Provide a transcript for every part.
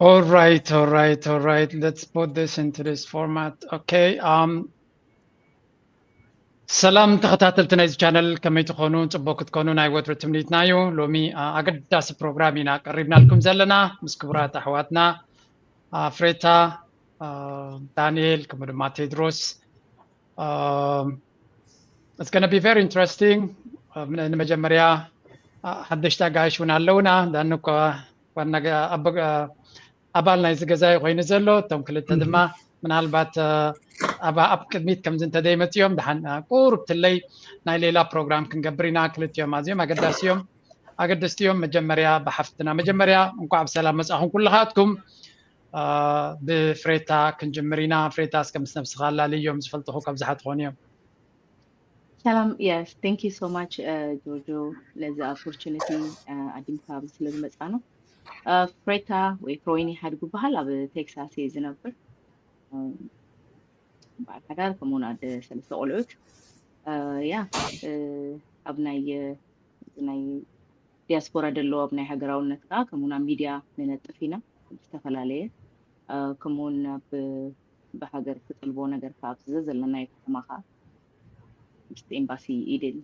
All right, all right, all right. Let's put this into this format. Okay. Um, ሰላም ተኸታተልቲ ናይዚ ቻነል፣ ከመይ ትኾኑ? ጽቡቅ ክትኮኑ ናይ ወትሩ ትምኒትና እዩ። ሎሚ፣ አ፣ ኣገዳሲ ፕሮግራም ኢና ቀሪብናልኩም ዘለና ምስ ክቡራት ኣሕዋትና፣ አ፣ ፍሬታ፣ አ፣ ዳንኤል፣ ከምኡ ድማ ቴድሮስ። Um, it's gonna be very interesting. አ፣ ን-፣ ንመጀመርያ፣ አ፣ ሓደሽቲ ኣጋይሽ እውን ኣለውና። ዳኒ እኳ ዋና ገ-፣ ኣበ-፣ አ፣ ኣባል ናይዚ ገዛ እዩ ኮይኑ ዘሎ። እቶም ክልተ ድማ ምናልባት፣ አ፣ ኣብ፣ ኣብ ቅድሚት ከምዚ እንተደይመፅኦም ደሓን፣ አ፣ ቁሩብ ትለይ ናይ ሌላ ፕሮግራም ክንገብር ኢና። ክልቲኦም ኣዝዮም ኣገዳሲ እዮም፣ ኣገደስቲ እዮም። መጀመርያ ብሓፍትና፣ መጀመርያ እንኳዕ ብሰላም መጻኹም ኩልኻትኩም። አ፣ ብፍሬታ ክንጅምር ኢና። ፍሬታ፣ እስከ ምስ ነብስኻ ኣላልዮም፣ ዝፈልጥኹ ከብዝሓ ትኾኑ እዮም። ሰላም። Yes, thank you so much, ጆርጆ፣ ለዚ ኦፖርቹኒቲ ኣዲምካ ኣብዚ ስለ ዝመጻና። ፍሬታ ወይ ፍሮይኒ ሓድጉ በሃል፣ ኣብ ቴክሳስ እየ ዝነብር። በዓል ሓዳር፣ ከምኡውን ኣደ ሰለስተ ቆልዑት። ያ፣ ኣብ ናይ ናይ ዲያስፖራ ደለዎ ኣብ ናይ ሃገራውነት ከዓ ከምኡውን ኣብ ሚድያ ንነጥፍ ኢና ዝተፈላለየ፣ ከምኡውን ኣብ ብሃገር ትጥልቦ ነገር ከዓ ኣብዚ ዘለናዮ ከተማ ከዓ ምስቲ ኤምባሲ ኢድን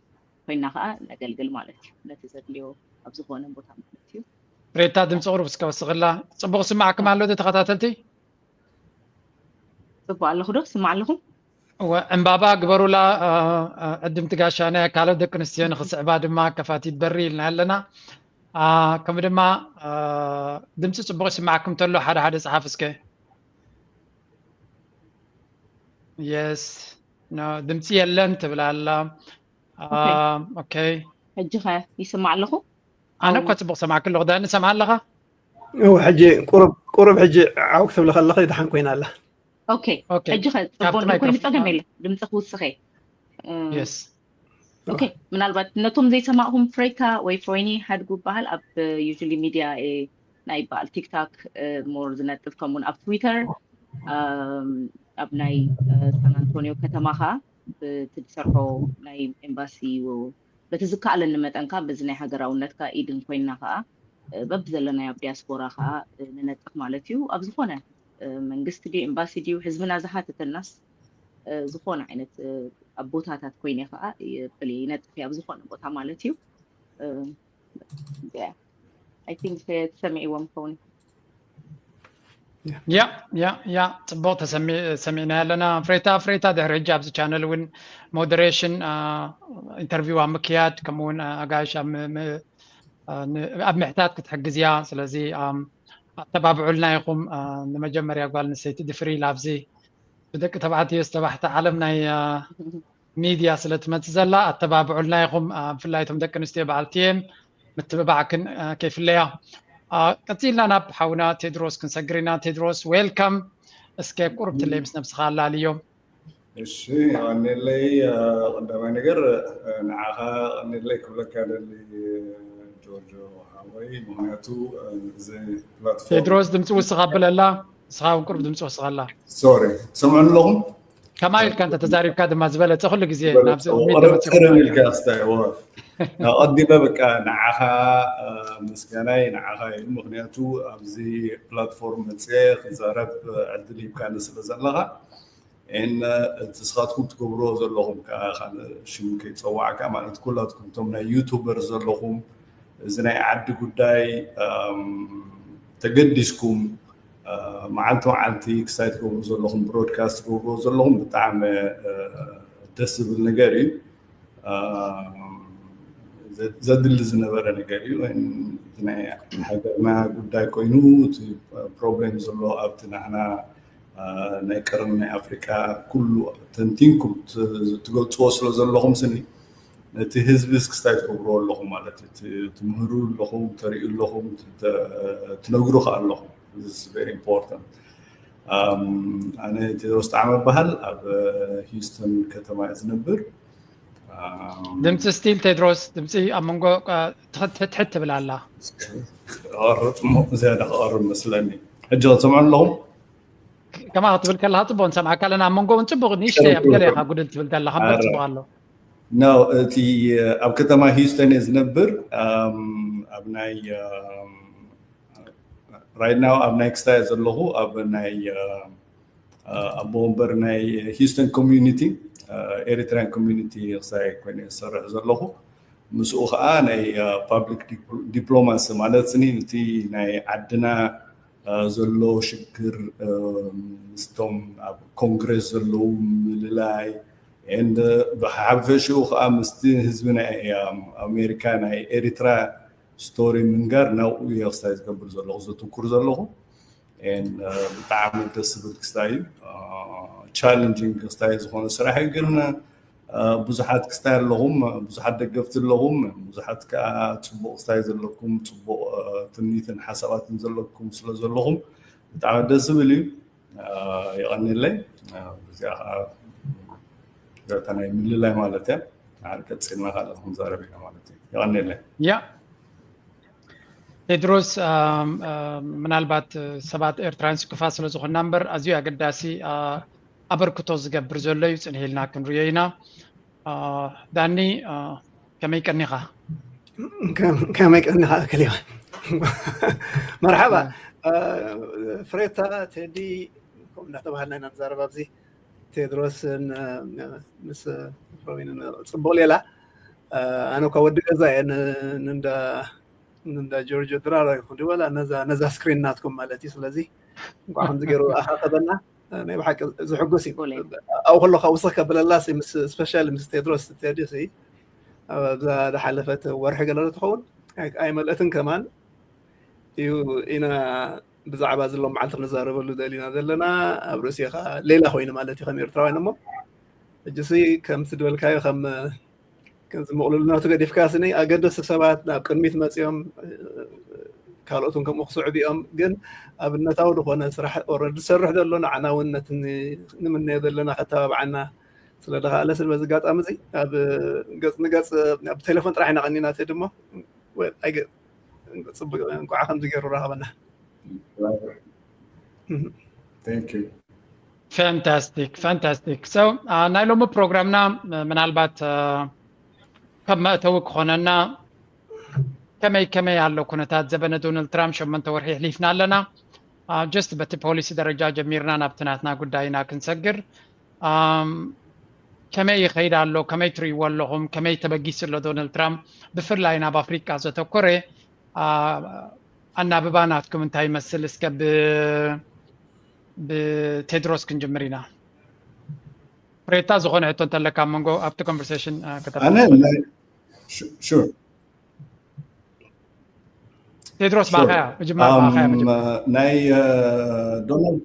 ኮይና ከዓ ነገልግል ማለት እዩ። ነቲ ዘድልዮ ኣብ ዝኾነ ቦታ ማለት እዩ። ፍሬታ፣ ድምፂ ቁሩብ እስከ ወስኽላ። ጽቡቕ ስማዕኩም ኣሎ ዶ ተኸታተልቲ? ጽቡቕ ኣለኹ ዶ? ስማዕ ኣለኹ። እወ፣ ዕምባባ ግበሩላ። አ፣ አ፣ ዕድምቲ ጋሻ ናይ ካልኦት ደቂ ኣንስትዮ ንኽስዕባ ድማ ከፋቲት በሪ ኢልና ኣለና። አ፣ ከምኡ ድማ፣ አ፣ ድምፂ ጽቡቕ ይስማዕኩም እንተሎ ሓደ ሓደ ጸሓፍ እስከ። የስ፣ ኖ፣ ድምፂ የለን ትብል ኣላ። አ፣ ኦኬ። ኦኬ። ሕጂ ኸ ይስማዕ ኣለኹ? ኣነ እኳ ጽቡቕ ሰማዕኪ ኣለኹ። ዳኒ፣ ሰምዓ ኣለኻ? እው፣ ሕጂ ቁሩብ፣ ቁሩብ ሕጂ ዓው ክትብሊ ከለኺ ደሓን ኮይና ኣላ። ኦኬ። ኦኬ። ሕጂ ኸ ጽቡቕ ካብቲ እንድዩ ኮይኑ ማይክሮፎን ጸገም የለን። ድምፂ ክውስኸ። እ፣ የስ። ኦኬ። ምናልባት ነቶም ዘይሰማዕኹም፣ ፍሬታ ወይ ፍሮይኒ ሓድጉ ይበሃል። ኣብ ዩዥሊ ሚድያ፣ እ፣ ናይ በዓል ቲክታክ፣ እ፣ ሞር ዝነጥፍ፣ ከምኡውን ኣብ ትዊተር፣ እም፣ ኣብ ናይ፣ እ፣ ሳን ኣንቶኒዮ ከተማ ኸዓ ብቲ ዝሰርሖ ናይ ኤምባሲ፣ በቲ ዝከኣለኒ መጠን ከዓ በዚ ናይ ሃገራውነት ከዓ ኢድን ኮይና ከዓ፣ እ፣ በብዘለናዮ ኣብ ዲያስፖራ ከዓ፣ እ፣ ንነጥፍ ማለት እዩ። ኣብ ዝኾነ፣ እ፣ መንግስቲ ድዩ ኤምባሲ ድዩ ህዝብና ዝሓተተናስ፣ እ፣ ዝኾነ ዓይነት፣ እ፣ ኣብ ቦታታት ኮይነ ከዓ ይብል ይነጥፍ እየ ኣብ ዝኾነ ቦታ ማለት እዩ። እ፣ yeah, I think፣ እ፣ ተሰሚዕዎም ክኸውን እዩ። ያ፣ ያ፣ ያ፣ ጽቡቕ ተሰሚ-፣ ሰሚዕና ኣለና። ፍሬታ፣ ፍሬታ ድሕሪ ሕጂ ኣብዚ ቻነል እውን ሞደሬሽን፣ አ፣ ኢንተርቪው ኣብ ምክያድ፣ ከምኡ እውን፣ አ፣ ኣጋይሽ ኣብ ም-፣ ም-፣ አ፣ ን-፣ ኣብ ምሕታት ክትሕግዝ እያ። ስለዚ፣ ኣም፣ ኣተባብዑልና ኢኹም። አ፣ ንመጀመርያ ጓል ኣንስተይቲ ድፍሪ ኢላ ኣብዚ ብደቂ ተባዕትዮ ዝተባሕተ ዓለም ናይ፣ አ፣ ሚድያ ስለ ትመጽእ ዘላ፣ ኣተባብዑልና ኢኹም። አ፣ ብፍላይ እቶም ደቂ ኣንስትዮ በዓልቲ እየን፣ ምትብባዕክን፣ አ፣ ከይፍለያ። አ፣ ቀጺልና ናብ ሓውና ቴድሮስ ክንሰግር ኢና። ቴድሮስ፣ ዌልካም። እስከ ቁሩብ ትለይ ምስ ነብስኻ ኣላልዮም። እሺ፣ የቐንየለይ። አ፣ ቀዳማይ ነገር፣ አ፣ ንዓኻ የቐንየለይ ክብለካ ደሊ፣ ጆርጆ ሓወይ፣ ምኽንያቱ፣ አ፣ እዚ ፕላትፎርም ቴድሮስ፣ ድምፂ ውስኽ ኣብለላ። ንስኻ እውን ቁሩብ ድምፂ ወስኸላ። ሶሪ፣ ትሰምዑኒ ኣለኹም? ከማይ ኢልካ እንተ ተዛሪብካ ድማ ዝበለጸ፣ ኩሉ ግዜ ዝበለጸ፣ ናብዚ ቅድሚት ወረ-፣ ተመጺኹም ቀደም ኢና። ኢልካ ክስታይ፣ ወረ-፣ ኣቐዲመ በቃ ንዓኻ፣ አ፣ ምስጋናይ ንዓኻ እዩ። ምኽንያቱ ኣብዚ ፕላትፎርም መጽየ ክዛረብ ዕድል ሂብካኒ ስለ ዘለኻ፣ ኤን እቲ ንስኻትኩም ትገብርዎ ዘለኹም ከኣ ካልእ ሽም ከይጸዋዕካ፣ ማለት ኩላትኩም እቶም ናይ ዩቱበር ዘለኹም፣ እዚ ናይ ዓዲ ጉዳይ፣ ኣም፣ ተገዲስኩም፣ አ፣ መዓልቲ መዓልቲ ክስታይ ትገብሩ ዘለኹም፣ ብሮድካስት ትገብርዎ ዘለኹም ብጣዕሚ፣ አ፣ ደስ ዝብል ነገር እዩ። አ፣ ዘ-፣ ዘድሊ ዝነበረ ነገር እዩ። ወይም እቲ ናይ ሃገርና ጉዳይ ኮይኑ፣ እቲ ፕሮብሌም ዘሎ ኣብቲ ናህና፣ አ፣ ናይ ቀርኒ ናይ ኣፍሪቃ ኩሉ ተንቲንኩም ት-፣ ትገልጽዎ ስለ ዘለኹም ስኒ፣ ነቲ ህዝቢ ክስታይ ትገብርዎ ኣለኹም ማለት እዩ። ት-፣ ትምህሩ ኣለኹም፣ ተርእዩ ኣለኹም፣ ት-፣ ተ-፣ ትነግሩ ከኣ ኣለኹም። This is very important. ኣም፣ ኣነ ቴድሮስ ጣዕመ እበሃል፣ ኣብ ሂውስተን ከተማ እየ ዝነብር። ኣም፣ ድምፂ ስቲል ቴድሮስ፣ ድምፂ ኣብ መንጎ፣ አ፣ ትኽ-፣ ትሕት ትብል ኣላ። ክቐርብ እሞ ዝያዳ ክቐርብ መስለኒ። ሕጂ ክትሰምዑ ኣለኹም? ከማ ክትብል ከለኻ ጽቡቕ ንሰምዓካ ኣለና። ኣብ መንጎ እውን ጽቡቕ ንእሽተይ ኣብ ገለ ኢኻ ጉድል ትብል ዘለኻ እምበር ጽቡቕ ኣሎ። ኖ፣ እቲ ኣብ ከተማ ሂውስተን እየ ዝነብር። ኣም፣ ኣብ ናይ፣ ኣም፣ right now ኣብ ናይ ክስታይ ዘለኹ ኣብ ናይ ኣቦ ወንበር ናይ Houston community Eritrean community ክስታይ ኮይነ ዝሰርሕ ዘለኹ። ምስኡ ከዓ ናይ public diplomacy ማለት ስኒ እቲ ናይ ዓድና ዘሎ ሽግር ምስቶም ኣብ ኮንግረስ ዘለዉ ምልላይ ብሓፈሽኡ ከዓ ምስቲ ህዝቢ ናይ ኣሜሪካ ናይ ኤሪትራ ስቶሪ ምንጋር ናብኡ እየ ክስታይ ዝገብር ዘለኹ ዘትኩር ዘለኹ። ብጣዕሚ ደስ ዝብል ክስታይ እዩ። ቻለንጂንግ ክስታይ ዝኾነ ስራሕ እዩ ግን ብዙሓት ክስታይ ኣለኹም፣ ብዙሓት ደገፍቲ ኣለኹም፣ ብዙሓት ከዓ ፅቡቕ ክስታይ ዘለኩም ፅቡቅ ትምኒትን ሓሳባትን ዘለኩም ስለ ዘለኹም ብጣዕሚ ደስ ዝብል እዩ። የቐኒለይ። እዚኣ ከዓ ዘታ ናይ ምልላይ ማለት እያ። ዓር ቀፂልና ካልእ ክንዛረብ ኢና ማለት እዩ። የቐኒለይ። ያ ቴድሮስ፣ ምናልባት ሰባት ኤርትራን ስክፋ ስለ ዝኾንና እምበር ኣዝዩ ኣገዳሲ ኣበርክቶ ዝገብር ዘሎ እዩ። ፅንሕ ኢልና ክንሪኦ ኢና። ዳኒ፣ ከመይ ቀኒኻ? ከመይ ቀኒኻ? ኣክሊባ፣ መርሓባ። ፍሬታ፣ ቴዲ፣ ከምኡ እንዳተባሃልና ኢና ንዛረብ ኣብዚ። ቴድሮስን ምስ ሮቢንን ጽቡቕ ሌላ። ኣነ እኳ ወዲ ገዛ እየ፣ ንእንዳ ጆርጆ ድራራ ይኹን ድበላ ነዛ ስክሪን ናትኩም ማለት እዩ። ስለዚ እንኳዕ ከምዚ ገይሩ ኣኻኸበና። ናይ ብሓቂ ዝሕጉስ እዩ። ኣብኡ ከለካ ውስኽ ከብለላ፣ ስፔሻሊ ምስ ቴድሮስ፣ ቴዲ ኣብዛ ዝሓለፈት ወርሒ ገለ ትኸውን ኣይመልእትን ከማን እዩ ኢና ብዛዕባ ዝሎም መዓልቲ ክንዛረበሉ ደሊና ዘለና። ኣብ ርእሲኻ ሌላ ኮይኑ ማለት እዩ ከም ኤርትራውያን። እሞ ሕጂ ሲ ከምቲ ዝበልካዮ ከም ከምዚ ምቕልልነቱ ገዲፍካ ስኒ ኣገደስቲ ሰባት ናብ ቅድሚት መፂኦም ካልኦትን ከምኡ ክስዕቡ እዮም። ግን ኣብነታዊ ዝኾነ ስራሕ ኦረዲ ዝሰርሕ ዘሎ ንዓና እውን ነቲ ንምነዮ ዘለና ከተባብዓና ስለ ዝኸኣለ ስለ በዚ ኣጋጣሚ እዚ ኣብ ገፅ ንገፅ ኣብ ቴሌፎን ጥራሕ ኢና ቀኒና ቴዲ እሞ ፅቡቅ እንኳዓ ከምዚ ገይሩ ረኸበና። Thank you. Fantastic, fantastic. So ናይ ሎሚ ፕሮግራምና ምናልባት ከም መእተዊ ክኾነና ከመይ ከመይ ኣሎ ኩነታት ዘበነ ዶናልድ ትራምፕ ሸመንተ ወርሒ የሕሊፍና ኣለና። Just በቲ ፖሊሲ ደረጃ ጀሚርና ናብቲ ናትና ጉዳይና ክንሰግር ከመይ ይኸይድ ኣሎ? ከመይ ትርእይዎ ኣለኹም? ከመይ ተበጊሱ ኣሎ ዶናልድ ትራምፕ ብፍላይ ናብ ኣፍሪቃ ዘተኮረ ኣናብባ ናትኩም እንታይ ይመስል? እስከ ብቴድሮስ ክንጅምር ኢና። ፍሬታ ዝኾነ ሕቶ እንተለካ መንጎ ኣብቲ ኮንቨርሴሽን ሹር ቴድሮስ ባኻያ ምጅማር ባኻያ ናይ ዶናልድ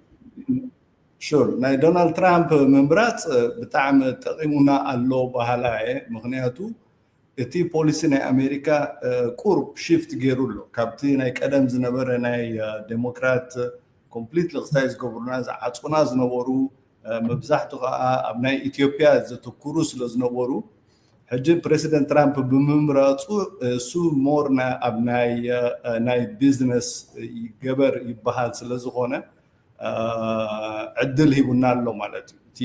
ሹር ናይ ዶናልድ ትራምፕ ምምራፅ ብጣዕሚ ጠቂሙና ኣሎ በሃላ እየ። ምክንያቱ እቲ ፖሊሲ ናይ ኣሜሪካ ቁርብ ሽፍት ገይሩ ኣሎ። ካብቲ ናይ ቀደም ዝነበረ ናይ ዴሞክራት ኮምፕሊትሊ ክስታይ ዝገብሩና ዝዓፁና ዝነበሩ መብዛሕቱ ከዓ ኣብ ናይ ኢትዮጵያ ዘተኩሩ ስለ ዝነበሩ ሕጂ ፕሬዚደንት ትራምፕ ብምምራፁ እሱ ሞር ኣብ ናይ ቢዝነስ ገበር ይበሃል ስለ ዝኾነ ዕድል ሂቡና ኣሎ ማለት እዩ። እቲ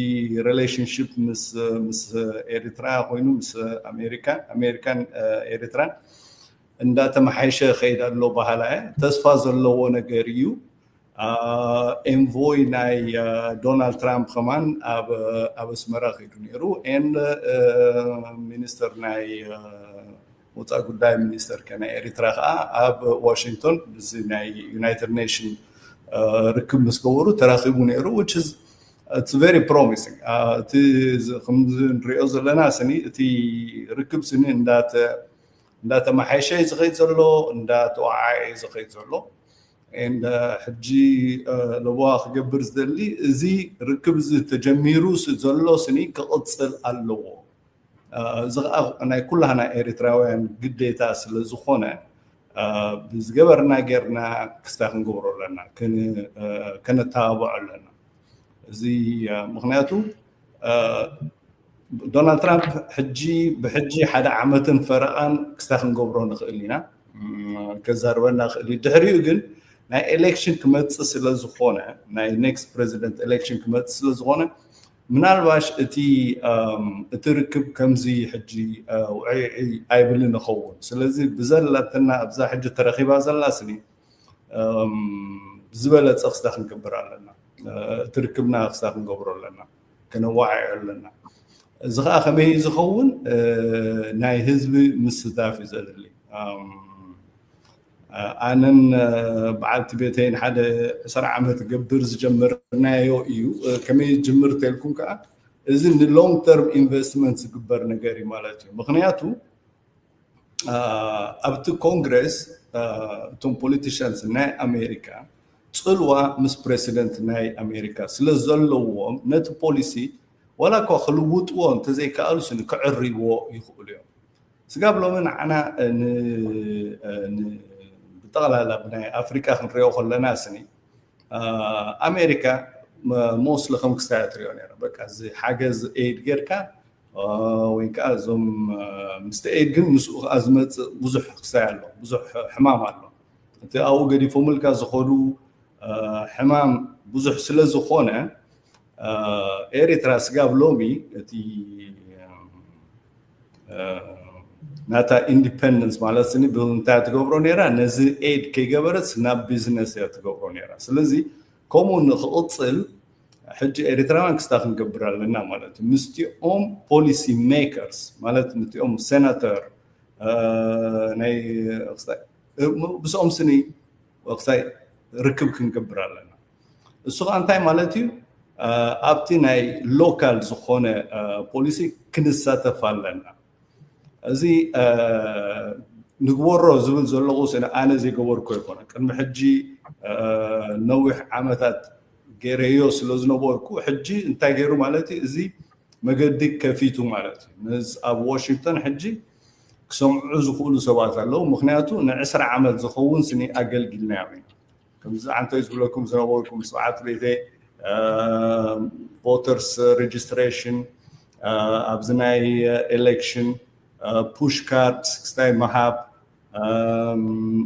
ሪሌሽንሽፕ ምስ ኤሪትራ ኮይኑ ምስ ኣሜሪካ ኣሜሪካን ኤሪትራን እንዳተመሓይሸ ከይድ ኣሎ በሃላ እየ። ተስፋ ዘለዎ ነገር እዩ። ኤንቮይ ናይ ዶናልድ ትራምፕ ከማን ኣብ ኣስመራ ከይዱ ነይሩ። ኤንድ ሚኒስተር ናይ ወፃኢ ጉዳይ ሚኒስተር ከ ናይ ኤሪትራ ከዓ ኣብ ዋሽንግቶን እዚ ናይ ዩናይትድ ኔሽን ርክብ ምስ ገበሩ ተራኪቡ ነይሩ። It's very promising። እቲ ከምዚ ንሪኦ ዘለና ስኒ እቲ ርክብ ስኒ እንዳተመሓየሸ እዩ ዝኸይድ ዘሎ፣ እንዳተወዓዓየ እዩ ዝኸይድ ዘሎ። ሕጂ ለበዋ ክገብር ዝደሊ እዚ ርክብ እዚ ተጀሚሩ ዘሎ ስኒ ክቕፅል ኣለዎ። እዚ ከዓ ናይ ኩላህና ኤሪትራውያን ግዴታ ስለ ዝኾነ ብዝገበርና ጌርና ክስታይ ክንገብሮ ኣለና፣ ከነተባብዖ ኣለና። እዚ ምክንያቱ ዶናልድ ትራምፕ ሕጂ ብሕጂ ሓደ ዓመትን ፈረቓን ክስታይ ክንገብሮ ንኽእል ኢና፣ ከዛርበና ክእል እዩ። ድሕሪኡ ግን ናይ ኤሌክሽን ክመፅእ ስለ ዝኾነ ናይ ኔክስት ፕሬዚደንት ኤሌክሽን ክመፅእ ስለ ዝኾነ ምናልባሽ እቲ እቲ ርክብ ከምዚ ሕጂ ውዕዒ ኣይብልን ይኸውን። ስለዚ ብዘላትና ኣብዛ ሕጂ ተረኺባ ዘላ ስኒ ዝበለፀ ክስታ ክንገብር ኣለና። እቲ ርክብና ክስታ ክንገብሮ ኣለና፣ ከነዋዓዮ ኣለና። እዚ ከዓ ከመይ ዝኸውን? ናይ ህዝቢ ምስታፍ እዩ ዘድሊ። ኣነን በዓልቲ ቤተይን ሓደ ዕስራ ዓመት ገብር ዝጀመርናዮ እዩ። ከመይ ዝጅምር ተልኩም ከዓ፣ እዚ ንሎንግ ተርም ኢንቨስትመንት ዝግበር ነገር እዩ ማለት እዩ። ምክንያቱ ኣብቲ ኮንግረስ እቶም ፖለቲሽንስ ናይ ኣሜሪካ ፅልዋ ምስ ፕሬሲደንት ናይ ኣሜሪካ ስለ ዘለዎም፣ ነቲ ፖሊሲ ዋላ እኳ ክልውጥዎ እንተዘይከኣሉ ስኒ ክዕርይዎ ይኽእሉ እዮም። ስጋብ ሎሚ ንዓና ብጠቕላላ ብናይ ኣፍሪቃ ክንሪኦ ከለና ስኒ ኣሜሪካ ሞስሊ ከም ክስታይ ትሪኦ ነራ። በቃ እዚ ሓገዝ ኤድ ጌርካ ወይ ከዓ እዞም ምስቲ ኤድ ግን ምስኡ ከዓ ዝመፅእ ብዙሕ ክስታይ ኣሎ፣ ብዙሕ ሕማም ኣሎ። እቲ ኣብኡ ገዲፎምልካ ዝኸዱ ሕማም ብዙሕ ስለ ዝኾነ ኤሪትራ ስጋብ ሎሚ እቲ ናታ ኢንዲፐንደንስ ማለት ስኒ ብምንታይ ትገብሮ ነራ? ነዚ ኤድ ከይገበረት ናብ ቢዝነስ እያ ትገብሮ ነራ። ስለዚ ከምኡ ንክቕፅል ሕጂ ኤሪትራውያን ክስታ ክንገብር ኣለና ማለት እዩ። ምስቲኦም ፖሊሲ ሜከርስ ማለት ምስቲኦም ሴናተር ናይ ብስኦም ስኒ ክስታይ ርክብ ክንገብር ኣለና። እሱ ከዓ እንታይ ማለት እዩ? ኣብቲ ናይ ሎካል ዝኾነ ፖሊሲ ክንሳተፍ ኣለና። እዚ ንግበሮ ዝብል ዘለኹ ስነ ኣነ ዘይገበርኩ ኣይኮነ። ቅድሚ ሕጂ ነዊሕ ዓመታት ገይረዮ ስለ ዝነበርኩ ሕጂ እንታይ ገይሩ ማለት እዩ? እዚ መገዲ ከፊቱ ማለት እዩ። ነዚ ኣብ ዋሽንግተን ሕጂ ክሰምዑ ዝኽእሉ ሰባት ኣለዉ። ምክንያቱ ንዕስራ ዓመት ዝኸውን ስኒ ኣገልጊልናዮም ኢና። ከምዚ ዓንተይ ዝብለኩም ዝነበርኩም ስብዓት ቤተ ቮተርስ ሬጅስትሬሽን ኣብዚ ናይ ኤሌክሽን ፑሽ ካርድ ክስታይ ምሃብ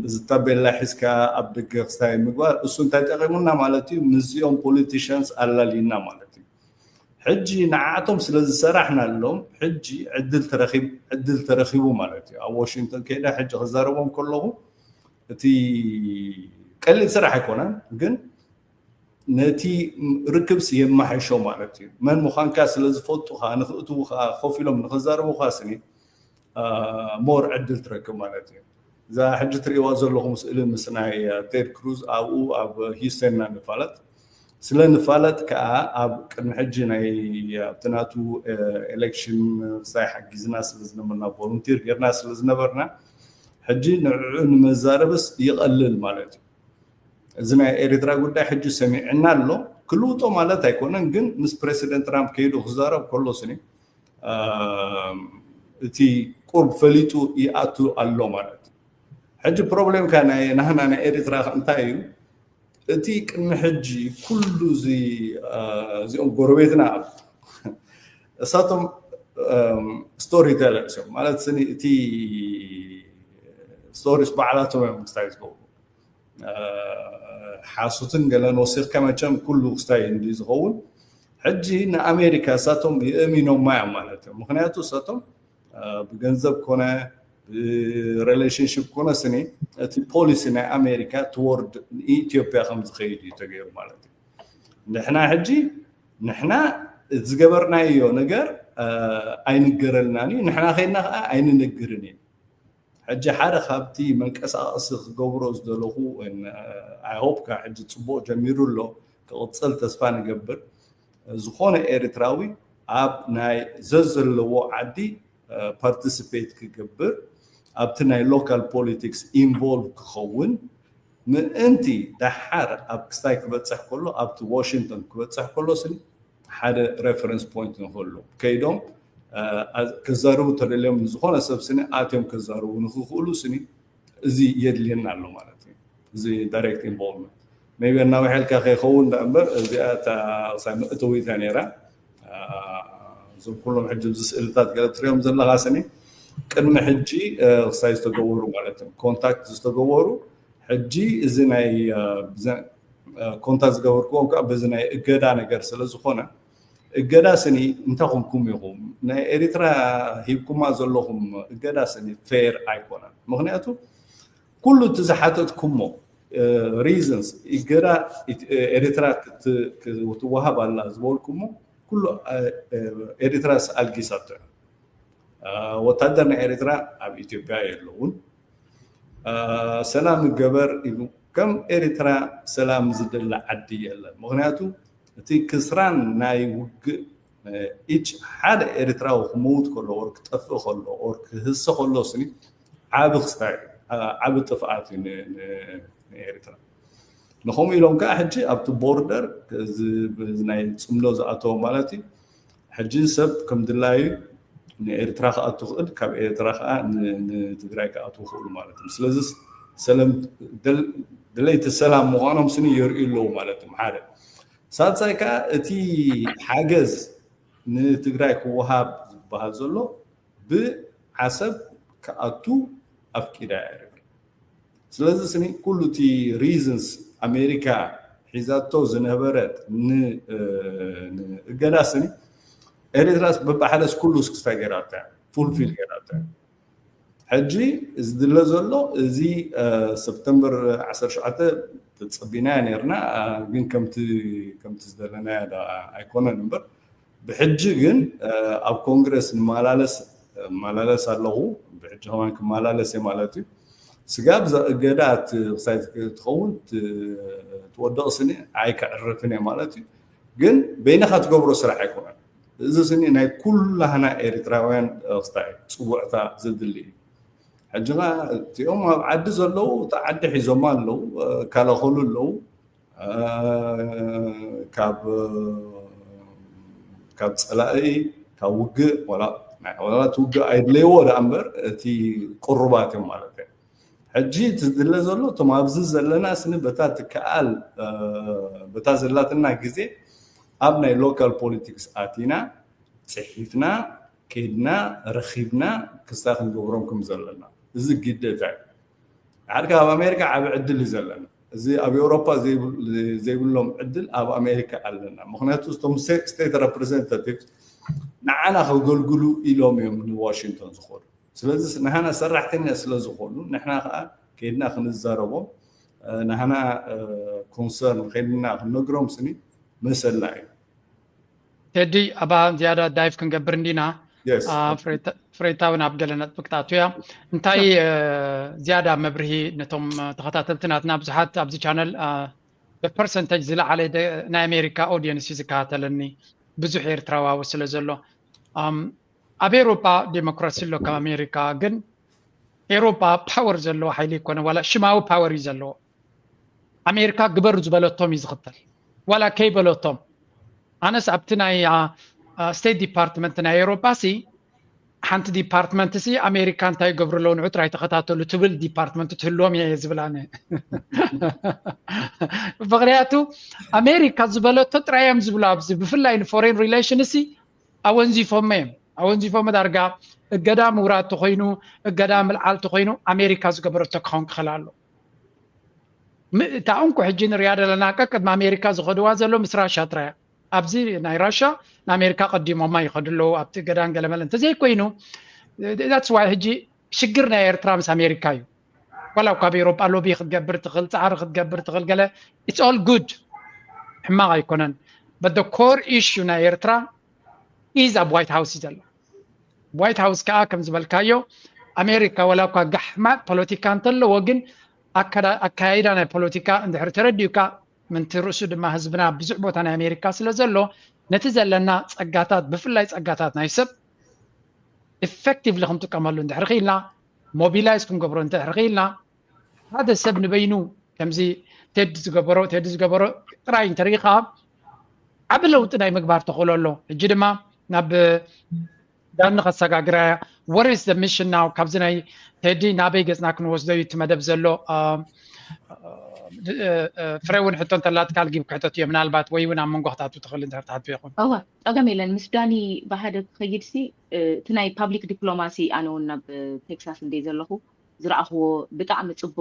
እዚ ታቤላ ሒዝካ ኣብ ደገ ክስታይ ምግባር እሱ እንታይ ጠቂሙና ማለት እዩ? ምስዚኦም ፖለቲሽንስ ኣላሊና ማለት እዩ። ሕጂ ንዓቶም ስለ ዝሰራሕናሎም ሕጂ ዕድል ተረኺቡ ማለት እዩ። ኣብ ዋሽንግተን ከይዳ ሕጂ ክዛረቦም ከለኹ እቲ ቀሊል ስራሕ ኣይኮነን፣ ግን ነቲ ርክብስ የማሕሾ ማለት እዩ። መን ምዃንካ ስለ ዝፈልጡኻ ንክእትዉኻ ኮፍ ኢሎም ንክዛረቡኻ ስኒ ሞር ዕድል ትረክብ ማለት እዩ። እዛ ሕጂ ትርእይዋ ዘለኹም ስእሊ ምስ ናይ ቴድ ክሩዝ ኣብኡ ኣብ ሂውስተን ኢና ንፋለጥ። ስለ ንፋለጥ ከዓ ኣብ ቅድሚ ሕጂ ናይ ኣብቲ ናቱ ኤሌክሽን ክሳይ ሓጊዝና ስለ ዝነበርና ቮሉንቲር ጌርና ስለ ዝነበርና ሕጂ ንዕዑ ንመዛረብስ ይቐልል ማለት እዩ። እዚ ናይ ኤሪትራ ጉዳይ ሕጂ ሰሚዕና ኣሎ። ክልውጦ ማለት ኣይኮነን፣ ግን ምስ ፕሬሲደንት ትራምፕ ከይዱ ክዛረብ ከሎ ስኒ እቲ ቁርብ ፈሊጡ ይኣቱ ኣሎ ማለት እዩ። ሕጂ ፕሮብሌምካ ናይ ናህና ናይ ኤሪትራ እንታይ እዩ? እቲ ቅድሚ ሕጂ ኩሉ እዚ እዚኦም ጎረቤትና እሳቶም ስቶሪ ቴለርስ እዮም ማለት ስኒ እቲ ስቶሪስ ባዕላቶም እዮም ክስታይ ዝገብሩ ሓሶትን ገለን ወሲኽካ መቸም ኩሉ ክስታይ እንዲ ዝኸውን ሕጂ ንኣሜሪካ እሳቶም የእሚኖማ እዮም ማለት እዮም። ምክንያቱ እሳቶም ብገንዘብ ኮነ ብሬሌሽንሽፕ ኮነ ስኒ እቲ ፖሊሲ ናይ ኣሜሪካ ትወርድ ኢትዮጵያ ከም ዝኸይድ እዩ ተገይሩ ማለት እዩ። ንሕና ሕጂ ንሕና ዝገበርናዮ ነገር ኣይንገረልናን እዩ። ንሕና ከይድና ከዓ ኣይንነግርን እዩ። ሕጂ ሓደ ካብቲ መንቀሳቐሲ ክገብሮ ዝደለኹ ኣይሆፕ ከዓ ሕጂ ፅቡቅ ጀሚሩ ኣሎ ክቕፅል ተስፋ ንገብር። ዝኾነ ኤርትራዊ ኣብ ናይ ዘዘለዎ ዓዲ ፓርቲስፔት ክገብር ኣብቲ ናይ ሎካል ፖሊቲክስ ኢንቮልቭ ክኸውን ምእንቲ ደሓር ኣብ ክስታይ ክበፅሕ ከሎ ኣብቲ ዋሽንግቶን ክበፅሕ ከሎ ስኒ ሓደ ሬፈረንስ ፖይንት ንክህሉ ከይዶም ከዛርቡ ተደልዮም ንዝኾነ ሰብ ስኒ ኣትዮም ከዛርቡ ንክኽእሉ ስኒ እዚ የድልየና ኣሎ ማለት እዩ። እዚ ዳይሬክት ኢንቮልቭመንት ሜይ ቢ እናውሐልካ ከይኸውን ዳ እምበር እዚኣ እታ ሳይ መእተዊታ ነይራ። እዞም ኩሎም ሕጂ እዚ ስእልታት ገለ ትሪኦም ዘለካ ስኒ ቅድሚ ሕጂ ክሳይ ዝተገበሩ ማለት እዮም ኮንታክት ዝተገበሩ ሕጂ እዚ ናይ ኮንታክት ዝገበርክዎም ከዓ በዚ ናይ እገዳ ነገር ስለ ዝኾነ እገዳ ስኒ እንታይ ኮንኩም ኢኹም ናይ ኤሪትራ ሂብኩማ ዘለኹም እገዳ ስኒ ፌር ኣይኮነን። ምክንያቱ ኩሉ እቲ ዝሓተትኩሞ reasons እገዳ ኤርትራ ክትወሃብ ኣላ ዝበልኩሞ ኩሉ ኤርትራ ኣልጊሳቶ። ወታደር ናይ ኤርትራ ኣብ ኢትዮጵያ የለውን። ሰላም ገበር ኢሉ ከም ኤርትራ ሰላም ዝደሊ ዓዲ የለን። ምክንያቱ እቲ ክስራን ናይ ውግእ ኢች ሓደ ኤርትራዊ ክመውት ከሎ ኦር ክጠፍእ ከሎ ኦር ክህሰ ከሎ ስኒ ዓቢ ክስታይ ዓቢ ጥፍኣት እዩ ንኤርትራ። ንከምኡ ኢሎም ከዓ ሕጂ ኣብቲ ቦርደር ናይ ፅምዶ ዝኣተወ ማለት እዩ። ሕጂ ሰብ ከም ድላዩ ንኤርትራ ክኣቱ ክእል፣ ካብ ኤርትራ ከዓ ንትግራይ ክኣትዉ ክእሉ ማለት እዩ። ስለዚ ሰለም ድለይቲ ሰላም ምኳኖም ስኒ የርእዩ ኣለዉ ማለት እዩ። ሓደ ሳልሳይ ከዓ እቲ ሓገዝ ንትግራይ ክወሃብ ዝበሃል ዘሎ ብዓሰብ ክኣቱ ኣፍቂዳ እያ ኤርትራ። ስለዚ ስኒ ኩሉ እቲ reasons ኣሜሪካ ሒዛቶ ዝነበረት ንእገዳ ስኒ ኤርትራስ በባሕደስ ኩሉ ስክስታ ገይራታ፣ fulfill ገይራታ። ሕጂ ዝድለ ዘሎ እዚ ሰፕተምበር ዓሰርተ ሸውዓተ ተፀቢናያ ነርና፣ ግን ከምቲ ከምቲ ዝደለናያ ኣይኮነን እምበር ብሕጂ ግን ኣብ ኮንግረስ ንመላለስ እመላለስ ኣለኹ። ብሕጂ ከማን ክመላለስ እየ ማለት እዩ። ስጋብ እዛ እገዳ ክሳይ ትኸውን ትወደቕ ስኒ ኣይከዕርፍን እየ ማለት እዩ። ግን በይንኻ ትገብሮ ስራሕ ኣይኮነን። እዚ ስኒ ናይ ኩላህና ኤርትራውያን ክስታይ ፅውዕታ ዘድሊ እዩ። ሕጂ እቲኦም ኣብ ዓዲ ዘለዉ እቲ ዓዲ ሒዞማ ኣለዉ፣ ካላኸሉ ኣለዉ። ካብ ካብ ፀላኢ ካብ ውግእ ዋላ እቲ ውግእ ኣይድለይዎ ደኣ እምበር እቲ ቅሩባት እዮም ማለት እዩ። ሕጂ እቲ ዝድለ ዘሎ እቶም ኣብዚ ዘለና ስኒ በታ ትከኣል በታ ዘላትና ግዜ ኣብ ናይ ሎካል ፖለቲክስ ኣቲና ፅሒፍና ከይድና ረኺብና ክስታ ክንገብሮም ከም ዘለና እዚ ግደታ እዩ። ሓደ ካብ ኣሜሪካ ዓቢ ዕድል እዩ ዘለና። እዚ ኣብ ኤውሮፓ ዘይብሎም ዕድል ኣብ ኣሜሪካ ኣለና። ምክንያቱ እቶም state representatives ንዓና ከገልግሉ ኢሎም እዮም ንዋሽንግቶን ዝኸዱ። ስለዚ ንሃና ሰራሕተኛ ስለ ዝኾኑ ንሕና ከዓ ከይድና ክንዛረቦም ንሃና concern ከይድና ክንነግሮም ስኒ መሰልና እዩ። ቴዲ ኣባ ዝያዳ dive ክንገብር እንዲና። ፍሬታ እውን ኣብ ገለ ነጥቢ ክትኣቱ እያ። እንታይ ዝያዳ መብርሂ ነቶም ተኸታተልቲ ናትና ብዙሓት ኣብዚ ቻነል ብፐርሰንተጅ ዝለዓለ ናይ ኣሜሪካ ኦዲየንስ እዩ ዝከታተለኒ ብዙሕ ኤርትራዋዊ ስለ ዘሎ። ኣብ ኤሮጳ ዴሞክራሲ ኣሎ ከም ኣሜሪካ፣ ግን ኤሮጳ ፓወር ዘለዎ ሓይሊ ይኮነ ዋላ ሽማዊ ፓወር እዩ ዘለዎ። ኣሜሪካ ግበሩ ዝበለቶም እዩ ዝኽተል ዋላ ከይበለቶም። ኣነስ ኣብቲ ናይ ስቴት ዲፓርትመንት ናይ ኤሮጳ ሲ ሓንቲ ዲፓርትመንት ሲ ኣሜሪካ እንታይ ይገብሩ ኣለዉ ንዑ ጥራይ ተኸታተሉ ትብል ዲፓርትመንት ትህልዎም እየ ዝብል ኣነ። ምክንያቱ ኣሜሪካ ዝበለቶ ጥራይ እዮም ዝብሉ ኣብዚ ብፍላይ ንፎሬን ሪሌሽን ሲ ኣወንዚፎሞ እዮም ኣወንዚፎሞ ዳርጋ እገዳ ምውራድ ተኮይኑ እገዳ ምልዓል ተኮይኑ ኣሜሪካ ዝገበረቶ ክኸውን ክኽእል ኣሎ። እታ እንኩ ሕጂ ንሪኣ ዘለና ቀቅድሚ ኣሜሪካ ዝኸድዋ ዘሎ ምስ ራሻ ጥራያ ኣብዚ ናይ ራሻ ንኣሜሪካ ቀዲሞማ ይኸዱ ኣለዉ ኣብቲ እገዳን ገለመለ እንተዘይኮይኑ that's why ሕጂ ሽግር ናይ ኤርትራ ምስ ኣሜሪካ እዩ። ዋላ እኳ ኣብ ኤሮጳ ሎቢ ክትገብር ትኽእል ፃዕሪ ክትገብር ትኽእል ገለ it's all good ሕማቕ ኣይኮነን። But the core issue ናይ ኤርትራ is ኣብ ዋይት ሃውስ እዩ ዘሎ። ዋይት ሃውስ ከዓ ከም ዝበልካዮ ኣሜሪካ ዋላ እኳ ጋሕማቅ ፖለቲካ እንተለዎ ግን ኣካያይዳ ናይ ፖለቲካ እንድሕር ተረዲኡካ ምንቲ ርእሱ ድማ ህዝብና ብዙሕ ቦታ ናይ ኣሜሪካ ስለ ዘሎ ነቲ ዘለና ፀጋታት ብፍላይ ፀጋታት ናይ ሰብ effectively ክንጥቀመሉ እንድሕር ክኢልና ሞቢላይዝ ክንገብሮ እንድሕር ክኢልና ሓደ ሰብ ንበይኑ ከምዚ ቴዲ ዝገበሮ ቴዲ ዝገበሮ ጥራይ እንተሪኢኻ ዓቢ ለውጢ ናይ ምግባር ተኽእሎ ኣሎ። ሕጂ ድማ ናብ ዳኒ ከሰጋግራ እያ። What is the mission now? ካብዚ ናይ ቴዲ ናበይ ገጽና ክንወስዶ እዩ እቲ መደብ ዘሎ? ፍረ እውን ሕቶ እንተላትካ ኣልጊብ ክሕተት እዮ ምናልባት ወይ እውን ኣብ መንጎ ክታቱ ትኽእል እንድሕር ትሓቱ ይኹን። እወ ጸገም የለን። ምስ ዳኒ ብሓደ ክኸይድ ሲ እቲ ናይ ፓብሊክ ዲፕሎማሲ ኣነ እውን ናብ ቴክሳስ እንደ ዘለኹ ዝረኣኽዎ ብጣዕሚ ጽቡቕ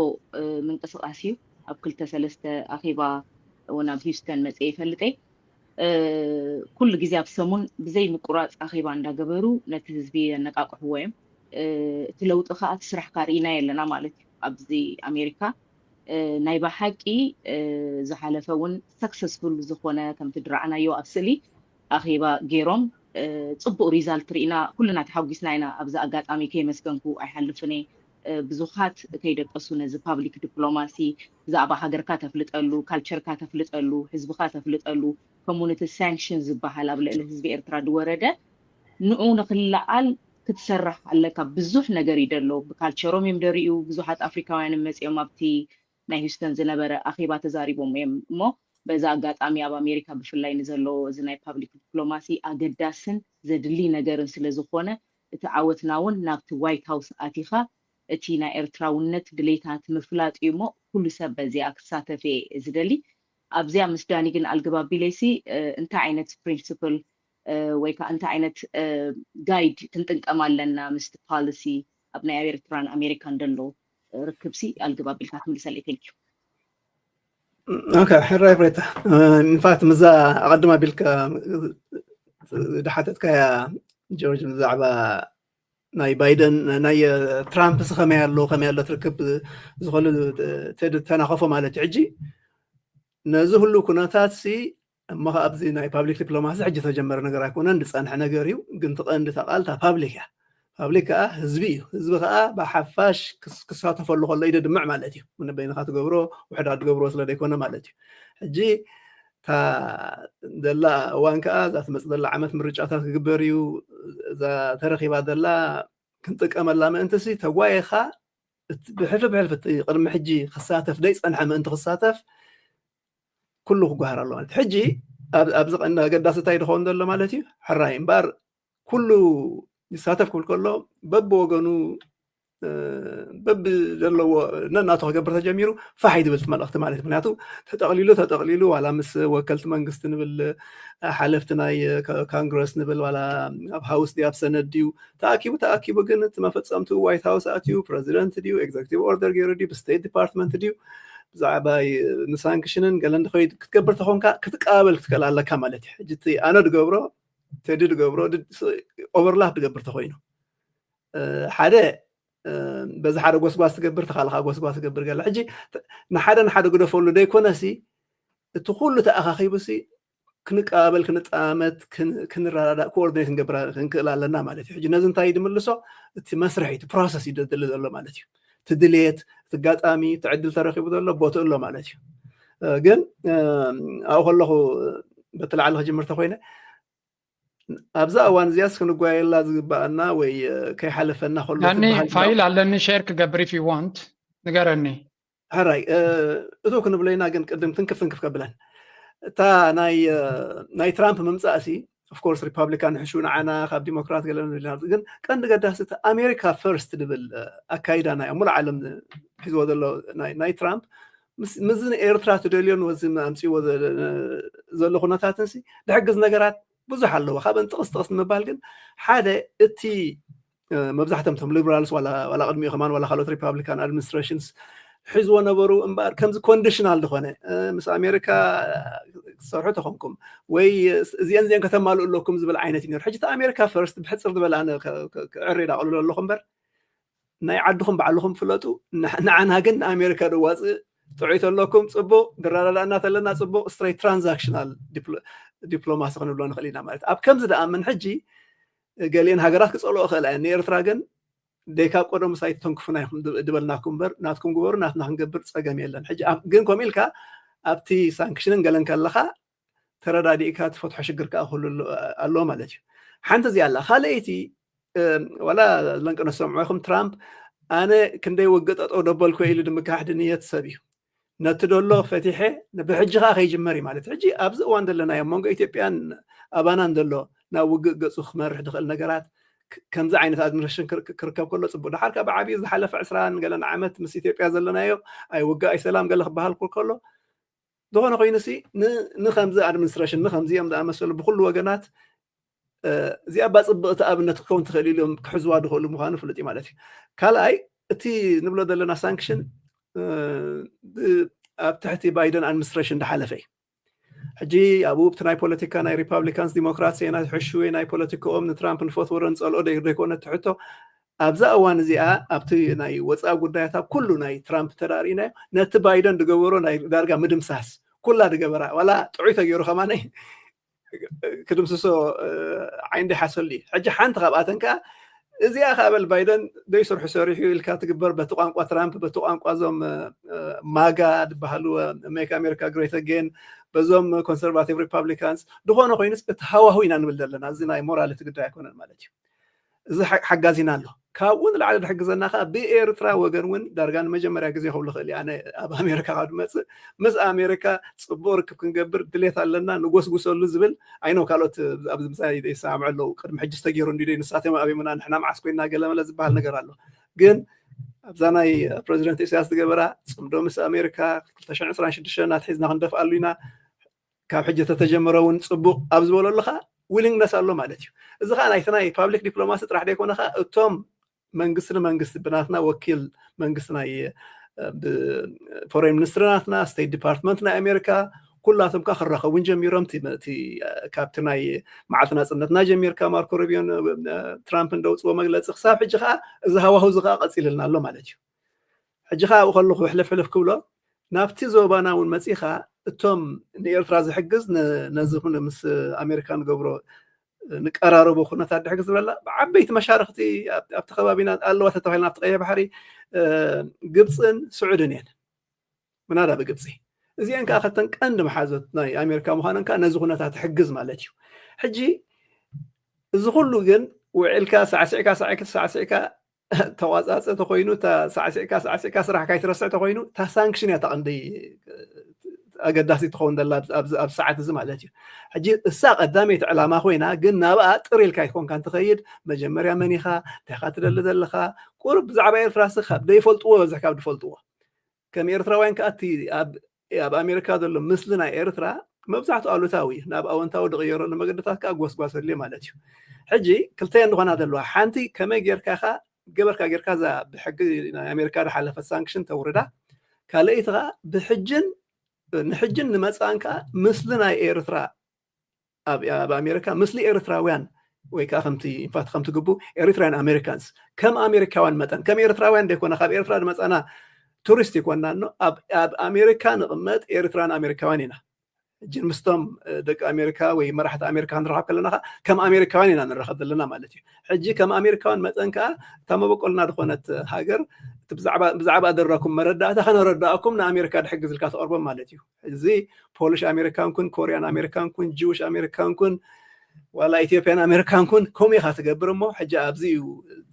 ምንቅስቓስ እዩ። ኣብ ክልተ ሰለስተ ኣኼባ እውን ኣብ ሂውስተን መፅየ ይፈልጥ እየ። ኩሉ ግዜ ኣብ ሰሙን ብዘይ ምቁራፅ ኣኼባ እንዳገበሩ ነቲ ህዝቢ የነቃቅሕዎ እዮም። እቲ ለውጢ ከዓ እቲ ስራሕካ ርኢናዮ ኣለና ማለት እዩ። ኣብዚ ኣሜሪካ ናይ ብሓቂ ዝሓለፈ እውን ሰክሰስፉል ዝኾነ ከምቲ ድረዓናዮ ኣብ ስእሊ ኣኼባ ገይሮም ጽቡቕ ሪዛልት ርኢና ኩልና ተሓጒስና ኢና። ኣብዚ ኣጋጣሚ ከይመስገንኩ ኣይሓልፍን እየ። ብዙኻት ከይደቀሱ ነዚ ፓብሊክ ዲፕሎማሲ ብዛዕባ ሃገርካ ተፍልጠሉ፣ ካልቸርካ ተፍልጠሉ፣ ህዝብኻ ተፍልጠሉ፣ ኮሙኒቲ ሳንክሽን ዝበሃል ኣብ ልዕሊ ህዝቢ ኤርትራ ዝወረደ ንኡ ንክለዓል ክትሰርሕ ኣለካ። ብዙሕ ነገር እዩ ደሎ። ብካልቸሮም እዮም ደርእዩ። ብዙሓት ኣፍሪካውያን መፂኦም ኣብቲ ናይ ሂውስተን ዝነበረ ኣኼባ ተዛሪቦም እዮም እሞ በዛ ኣጋጣሚ ኣብ ኣሜሪካ ብፍላይ ንዘሎ እዚ ናይ ፓብሊክ ዲፕሎማሲ ኣገዳስን ዘድሊ ነገርን ስለ ዝኾነ እቲ ዓወትና እውን ናብቲ ዋይት ሃውስ ኣቲኻ እቲ ናይ ኤርትራውነት ድሌታት ምፍላጥ እዩ እሞ ኩሉ ሰብ በዚኣ ክሳተፍ እየ ዝደሊ። ኣብዚኣ ምስ ዳኒ ግን ኣልግብ ኣቢለይሲ እንታይ ዓይነት ፕሪንስፕል ወይ ከዓ እንታይ ዓይነት ጋይድ ክንጥንቀም ኣለና ምስቲ ፖሊሲ ኣብ ናይ ኤርትራን ኣሜሪካን ደሎ ርክብሲ ኣልግብ ኣቢልካ ትምልሰለይ። ቴንክ ዩ። ኦኬ ሕራይ ፍሬታ ኢንፋክት ምዛ ኣቐድም ኣቢልካ ድሓተትካያ ጆርጅ ብዛዕባ ናይ ባይደን ናይ ትራምፕ ሲ ከመይ ኣሎ ከመይ ኣሎ ትርክብ ዝኸሉ ተናኸፎ ማለት እዩ። ሕጂ ነዚ ሁሉ ኩነታት ሲ እሞ ኣብዚ ናይ ፓብሊክ ዲፕሎማሲ ሕጂ ተጀመረ ነገር ኣይኮነን፣ ዝፀንሐ ነገር እዩ። ግን ትቐንዲ ተቃልታ ፓብሊክ እያ። ፓብሊክ ከዓ ህዝቢ እዩ። ህዝቢ ከዓ ብሓፋሽ ክሳተፈሉ ከሎ ኢደ ድምዕ ማለት እዩ። በይንካ ትገብሮ ውሕዳት ትገብሮ ስለ ዘይኮነ ማለት እዩ። ሕጂ እታ ዘላ እዋን ከዓ እዛ ትመፅእ ዘላ ዓመት ምርጫታት ክግበር እዩ። እዛ ተረኪባ ዘላ ክንጥቀመላ ምእንቲ ሲ ተጓይኻ ብሕልፊ ብሕልፊ ቅድሚ ሕጂ ክሳተፍ ደይ ፀንሐ ምእንቲ ክሳተፍ ኩሉ ክጓሃር ኣሎ ማለት ሕጂ ኣብዚ ቀንዲ ኣገዳሲ እንታይ ዝኸውን ዘሎ ማለት እዩ። ሕራይ እምበኣር ኩሉ ይሳተፍ ክብል ከሎ በብወገኑ በብዘለዎ ነናቱ ክገብር ተጀሚሩ ፋሕ ይድብል መልእክቲ ማለት እዩ። ምክንያቱ ተጠቅሊሉ ተጠቅሊሉ ዋላ ምስ ወከልቲ መንግስቲ ንብል ሓለፍቲ ናይ ካንግረስ ንብል ዋላ ኣብ ሃውስ ድዩ ኣብ ሰነድ ድዩ ተኣኪቡ ተኣኪቡ ግን እቲ መፈፀምቱ ዋይት ሃውስ ኣትዩ ፕረዚደንት ድዩ ኤግዘክቲቭ ኦርደር ገይሩ ድዩ ብስቴት ዲፓርትመንት ድዩ ብዛዕባ ንሳንክሽንን ገለን ድኸይድ ክትገብር ተኾንካ ክትቀባበል ክትክእል ኣለካ ማለት እዩ። ሕጂ እቲ ኣነ ድገብሮ ቴዲ ድገብሮ ኦቨርላፕ ድገብር ተኮይኑ ሓደ በዚ ሓደ ጎስጓስ ትገብር ተካልካ ጎስጓስ ትገብር ገለ ሕጂ ንሓደ ንሓደ ግደፈሉ ደይኮነሲ እቲ ኩሉ ተኣኻኺቡሲ ክንቀባበል ክንጠማመት ክንረዳዳእ ኮኦርዲኔት ክንገብር ክንክእል ኣለና ማለት እዩ። ሕጂ ነዚ እንታይ ድምልሶ እቲ መስርሒ እቲ ፕሮሰስ እዩ ደድሊ ዘሎ ማለት እዩ። እቲ ድሌት እቲ ኣጋጣሚ እቲ ዕድል ተረኪቡ ዘሎ ቦትኡ ኣሎ ማለት እዩ። ግን ኣብኡ ከለኹ በቲ ላዕሊ ክጅምር ተኮይነ ኣብዛ እዋን እዚኣስ ክንጓየላ ዝግባኣና ወይ ከይሓለፈና ከሎ ፋይል ኣለኒ ሼር ክገብር if you want ንገረኒ። ሕራይ እቶ ክንብለይና ግን ቅድም ትንክፍ ትንክፍ ከብለን እታ ናይ ትራምፕ ምምፃእ ሲ ኦፍኮርስ ሪፓብሊካን ሕሹ ንዓና ካብ ዲሞክራት ገለ ግን ቀንዲ ገዳሲ ኣሜሪካ ፈርስት ዝብል ኣካይዳ ናይ ሙሉ ዓለም ሒዝዎ ዘሎ ናይ ትራምፕ ምስዚ ንኤርትራ ትደልዮን ወዚ ኣምፅዎ ዘሎ ኩነታትን ሲ ድሕግዝ ነገራት ብዙሕ ኣለዎ። ካብን ጥቕስ ጥቕስ ንምባል ግን ሓደ እቲ መብዛሕቶም ቶም ሊበራልስ ዋላ ቅድሚኡ ከማን ዋላ ካልኦት ሪፓብሊካን ኣድሚኒስትሬሽንስ ሒዝዎ ነበሩ እምበኣር ከምዚ ኮንዲሽናል ዝኾነ ምስ ኣሜሪካ ትሰርሑ ተኾንኩም ወይ እዚአን እዚአን ከተማልኡ ኣለኩም ዝብል ዓይነት እዩ ነሩ። ሕጂ ኣሜሪካ ፈርስት ብሕፅር ዝበለ ኣነ ክዕሪ ዳቕልሎ ኣለኹ እምበር ናይ ዓድኹም ባዕልኹም ፍለጡ። ንዓና ግን ንኣሜሪካ ደዋፅእ ጥዑይ ተለኩም ፅቡቅ፣ ድረዳዳእና ተለና ፅቡቅ። ስትሬት ትራንዛክሽናል ዲፕሎማሲ ክንብሎ ንኽእል ኢና ማለት ኣብ ከምዚ ደኣ ምን ሕጂ ገሊአን ሃገራት ክፀልኦ ክእላ እየን። ንኤርትራ ግን ደይካብ ቀደሙ ሳይት ተንክፉና ኢኹም ድበልናኩም እምበር ናትኩም ግበሩ ናትና ክንገብር ፀገም የለን። ሕጂ ግን ከምኡ ኢልካ ኣብቲ ሳንክሽንን ገለን ከለካ ተረዳዲእካ ትፈትሖ ሽግር ከዓ ክህሉ ኣለዎ ማለት እዩ። ሓንቲ እዚኣ ኣላ። ካልኣይቲ ዋላ ለንቅነ ሰምዑ ኢኹም ትራምፕ ኣነ ክንደይ ውግእ ጠጠው ደበልኩ ኢሉ ድምካሕዲ ንየት ሰብ እዩ። ነቲ ደሎ ፈቲሐ ብሕጂ ከዓ ከይጅመር እዩ ማለት ሕጂ ኣብዚ እዋን ዘለናዮ መንጎ ኢትዮጵያን ኣባናን ዘሎ ናብ ውግእ ገፁ ክመርሕ ዝኽእል ነገራት ከምዚ ዓይነት ኣድሚኒስትሬሽን ክርከብ ከሎ ፅቡቅ። ድሓር ካብ ዓብዩ ዝሓለፈ ዕስራን ገለን ዓመት ምስ ኢትዮጵያ ዘለናዮ ኣይ ውግእ ኣይ ሰላም ገለ ክበሃል ከሎ ዝኾነ ኮይኑ ሲ ንከምዚ ኣድሚኒስትሬሽን ንከምዚኦም ዝኣመሰሉ ብኩሉ ወገናት እዚኣ ባ ፅብቕቲ ኣብነት ክኸውን ትኽእል ኢሎም ክሕዝዋ ዝኽእሉ ምዃኑ ፍሉጥ እዩ ማለት እዩ። ካልኣይ እቲ ንብሎ ዘለና ሳንክሽን ኣብ ትሕቲ ባይደን ኣድሚኒስትሬሽን ዝሓለፈ እዩ። ሕጂ ኣብኡ እቲ ናይ ፖለቲካ ናይ ሪፓብሊካንስ ዲሞክራትስ ናይ ሕሹ ናይ ፖለቲካኦም ንትራምፕ ንፈትዎ ዶ ንፀልኦ ዶ ዘይኮነ ትሕቶ ኣብዛ እዋን እዚኣ ኣብቲ ናይ ወፃኢ ጉዳያት ኣብ ኩሉ ናይ ትራምፕ ተዳርእናዮ ነቲ ባይደን ዝገበሮ ናይ ዳርጋ ምድምሳስ ኩላ ዝገበራ ዋላ ጥዑይ ተገይሩ ከማነይ ክድምስሶ ዓይንዲ ሓሰሉ እዩ። ሕጂ ሓንቲ ካብኣተን ከዓ እዚኣ ከዓ በል ባይደን ዘይሰርሑ ሰሪሑ ኢልካ ትግበር በቲ ቋንቋ ትራምፕ በቲ ቋንቋ እዞም ማጋ ዝበሃሉ make America great again በዞም conservative Republicans ዝኾነ ኮይኑስ እቲ ሃዋሁ ኢና ንብል ዘለና። እዚ ናይ ሞራሊቲ ጉዳይ ኣይኮነን ማለት እዩ። እዚ ሓጋዚና ኣሎ። ካብኡ ንላዕሊ ዝሕግዘና ከዓ ብኤርትራ ወገን እውን ዳርጋ ንመጀመርያ ግዜ ክብሉ ክእል ኣነ ኣብ ኣሜሪካ ካብ ድመፅእ ምስ ኣሜሪካ ፅቡቅ ርክብ ክንገብር ድሌት ኣለና ንጎስጉሰሉ ዝብል ኣይኖ ካልኦት ኣብዚ ምሳይ ዘይሰማምዑ ኣለዉ። ቅድሚ ሕጂ ዝተገይሩ እንዲ ንሳቶም ኣብሙና ንሕና መዓስ ኮይና ገለመለ ዝበሃል ነገር ኣሎ። ግን ኣብዛ ናይ ፕሬዚደንት ኢሳያስ ዝገበራ ፅምዶ ምስ ኣሜሪካ ክልተ ሽሕን ዕስራን ሽዱሽተን ናትሒዝና ክንደፍኣሉ ኢና ካብ ሕጂ ተተጀመረ እውን ፅቡቅ ኣብ ዝበለሉ ከዓ ዊሊንግነስ ኣሎ ማለት እዩ። እዚ ከዓ ናይቲ ናይ ፓብሊክ ዲፕሎማሲ ጥራሕ ዘይኮነ ከዓ እቶም መንግስቲ ንመንግስቲ ብናትና ወኪል መንግስቲ ናይ ፎሬን ሚኒስትሪ ናትና ስቴት ዲፓርትመንት ናይ ኣሜሪካ ኩላቶም ከዓ ክራኸቡን ጀሚሮም ካብቲ ናይ መዓልቲ ናፅነትና ጀሚርካ ማርኮ ሩቢዮን ትራምፕ እንደውፅዎ መግለፂ ክሳብ ሕጂ ከዓ እዚ ሃዋሁ እዚ ከዓ ቀፂልልና ኣሎ ማለት እዩ። ሕጂ ከዓ ኣብኡ ከለኩ ሕልፍ ሕልፍ ክብሎ ናብቲ ዞባና እውን መፂኻ እቶም ንኤርትራ ዝሕግዝ ነዚ ምስ ኣሜሪካ ንገብሮ ንቀራረቦ ኩነታት ድሕግዝ ዝብለላ ብዓበይቲ መሻርክቲ ኣብቲ ከባቢና ኣለዋ ተተባሂልና ኣብቲ ቀይሕ ባሕሪ ግብፅን ስዑድን እየን። ምናዳ ብግብፂ እዚአን ከዓ ከተን ቀንዲ መሓዞት ናይ ኣሜሪካ ምዃነን ከዓ ነዚ ኩነታት ትሕግዝ ማለት እዩ። ሕጂ እዚ ኩሉ ግን ውዒልካ ሳዕስዕካ ሳዕስዕካ ተቋፃፀ ተኮይኑ ሳዕስዕካ ሳዕስዕካ ስራሕ ካይትረስዕ ተኮይኑ እታ ሳንክሽን እያ ተቐንዲ ኣገዳሲ ትኸውን ዘላ ኣብ ሰዓት እዚ ማለት እዩ። ሕጂ እሳ ቀዳመይቲ ዕላማ ኮይና ግን ናብኣ ጥር ኢልካ ኣይትኮንካ እንትኸይድ መጀመርያ መን ኢኻ እንታይ ኢኻ ትደሊ ዘለኻ ቁርብ ብዛዕባ ኤርትራ ስ ካብ ዘይፈልጥዎ በዝሕ ካብ ዝፈልጥዎ ከም ኤርትራውያን ከዓ እቲ ኣብ ኣሜሪካ ዘሎ ምስሊ ናይ ኤርትራ መብዛሕትኡ ኣሉታዊ እዩ። ናብ ኣወንታዊ ዝቕየረሉ መገድታት ከዓ ጎስጓሰሉ ማለት እዩ። ሕጂ ክልተየን ዝኾና ዘለዋ ሓንቲ ከመይ ጌርካ ኢኻ ገበርካ ጌርካ እዛ ብሕጊ ናይ ኣሜሪካ ዝሓለፈት ሳንክሽን ተውርዳ፣ ካልኣይቲ ከዓ ብሕጅን ንሕጅን ንመፃን ከዓ ምስሊ ናይ ኤርትራ ኣብ ኣሜሪካ ምስሊ ኤርትራውያን ወይ ከዓ ከምቲ ኢንፋክት ከምቲ ግቡ ኤሪትራያን ኣሜሪካንስ ከም ኣሜሪካውያን መጠን ከም ኤርትራውያን ዘይኮነ ካብ ኤርትራ ዝመፃና ቱሪስት ይኮና ኖ ኣብ ኣሜሪካ ንቕመጥ ኤርትራን ኣሜሪካውያን ኢና። ሕጂ ምስቶም ደቂ ኣሜሪካ ወይ መራሕቲ ኣሜሪካ ክንረኸብ ከለና ከዓ ከም ኣሜሪካውያን ኢና ንረኸብ ዘለና ማለት እዩ። ሕጂ ከም ኣሜሪካውያን መጠን ከዓ እታ መበቆልና ዝኾነት ሃገር ብዛዕባ ኣደረኩም መረዳእታ ከነረዳእኩም ንኣሜሪካ ድሕግዝ ኢልካ ተቐርቦም ማለት እዩ። እዚ ፖሊሽ ኣሜሪካን ኩን ኮሪያን ኣሜሪካን ኩን ጂውሽ ኣሜሪካን ኩን ዋላ ኢትዮጵያን ኣሜሪካን ኩን ከምኡ ኢኻ ትገብር እሞ ሕጂ ኣብዚ እዩ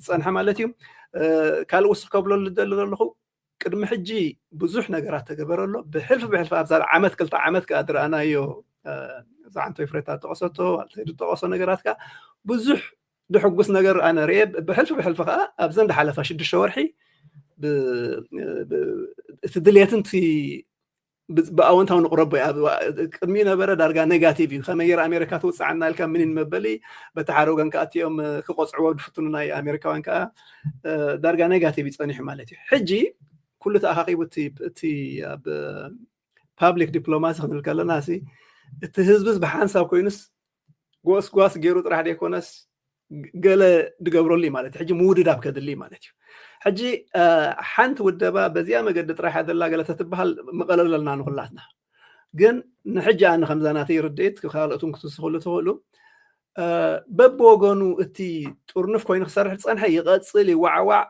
ዝፀንሐ ማለት እዩ። ካልእ ውስኽ ከብለሉ ዝደሊ ዘለኹ ቅድሚ ሕጂ ብዙሕ ነገራት ተገበረ ኣሎ። ብሕልፊ ብሕልፊ ኣብዛ ዓመት ክልተ ዓመት ከዓ ዝረኣናዮ ዛዓንቶይ ፍሬታ ዝጠቐሰቶ ዝጠቐሶ ነገራት ከዓ ብዙሕ ድሕጉስ ነገር ኣነ ርኤ። ብሕልፊ ብሕልፊ ከዓ ኣብዘን ዝሓለፋ ሽዱሽተ ወርሒ እቲ ድሌትን ብኣወንታዊ ንቕረቦ እዩ። ቅድሚ ነበረ ዳርጋ ኔጋቲቭ እዩ። ከመይ ገይራ ኣሜሪካ ትውፅዓና ኢልካ ምኒን መበሊ በቲ ሓደ ወገን ከዓ እቲኦም ክቆፅዕዎ ዝፍትኑ ናይ ኣሜሪካውያን ከዓ ዳርጋ ኔጋቲቭ እዩ ፀኒሑ ማለት እዩ። ሕጂ ኩሉ ተኣኻኺቡ እቲ ኣብ ፓብሊክ ዲፕሎማሲ ክንብል ከለና እቲ ህዝብስ ብሓንሳብ ኮይኑስ ጎስጓስ ገይሩ ጥራሕ ዘይኮነስ ገለ ድገብረሉ ማለት ሕጂ ምውድዳብ ከድሊ ማለት እዩ። ሕጂ ሓንቲ ውደባ በዚኣ መገዲ ጥራሕ ደላ ገለ ተትበሃል መቐለለልና ንኩላትና። ግን ንሕጂ ኣነ ከምዛ ናተይ ርድኢት ካልኦትም ክትስኽሉ ትኽእሉ በብወገኑ እቲ ጥርኑፍ ኮይኑ ክሰርሕ ዝፀንሐ ይቐፅል ይዋዕዋዕ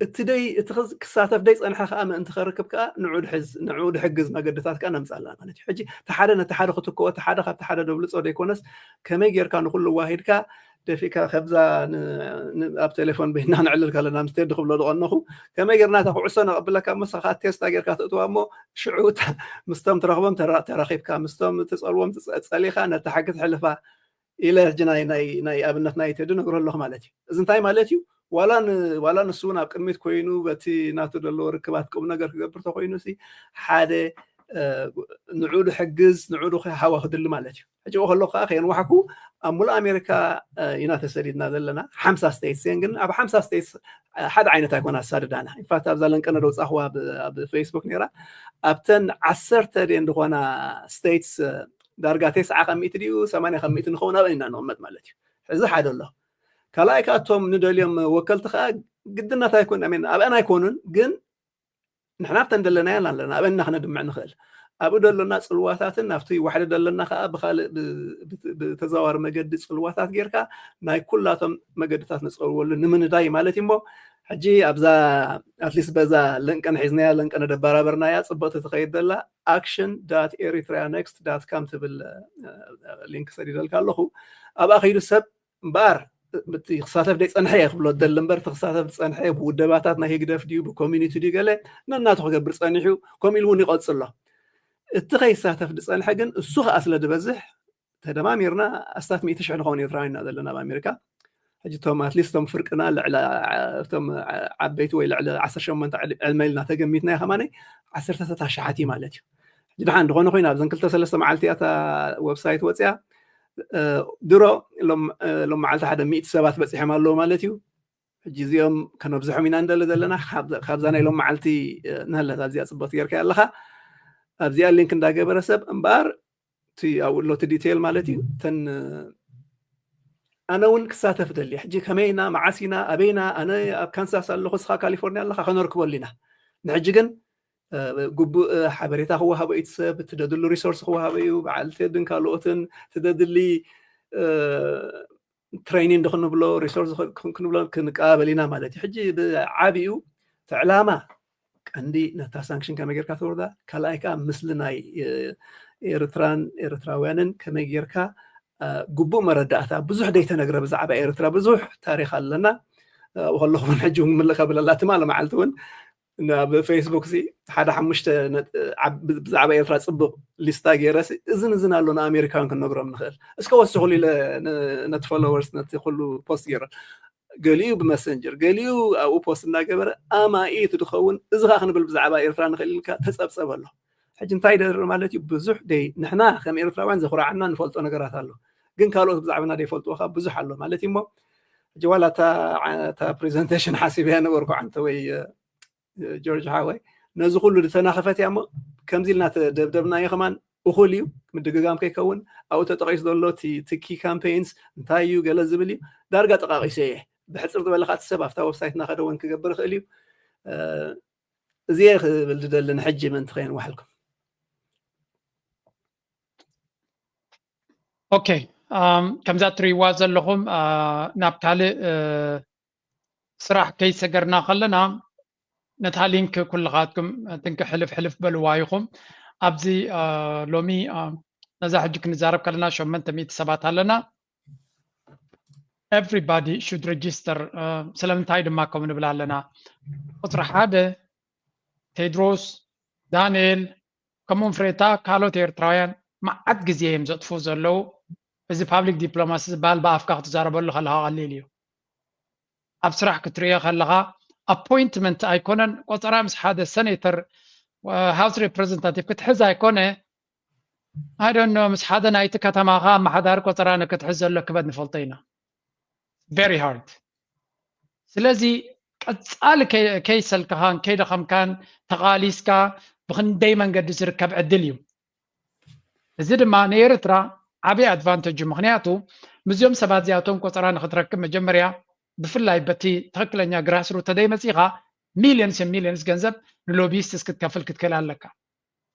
እቲ ደይ እቲ ክሳተፍ ደይ ፀንሐ ከዓ ምእንቲ ከርክብ ከዓ ንዑ ድሕዝ ንዑ ድሕግዝ መገድታት ከዓ ነምፃላ ማለት እዩ። ሕጂ ተሓደ ነቲ ሓደ ክትክኦ ተሓደ ካብቲ ሓደ ደብልፆ ዘይኮነስ ከመይ ጌርካ ንኩሉ ዋሂድካ ደፊእካ ከብዛ ኣብ ቴሌፎን በይና ንዕልል ከለና ምስ ቴዲ ክብሎ ዝቐነኹ ከመይ ጌርና እታ ኩዕሶ ነቐብለካ እሞ ንስኻ ቴስታ ጌርካ ትእትዋ እሞ ሽዑ ምስቶም ትረኽቦም ተራኺብካ ምስቶም ትፀልዎም ፀሊኻ ነታ ሕጊ ትሕልፋ ኢለ ሕጂ ናይ ናይ ናይ ኣብነት ናይ ቴዲ ነግሮ ኣለኹ ማለት እዩ። እዚ እንታይ ማለት እዩ? ዋላ ዋላ ንሱ እውን ኣብ ቅድሚት ኮይኑ በቲ ናቱ ዘለዎ ርክባት ቁም ነገር ክገብር ተኮይኑ ሲ ሓደ ንዑ ድሕግዝ ንዑ ዱ ሃዋ ክድሊ ማለት እዩ። ሕጂ ከሎ ከዓ ከየንዋሕኩ ኣብ ሙሉእ ኣሜሪካ ኢና ተሰዲድና ዘለና ሓምሳ ስቴትስ እየን። ግን ኣብ ሓምሳ ስቴትስ ሓደ ዓይነት ኣይኮና ኣሳድዳና። ኢንፋክት ኣብዛ ለንቀነ ደውፃኹዋ ኣብ ፌስቡክ ነይራ ኣብተን ዓሰርተ ድየን ዝኾና ስቴትስ ዳርጋ ተስዓ ካብ ሚእቲ ድዩ ሰማንያ ካብ ሚእቲ ንኸውን ኣብአን ኢና ንቕመጥ ማለት እዩ። እዚ ሓደ ኣሎ። ካልኣይ ከኣ እቶም ንደልዮም ወከልቲ ከኣ ግድነት ኣይኮን ኣሜን ኣብአን ኣይኮኑን ግን ንሕና ኣብተን ደለናየን ኣለና ኣብአን ኢና ክነድምዕ ንኽእል ኣብኡ ደሎና ፅልዋታትን ኣብቲ ዋሕደ ደለና ከዓ ብካልእ ብተዘዋዋሪ መገዲ ፅልዋታት ጌርካ ናይ ኩላቶም መገድታት ንፀውወሉ ንምንዳይ ማለት እዩ እሞ ሕጂ ኣብዛ ኣትሊስት በዛ ለንቀን ሒዝናያ ለንቀን ደባራበርናያ ፅብቕቲ ትኸይድ ዘላ action dot eritrea next dot com ትብል ሊንክ ሰዲደልካ ኣለኹ ኣብኣ ከይዱ ሰብ እምበኣር እቲ ክሳተፍ ደይ ፀንሐ እየ ክብሎ ደሊ እምበር እቲ ክሳተፍ ዝፀንሐ ብውደባታት ናይ ህግደፍ ድዩ ብኮሚኒቲ ድዩ ገለ ነናቱ ክገብር ፀኒሑ ከምኡ ኢሉ እውን ይቐፅሎ እቲ ከይሳተፍ ዝፀንሐ ግን እሱ ከዓ ስለ ዝበዝሕ ተደማሚርና ኣስታት ሚእቲ ሽሕ ንኸውን ኤርትራውያን ኢና ዘለና ኣብ ኣሜሪካ ሕጂ እቶም ኣትሊስት እቶም ፍርቅና ልዕሊ እቶም ዓበይቲ ወይ ልዕሊ ዓሰርተ ሸሞንተ ዕልመ ኢልና ተገሚትና ከማነ ዓሰርተ ኣሽሓት እዩ ማለት እዩ ሕጂ ድሓን ዝኾነ ኮይኑ ኣብዘን ክልተ ሰለስተ መዓልቲ እያ እታ ወብሳይት ወፅያ ድሮ ሎም መዓልቲ ሓደ ሚእቲ ሰባት በፂሖም ኣለዉ ማለት እዩ ሕጂ እዚኦም ከነብዝሖም ኢና እንደለ ዘለና ካብዛ ናይ ሎም መዓልቲ ንህለት ኣብዚኣ ፅቡቅ ትገርካ ኣለካ ኣብዚኣ ሊንክ እንዳገበረ ሰብ እምበኣር እቲ ኣብኡ ኣሎ እቲ ዲቴይል ማለት እዩ ተን ኣነ እውን ክሳተፍ ደሊ ሕጂ ከመይና መዓሲና ኣበይና ኣነ ኣብ ካንሳስ ኣለኹ ስኻ ካሊፎርኒያ ኣለካ ከነርክበሉ ኢና ንሕጂ ግን ግቡእ ሓበሬታ ክወሃቦ እዩ ሰብ ትደድሉ ሪሶርስ ክወሃቦ እዩ በዓል ቴድን ካልኦትን ትደድሊ ትሬኒንግ ክንብሎ ሪሶርስ ክንብሎ ክንቀባበል ኢና ማለት እዩ ሕጂ ብዓብኡ እቲ ዕላማ ቀንዲ ነታ ሳንክሽን ከመይ ጌርካ ተወርዳ ካልኣይ ከዓ ምስሊ ናይ ኤርትራን ኤርትራውያንን ከመይ ጌርካ ግቡእ መረዳእታ ብዙሕ ደይተነግረ ብዛዕባ ኤርትራ ብዙሕ ታሪክ ኣለና ኣብኡ ከለኹ እውን ሕጂ እውን ምልእ ከብለላ ትማሊ መዓልቲ እውን ናብ ፌስቡክ ሲ ሓደ ሓሙሽተ ብዛዕባ ኤርትራ ፅቡቅ ሊስታ ገይረ እዝን እዝን ኣሎ ንኣሜሪካውያን ክንነግሮም ንኽእል እስከ ወስኹሉ ኢለ ነቲ ፎሎወርስ ነቲ ኩሉ ፖስት ገይረ ገሊኡ ብመሰንጀር ገሊኡ ኣብኡ ፖስት እናገበረ ኣማኢት ድኸውን እዚ ከዓ ክንብል ብዛዕባ ኤርትራ ንኽእል ኢልካ ተፀብፀበ ኣሎ ሕጂ እንታይ ደር ማለት እዩ ብዙሕ ደይ ንሕና ከም ኤርትራውያን ዘኩርዓና ንፈልጦ ነገራት ኣሎ ግን ካልኦት ብዛዕባና ደይፈልጥዎ ከዓ ብዙሕ ኣሎ ማለት እዩ እሞ ሕጂ ዋላ እታ ፕሬዘንቴሽን ሓሲበያ ነበርኩ ዓንተ ወይ ጆርጅ ሓወይ ነዚ ኩሉ ዝተናኸፈት እያ እሞ ከምዚ ኢልና ተደብደብናዮ ከማን እኹል እዩ ምድግጋም ከይከውን ኣብኡ ተጠቂሱ ዘሎ ትኪ ካምፔይንስ እንታይ እዩ ገለ ዝብል እዩ ዳርጋ ጠቃቂሰ እየ ብሕፅር ዝበለ ከዓ ሰብ ኣብታ ወብሳይትና ከደወን ክገብር ይኽእል እዩ እዚየ ክብል ዝደሊ ንሕጂ ምእንቲ ከየንዋሕልኩም ኦኬ ከምዛ ትሪእዋ ዘለኹም ናብ ካልእ ስራሕ ከይሰገርና ከለና ነታ ሊንክ ኩልኻትኩም ትንኪ ሕልፍ ሕልፍ በልዋ ኢኹም ኣብዚ ሎሚ ነዛ ሕጂ ክንዛረብ ከለና ሸመንተ ሚእቲ ሰባት ኣለና everybody should register ስለምንታይ ድማ ከምኡ ንብል ኣለና ቁፅሪ ሓደ ቴድሮስ ዳንኤል ከምኡን ፍሬታ ካልኦት ኤርትራውያን መዓት ግዜ እዮም ዘጥፉ ዘለዉ እዚ ፓብሊክ ዲፕሎማሲ ዝበሃል ብኣፍካ ክትዛረበሉ ከለካ ቀሊል እዩ ኣብ ስራሕ ክትሪኦ ከለካ ኣፖይንትመንት ኣይኮነን ቆፀራ ምስ ሓደ ሰኔተር ሃውስ ሪፕሬዘንታቲቭ ክትሕዝ ኣይኮነ ኣይደኖ ምስ ሓደ ናይቲ ከተማካ ኣመሓዳሪ ቆፀራ ንክትሕዝ ዘሎ ክበድ ንፈልጦ ኢና very hard ስለዚ ቀፃሊ ከይሰልክኻን ከይደኸምካን ተቓሊስካ ብክንደይ መንገዲ ዝርከብ ዕድል እዩ እዚ ድማ ንኤርትራ ዓብዪ ኣድቫንተጅ ምክንያቱ ምስዚኦም ሰባት እዚኣቶም ቆፀራ ንክትረክብ መጀመርያ ብፍላይ በቲ ትክክለኛ ግራስሩ ተደይመፂኻ ሚሊዮንስ ሚሊዮንስ ገንዘብ ንሎቢስት ክትከፍል ክትክእል ኣለካ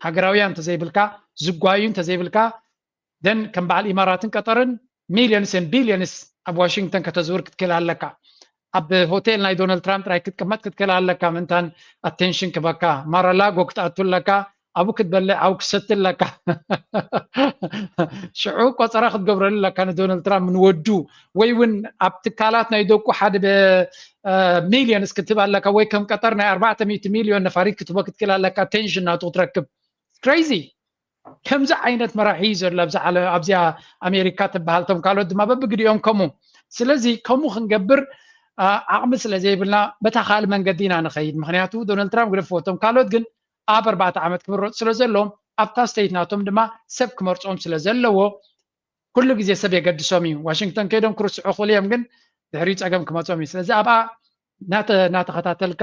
ሃገራውያን እንተዘይብልካ ዝጓዩ እንተዘይብልካ ደን ከም በዓል ኢማራትን ቀጠርን ሚሊዮንስ ን ቢሊዮንስ ኣብ ዋሽንግተን ከተዝውር ክትክእል ኣለካ ኣብ ሆቴል ናይ ዶናልድ ትራምፕ ጥራይ ክትቅመጥ ክትክእል ኣለካ ምንታን ኣቴንሽን ክበካ ማራላጎ ክትኣቱ ኣለካ ኣብኡ ክትበልዕ ኣብኡ ክትሰቲ ኣለካ ሽዑ ቆፀራ ክትገብረሉ ኣለካ ንዶናልድ ትራምፕ ንወዱ ወይ እውን ኣብ ትካላት ናይ ደቁ ሓደ ሚሊዮንስ ክትህብ ኣለካ ወይ ከም ቀጠር ናይ ኣርባዕተ ሚእቲ ሚሊዮን ነፋሪት ክትህቦ ክትክእል ኣለካ ኣቴንሽን ናቱ ክትረክብ crazy ከምዚ ዓይነት መራሒ እዩ ዘሎ ኣብዚኣ ኣሜሪካ ትበሃል ቶም ካልኦት ድማ በብግዲኦም ከምኡ ስለዚ ከምኡ ክንገብር ዓቕሚ ስለ ዘይብልና በታ ካልእ መንገዲ ኢና ንኸይድ ምክንያቱ ዶናልድ ትራምፕ ግደፍዎ ቶም ካልኦት ግን ኣብ ኣርባዕተ ዓመት ክምረፁ ስለ ዘለዎም ኣብታ ስተይት ናቶም ድማ ሰብ ክመርፆም ስለ ዘለዎ ኩሉ ግዜ ሰብ የገድሶም እዩ ዋሽንግተን ከይዶም ክርስዑ ክእሉ እዮም ግን ድሕሪኡ ፀገም ክመፆም እዩ ስለዚ ኣብኣ እናተኸታተልካ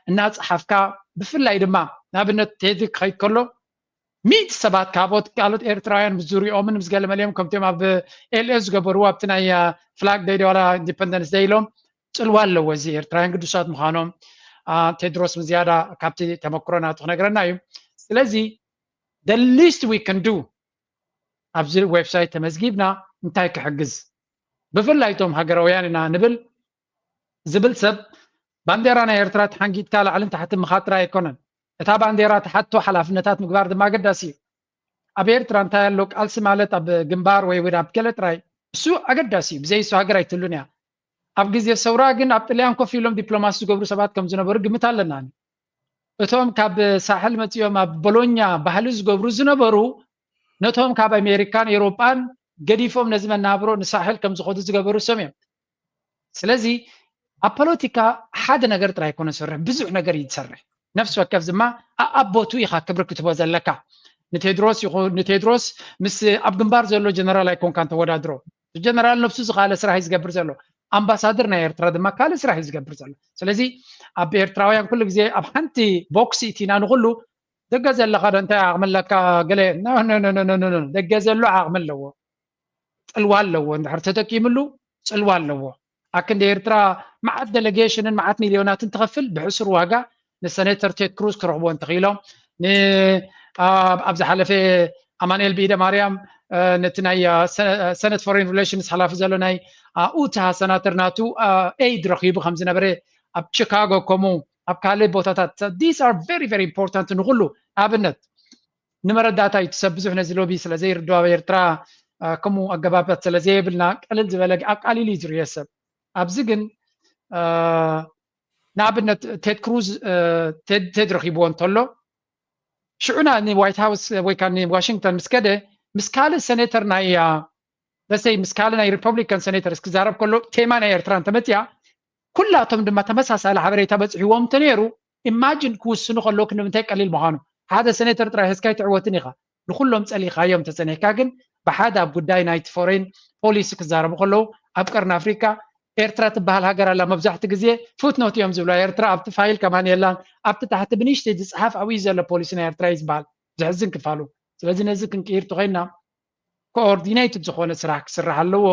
እናፀሓፍካ ብፍላይ ድማ ንኣብነት ቴዲ ክኸይድ ከሎ ሚእቲ ሰባት ካብኦት ካልኦት ኤርትራውያን ምስ ዙሪኦምን ምስ ገለመሊኦም ከምቲኦም ኣብ ኤልኤ ዝገበርዎ ኣብቲ ናይ ፍላግ ደይ ዋላ ኢንዲፐንደንስ ደይ ኢሎም ጽልዋ ኣለዎ። እዚ ኤርትራውያን ግዱሳት ምዃኖም ቴድሮስ ምዝያዳ ካብቲ ተመክሮ ናቱ ክነግረና እዩ። ስለዚ the least we can do ኣብዚ ዌብሳይት ተመዝጊብና እንታይ ክሕግዝ፣ ብፍላይ እቶም ሃገራውያን ኢና ንብል ዝብል ሰብ ባንዴራ ናይ ኤርትራ ተሓንጊጥካ ላዕልን ታሕትን ምኻድ ጥራይ ኣይኮነን። እታ ባንዴራ ትሓቶ ሓላፍነታት ምግባር ድማ ኣገዳሲ እዩ። ኣብ ኤርትራ እንታይ ኣሎ፣ ቃልሲ ማለት ኣብ ግንባር ወይ እውን ኣብ ገለ ጥራይ፣ እሱ ኣገዳሲ እዩ። ብዘይ እሱ ሃገር ኣይትህሉን እያ። ኣብ ግዜ ሰውራ ግን ኣብ ጥልያን ኮፍ ኢሎም ዲፕሎማሲ ዝገብሩ ሰባት ከም ዝነበሩ ግምት ኣለና። እቶም ካብ ሳሕል መጺኦም ኣብ ቦሎኛ ባህሊ ዝገብሩ ዝነበሩ ነቶም ካብ ኣሜሪካን ኤውሮጳን ገዲፎም ነዚ መናብሮ ንሳሕል ከም ዝኸዱ ዝገበሩ እሶም እዮም። ስለዚ ኣብ ፖለቲካ ሓደ ነገር ጥራይ ኣይኮነ ዝሰርሕ፣ ብዙሕ ነገር እዩ ዝሰርሕ። ነፍሲ ወከፍ ድማ ኣኣቦቱ ኢኻ ክብሪ ክትቦ ዘለካ። ንቴድሮስ ይኹን ንቴድሮስ ምስ ኣብ ግንባር ዘሎ ጀነራል ኣይኮንካን ተወዳድሮ። ጀነራል ነፍሱ ዝኻለ ስራሕ እዩ ዝገብር ዘሎ። ኣምባሳደር ናይ ኤርትራ ድማ ካልእ ስራሕ እዩ ዝገብር ዘሎ። ስለዚ ኣብ ኤርትራውያን ኩሉ ግዜ ኣብ ሓንቲ ቦክሲ እቲና ንኹሉ ደገ ዘለኻ ዶ እንታይ ዓቕሚ ኣለካ ገለ ደገ ዘሎ ዓቕሚ ኣለዎ፣ ጽልዋ ኣለዎ። እንድሕር ተጠቂምሉ ጽልዋ ኣለዎ። ኣክንዲ ኤርትራ መዓት ዴሌጌሽንን መዓት ሚልዮናትን ትኸፍል ብሕሱር ዋጋ ንሰኔተር ቴድ ክሩዝ ክረኽቦ እንተኽኢሎም ኣብ ዝሓለፈ ኣማንኤል ብኢደ ማርያም ነቲ ናይ ሰነት ፎሬን ሪሌሽንስ ሓላፊ ዘሎ ናይ ኡታ ሰናተር ናቱ ኤይድ ረኺቡ ከም ዝነበረ ኣብ ቺካጎ ከምኡ ኣብ ካልእ ቦታታት these are very very important ንኹሉ ኣብነት ንመረዳእታ እዩ ሰብ ብዙሕ ነዚ ሎቢ ስለ ዘይርድዋ ኤርትራ ከምኡ ኣገባባት ስለ ዘየብልና ቀልል ዝበለ ኣቃሊሉ እዩ ዝርዮ ሰብ ኣብዚ ግን ንኣብነት ቴድ ክሩዝ ቴድ ረኪብዎ እንተሎ ሽዑና ንዋይት ሃውስ ወይ ከዓ ንዋሽንግተን ምስ ከደ ምስ ካልእ ሰኔተር ናይ ለሰይ ምስ ካልእ ናይ ሪፐብሊካን ሰኔተር ክዛረብ ከሎ ቴማ ናይ ኤርትራ እንተመፅያ ኩላቶም ድማ ተመሳሳሊ ሓበሬታ በፅሕዎም እንተነይሩ ኢማጅን ክውስኑ ከለዉ ክንምንታይ ቀሊል ምዃኑ ሓደ ሰኔተር ጥራይ ሒዝካ ኣይትዕወትን ኢኻ ንኩሎም ፀሊእካዮም ተፀኒሕካ ግን ብሓደ ኣብ ጉዳይ ናይቲ ፎሬን ፖሊሲ ክዛረቡ ከለዉ ኣብ ቀርኒ ኣፍሪካ ኤርትራ ትበሃል ሃገር ኣላ መብዛሕቲ ግዜ ፉትኖት እዮም ዝብላ ኤርትራ ኣብቲ ፋይል ከማን የላን ኣብቲ ታሕቲ ብንሽተይ ዝፅሓፍ ኣብኡ ዘሎ ፖሊሲ ናይ ኤርትራ እዩ ዝበሃል ዘሕዝን ክፋሉ ስለዚ ነዚ ክንቅይር ተኮይና ኮኦርዲኔትድ ዝኾነ ስራሕ ክስራሕ ኣለዎ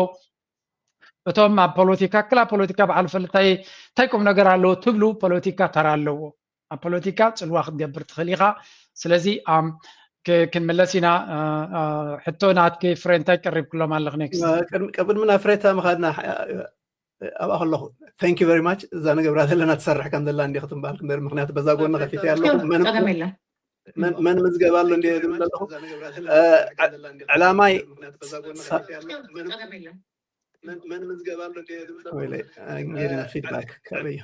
እቶም ኣብ ፖለቲካ ክላ ፖለቲካ በዓል ፈልታይ እንታይ ቁም ነገር ኣለዎ ትብሉ ፖለቲካ ተራ ኣለዎ ኣብ ፖለቲካ ፅልዋ ክትገብር ትኽእል ኢኻ ስለዚ ክንምለስ ኢና ሕቶ ናትኪ ፍረ እንታይ ቀሪብክሎም ኣለኽ ኔክስት ቅድሚ ናብ ፍሬታ ምኻድና ኣብኣ ከለኹ thank you very much እዛ ንገብራ ዘለና ትሰርሕ ከም ዘላ እንዲ ክትምባል ክንበር ምክንያቱ በዛ ጎኒ ከፊተ ኣለኹ መን መዝገብ ኣሎ እንዲ ዝብል ኣለኹ ዕላማይ መን መዝገብ ኣሎ እንዲ ዝብል ኣለኹ feedback ከበዮ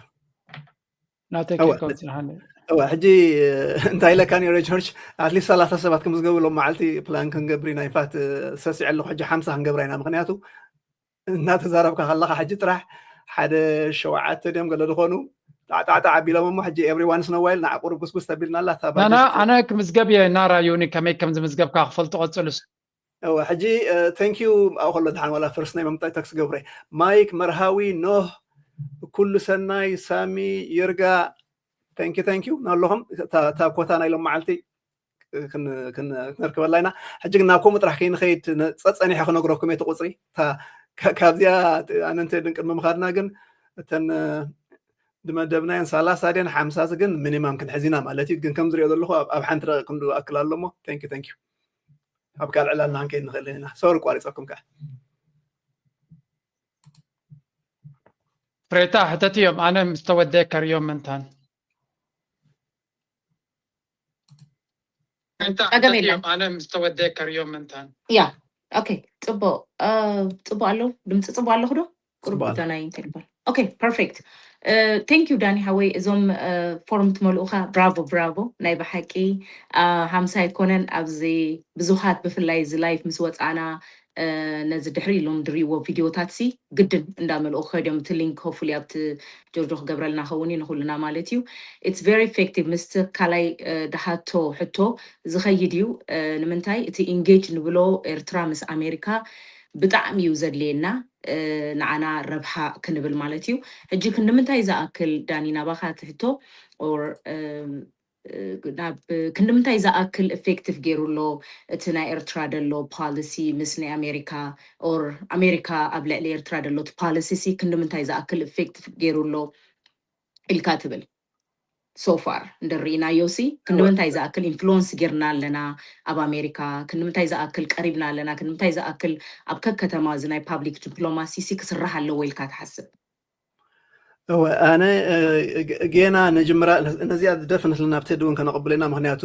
ናተይ እወ፣ ከይከውን ዝሓለ እወ፣ ሕጂ እንታይ ኢለካ ነይረ ጆርጅ ኣትሊስት ሰላሳ ሰባት ክምዝገቡ ሎም መዓልቲ ፕላን ክንገብር ኢና ኢንፋክት ሰሲዐ ኣለኹ ሕጂ ሓምሳ ክንገብራ ኢና ምክንያቱ እናተዛረብካ ከለካ ሕጂ ጥራሕ ሓደ ሸውዓተ ድዮም ገለ ዝኾኑ ጣዕጣዕጣዕ ኣቢሎም እሞ ሕጂ every once in a while ንዓ ቁሩብ ጉስጉስ ተቢልና ኣላ እታ ኣነ ባጀት ኣነ ክምዝገብ እየ ናራ ዩኒ ከመይ ከም ዝምዝገብካ ክፈልጡ ቀፅሉ እወ ሕጂ thank you ኣብኡ ከሎ ድሓን ዋላ ፈርስት ናይ መምጣይ ታክስ ገብረ ማይክ መርሃዊ ኖህ ኩሉ ሰናይ ሳሚ ይርጋ thank you thank you ናለኹም እታ እታ ኮታ ናይ ሎም መዓልቲ ክን- ክን- ክንርከበላ ኢና ሕጂ ግን ናብ ከምኡ ጥራሕ ከይንኸይድ ነ- ጸ- ጸኒሐ ክነግረኩም እቲ ቁፅሪ እታ ካ- ካብዚኣ ኣነ እንተ ድን ቅድሚ ምኻድና ግን እተን ድመደብናየን ሰላሳ ድን ሓምሳ ግን ሚኒማም ክንሕዝ ኢና ማለት እዩ ግን ከም ዝሪኦ ዘለኹ ኣብ- ኣብ ሓንቲ ደቂ ክንዱ ኣክል ኣሎ ሞ thank you thank you ኣብ ካልዕ ዕላልና ክንከይድ ንኽእል ኢና ሶሪ ቋሪፀኩም ከዓ ፍሬታ ሕተት እዮም ኣነ ምስ ተወደ ከርዮም መንታን ጸገም የለን ኣነ ምስ ተወደ ከርዮም መንታን ያ ኦኬ ጽቡቅ ጽቡቅ ኣለዉ ድምፂ ጽቡቅ ኣለኹ ዶ ቁርብ ጽቡቅ ኣሎ። እዛ ናይ ቴሌፎን ኦኬ ፐርፌክት thank you ዳኒ ሓወይ እዞም ፎርም ትመልኡካ ብራቮ ብራቮ ናይ ብሓቂ ሓምሳ ኣይኮነን ኣብዚ ብዙሃት ብፍላይ እዚ ላይፍ ምስ ወፃና ነዚ ድሕሪ ኢሎም ድሪእዎ ቪድዮታት ሲ ግድን እንዳመልኡ ክኸድዮም እቲ ሊንክ ሆፉሊ ኣብቲ ጆርጆ ክገብረልና ኸውን እዩ ንኩልና ማለት እዩ it's very effective ምስቲ ካልኣይ ድሃቶ ሕቶ ዝኸይድ እዩ ንምንታይ እቲ ኢንጌጅ ንብሎ ኤርትራ ምስ ኣሜሪካ ብጣዕሚ እዩ ዘድልየና ንዓና ረብሓ ክንብል ማለት እዩ ሕጂ ክንምንታይ ዝኣክል ዳኒ ናባኻ ትሕቶ or ናብ ክንዲ ምንታይ ዝኣክል ኢፌክቲቭ ገይሩ ኣሎ እቲ ናይ ኤርትራ ደሎ ፖሊሲ ምስ ናይ ኣሜሪካ ኦር ኣሜሪካ ኣብ ልዕሊ ኤርትራ ደሎ እቲ ፖሊሲ ሲ ክንዲ ምንታይ ዝኣክል ኢፌክቲቭ ገይሩ ኣሎ ኢልካ ትብል? So far እንደርኢናዮ ሲ ክንዲ ምንታይ ዝኣክል ኢንፍሉወንስ ጌርና ኣለና ኣብ ኣሜሪካ? ክንዲ ምንታይ ዝኣክል ቀሪብና ኣለና? ክንዲ ምንታይ ዝኣክል ኣብ ከከተማ እዚ ናይ ፓብሊክ ዲፕሎማሲ ሲ ክስራሕ ኣለዎ ኢልካ ትሓስብ? እወ ኣነ ጌና ንጅምራ ነዚኣ ደፍነት ልና ኣብ ቴዲ እውን ከነቕብል ኢና። ምክንያቱ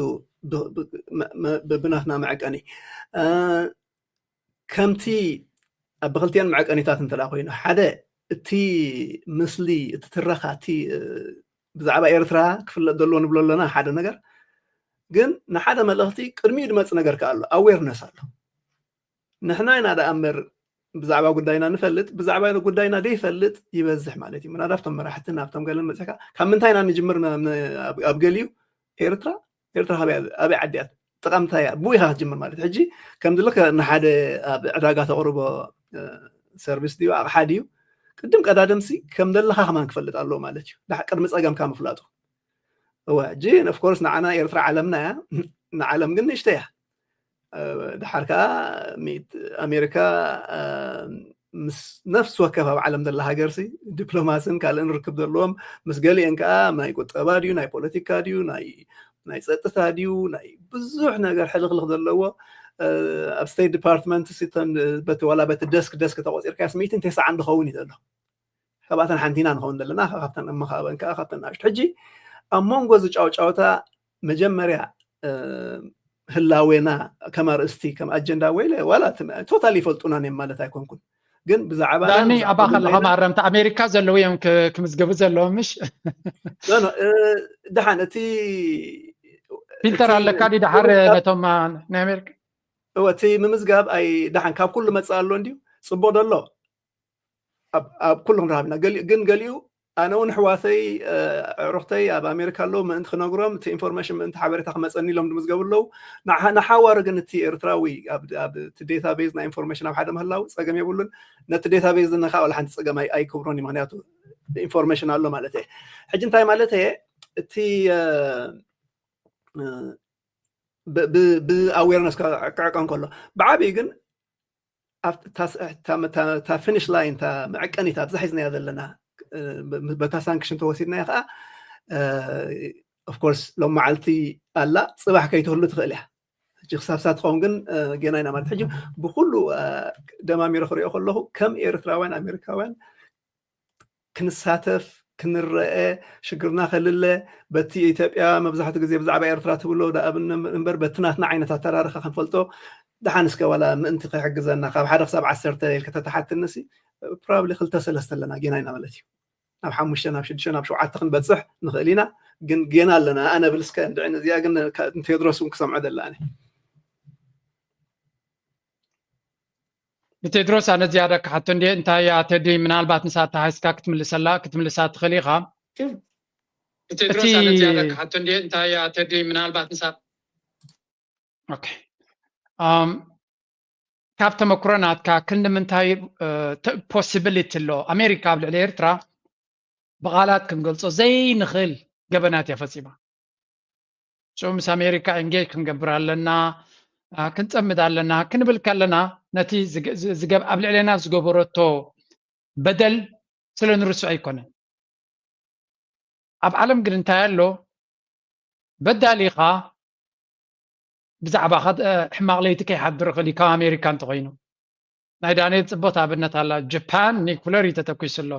ብናትና መዐቀኒ ከምቲ ኣብ ብክልቲአን መዐቀኒታት እንተ ኮይኑ ሓደ እቲ ምስሊ እቲ ትረኻ እቲ ብዛዕባ ኤርትራ ክፍለጥ ዘለዎ ንብሎ ኣለና ሓደ ነገር ግን ንሓደ መልእኽቲ ቅድሚኡ ድመፅ ነገር ከ ኣሎ ኣዌርነስ ኣሎ። ንሕና ኢና ደኣ እምበር ብዛዕባ ጉዳይና ንፈልጥ፣ ብዛዕባ ጉዳይና ደይፈልጥ ይበዝሕ ማለት እዩ። ምናልባት ኣብቶም መራሕትን ኣብቶም ገለን መፅካ ካብ ምንታይ ኢና ንጅምር ኣብ ገሊኡ ኤርትራ ኤርትራ ኣበይ ዓዲ እያ ጠቃምታ እያ ብኡ ኢካ ክትጅምር ማለት ሕጂ ከምዚ ልክ ንሓደ ኣብ ዕዳጋ ተቅርቦ ሰርቪስ ድዩ ኣቕሓ ድዩ ቅድም ቀዳድምሲ ከም ዘለካ ከማን ክፈልጥ ኣለዎ ማለት እዩ ቅድሚ ፀገምካ ምፍላጡ እወ ሕጂ ኦፍኮርስ ንዓና ኤርትራ ዓለምና እያ ንዓለም ግን ንእሽተ እያ ድሓር ከዓ ኣሜሪካ ምስ ነፍሲ ወከፍ ኣብ ዓለም ዘላ ሃገርሲ ዲፕሎማስን ካልእን ርክብ ዘለዎም ምስ ገሊአን ከዓ ናይ ቁጠባ ድዩ ናይ ፖለቲካ ድዩ ናይ ጸጥታ ድዩ ናይ ብዙሕ ነገር ሕልኽልኽ ዘለዎ ኣብ ስቴት ዲፓርትመንት በቲ ዋላ በቲ ደስክ ደስክ ተቆፂርካ ስሚትን ተስዓን ዝኸውን እዩ ዘሎ ካብኣተን ሓንቲና ንኸውን ዘለና ካብተን እመኻበን ከዓ ካብተን ናሽቱ ሕጂ ኣብ መንጎ ዝጫውጫውታ መጀመርያ ህላዌና ከም ኣርእስቲ ከም ኣጀንዳ ወይለ ዋላ ቶታል ይፈልጡናን እዮም ማለት ኣይኮንኩን ግን ብዛዕባ ዳኒ ኣባኻ ኣለኻ ማረምቲ ኣሜሪካ ዘለዉ እዮም ክምዝገቡ ዘለዎም ምሽ ደሓን እቲ ፊልተር ኣለካ ድዩ ድሓር ነቶም ናይ ኣሜሪካ እቲ ምምዝጋብ ኣይ ደሓን ካብ ኩሉ መፅእ ኣሎ እንድዩ ፅቡቅ ደሎ ኣብ ኩሉ ክንረሃብ ኢና ግን ገሊኡ ኣነ እውን ኣሕዋተይ ኣዕሩኽተይ ኣብ ኣሜሪካ ኣለዉ ምእንቲ ክነግሮም እቲ ኢንፎርሜሽን ምእንቲ ሓበሬታ ክመፀኒ ኢሎም ዝምዝገቡ ኣለዉ ንሓዋሩ ግን እቲ ኤርትራዊ እቲ ዴታቤዝ ናይ ኢንፎርሜሽን ኣብ ሓደ ምህላው ፀገም የብሉን ነቲ ዴታቤዝ ዝነካ ዋላ ሓንቲ ፀገም ኣይክብሮን እዩ ምክንያቱ ኢንፎርሜሽን ኣሎ ማለት እየ ሕጂ እንታይ ማለት እየ እቲ ብኣዌርነስ ክዕቀን ከሎ ብዓብዩ ግን እታ ፊኒሽ ላይን እታ መዐቀኒት ኣብዛ ሒዝናያ ዘለና በታ ሳንክሽን ተወሲድናዮ ከዓ ኦፍኮርስ ሎም መዓልቲ ኣላ ፅባሕ ከይትህሉ ትኽእል እያ ሕጂ ክሳብ ሳ ትኸውን ግን ጌና ኢና ማለት ሕጂ ብኩሉ ደማሚረ ክሪኦ ከለኹ ከም ኤርትራውያን ኣሜሪካውያን ክንሳተፍ ክንረአ ሽግርና ከልለ በቲ ኢትዮጵያ መብዛሕትኡ ግዜ ብዛዕባ ኤርትራ ትብሎ ደኣብነ እምበር በቲ ናትና ዓይነት ኣተራርኻ ክንፈልጦ ደሓን እስከ ዋላ ምእንቲ ክሕግዘና ካብ ሓደ ክሳብ ዓሰርተ ኢልካ ተተሓትንሲ ፕሮባብሊ ክልተ ሰለስተ ኣለና ጌና ኢና ማለት እዩ ናብ ሓሙሽተ ናብ ሽዱሽተ ናብ ሸውዓተ ክንበፅሕ ንኽእል ኢና ግን ጌና ኣለና ኣነ ብል እስከ እንድዕን እዚኣ ግን ንቴድሮስ እውን ክሰምዖ ደላ ኣነ ንቴድሮስ ኣነ ዝያዳ ክሓቶ እንድየ እንታይ ኣተዲ ምናልባት ንሳ ተሃይስካ ክትምልሰላ ክትምልሳ ትኽእል ኢኻ ንቴድሮስ ኣነ ዝያዳ ክሓቶ እንድየ እንታይ ኣተዲ ምናልባት ንሳ ካብ ተመክሮ ናትካ ክንዲ ምንታይ ፖሲቢሊቲ ኣሎ ኣሜሪካ ኣብ ልዕሊ ኤርትራ ብቓላት ክንገልጾ ዘይንኽእል ገበናት እያ ፈጺማ ሽዑ ምስ ኣሜሪካ ኤንጌጅ ክንገብር ኣለና ክንጸምድ ኣለና ክንብል ከለና ነቲ ኣብ ልዕሌና ዝገበረቶ በደል ስለ ንርስዖ ኣይኮነን ኣብ ዓለም ግን እንታይ ኣሎ በዳሊኻ ብዛዕባ ሕማቕ ለይቲ ከይሓድር ኽእል ካብ ኣሜሪካ እንተኮይኑ ናይ ዳንኤል ፅቦት ኣብነት ኣላ ጃፓን ኒኩለር እዩ ተተኪሱ ኣሎ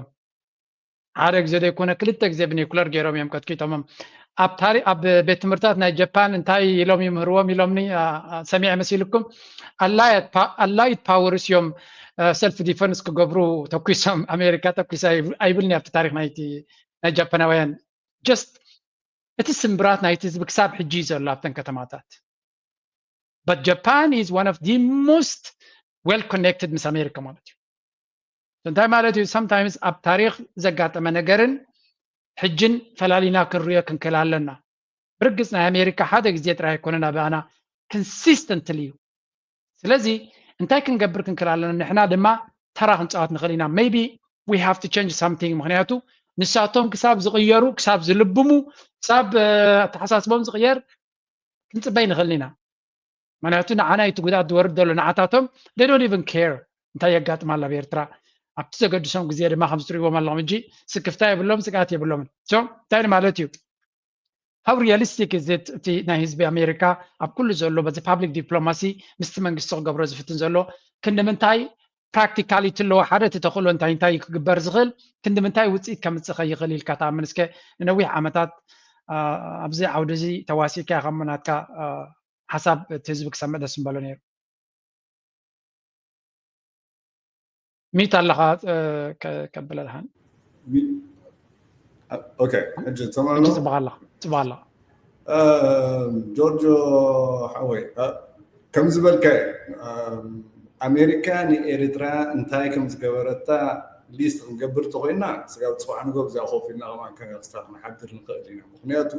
ሓደ ግዜ ዘይኮነ ክልተ ግዜ ብኒኩለር ገይሮም እዮም ቀጥቂጦሞም ኣብ ታሪ ኣብ ቤት ትምህርታት ናይ ጃፓን እንታይ ኢሎም ይምህርዎም ኢሎምኒ ሰሚዐ መሲልኩም ኣላይት ፓወርስ እዮም ሰልፍ ዲፈንስ ክገብሩ ተኩሶም ኣሜሪካ ተኩሳ ኣይብልኒ ኣብቲ ታሪክ ናይቲ ናይ ጃፓናውያን ጀስት እቲ ስምብራት ናይቲ ህዝቢ ክሳብ ሕጂ እዩ ዘሎ ኣብተን ከተማታት but Japan is one of the most well connected ምስ ኣሜሪካ ማለት እዩ እንታይ ማለት እዩ sometimes ኣብ ታሪክ ዘጋጠመ ነገርን ሕጅን ፈላሊና ክንሪኦ ክንክእል ኣለና ብርግፅ ናይ ኣሜሪካ ሓደ ግዜ ጥራይ ኣይኮነን ኣባና consistently እዩ ስለዚ እንታይ ክንገብር ክንክእል ኣለና ንሕና ድማ ተራ ክንፃወት ንኽእል ኢና maybe we have to change something ምክንያቱ ንሳቶም ክሳብ ዝቕየሩ፣ ክሳብ ዝልብሙ፣ ክሳብ ኣተሓሳስቦም ዝቕየር ክንፅበይ ንኽእል ኢና። ምክንያቱ ንዓና እቲ ጉዳት ዝወርድ ዘሎ፣ ንዓታቶም they don't even care እንታይ የጋጥም ኣሎ ኣብ ኤርትራ። ኣብቲ ዘገድሶም ግዜ ድማ ከምዚ ትሪእዎም ኣለኹም ሕጂ ስክፍታ የብሎም፣ ስግኣት የብሎምን። So እንታይ ማለት እዩ? How realistic is it? እቲ ናይ ህዝቢ ኣሜሪካ ኣብ ኩሉ ዘሎ በዚ ፓብሊክ ዲፕሎማሲ ምስቲ መንግስቲ ክገብሮ ዝፍትን ዘሎ ክንዲ ምንታይ ፕራክቲካሊቲ ኣለዎ? ሓደ እቲ ተኽእሎ እንታይ እንታይ ክግበር ዝኽእል ክንዲ ምንታይ ውፅኢት ከምፅእ ከይኽእል ኢልካ ትኣምን? እስከ ንነዊሕ ዓመታት ኣብዚ ዓውዲ እዚ ተዋሲእካ ኢኻ እሞ ናትካ ሓሳብ እቲ ህዝቢ ክሰምዕ ደስ ምበሎ ነይሩ። ሚት ኣለኻ? ከብለልሃን ኦኬ። ሕጂ ትሰምዕ ኣሎ? ጽባቕ ኣለኻ፣ ጽባቕ ኣለኻ። ጆርጆ ሓወይ፣ ከም ዝበልካ ኣሜሪካ ንኤርትራ እንታይ ከም ዝገበረታ ሊስት ክንገብር ተኮይና ስጋብ ጽባሕ ንጎ ብዚኣ ኮፍ ኢልና ከማን ከነስታ ክንሓድር ንኽእል ኢና። ምክንያቱ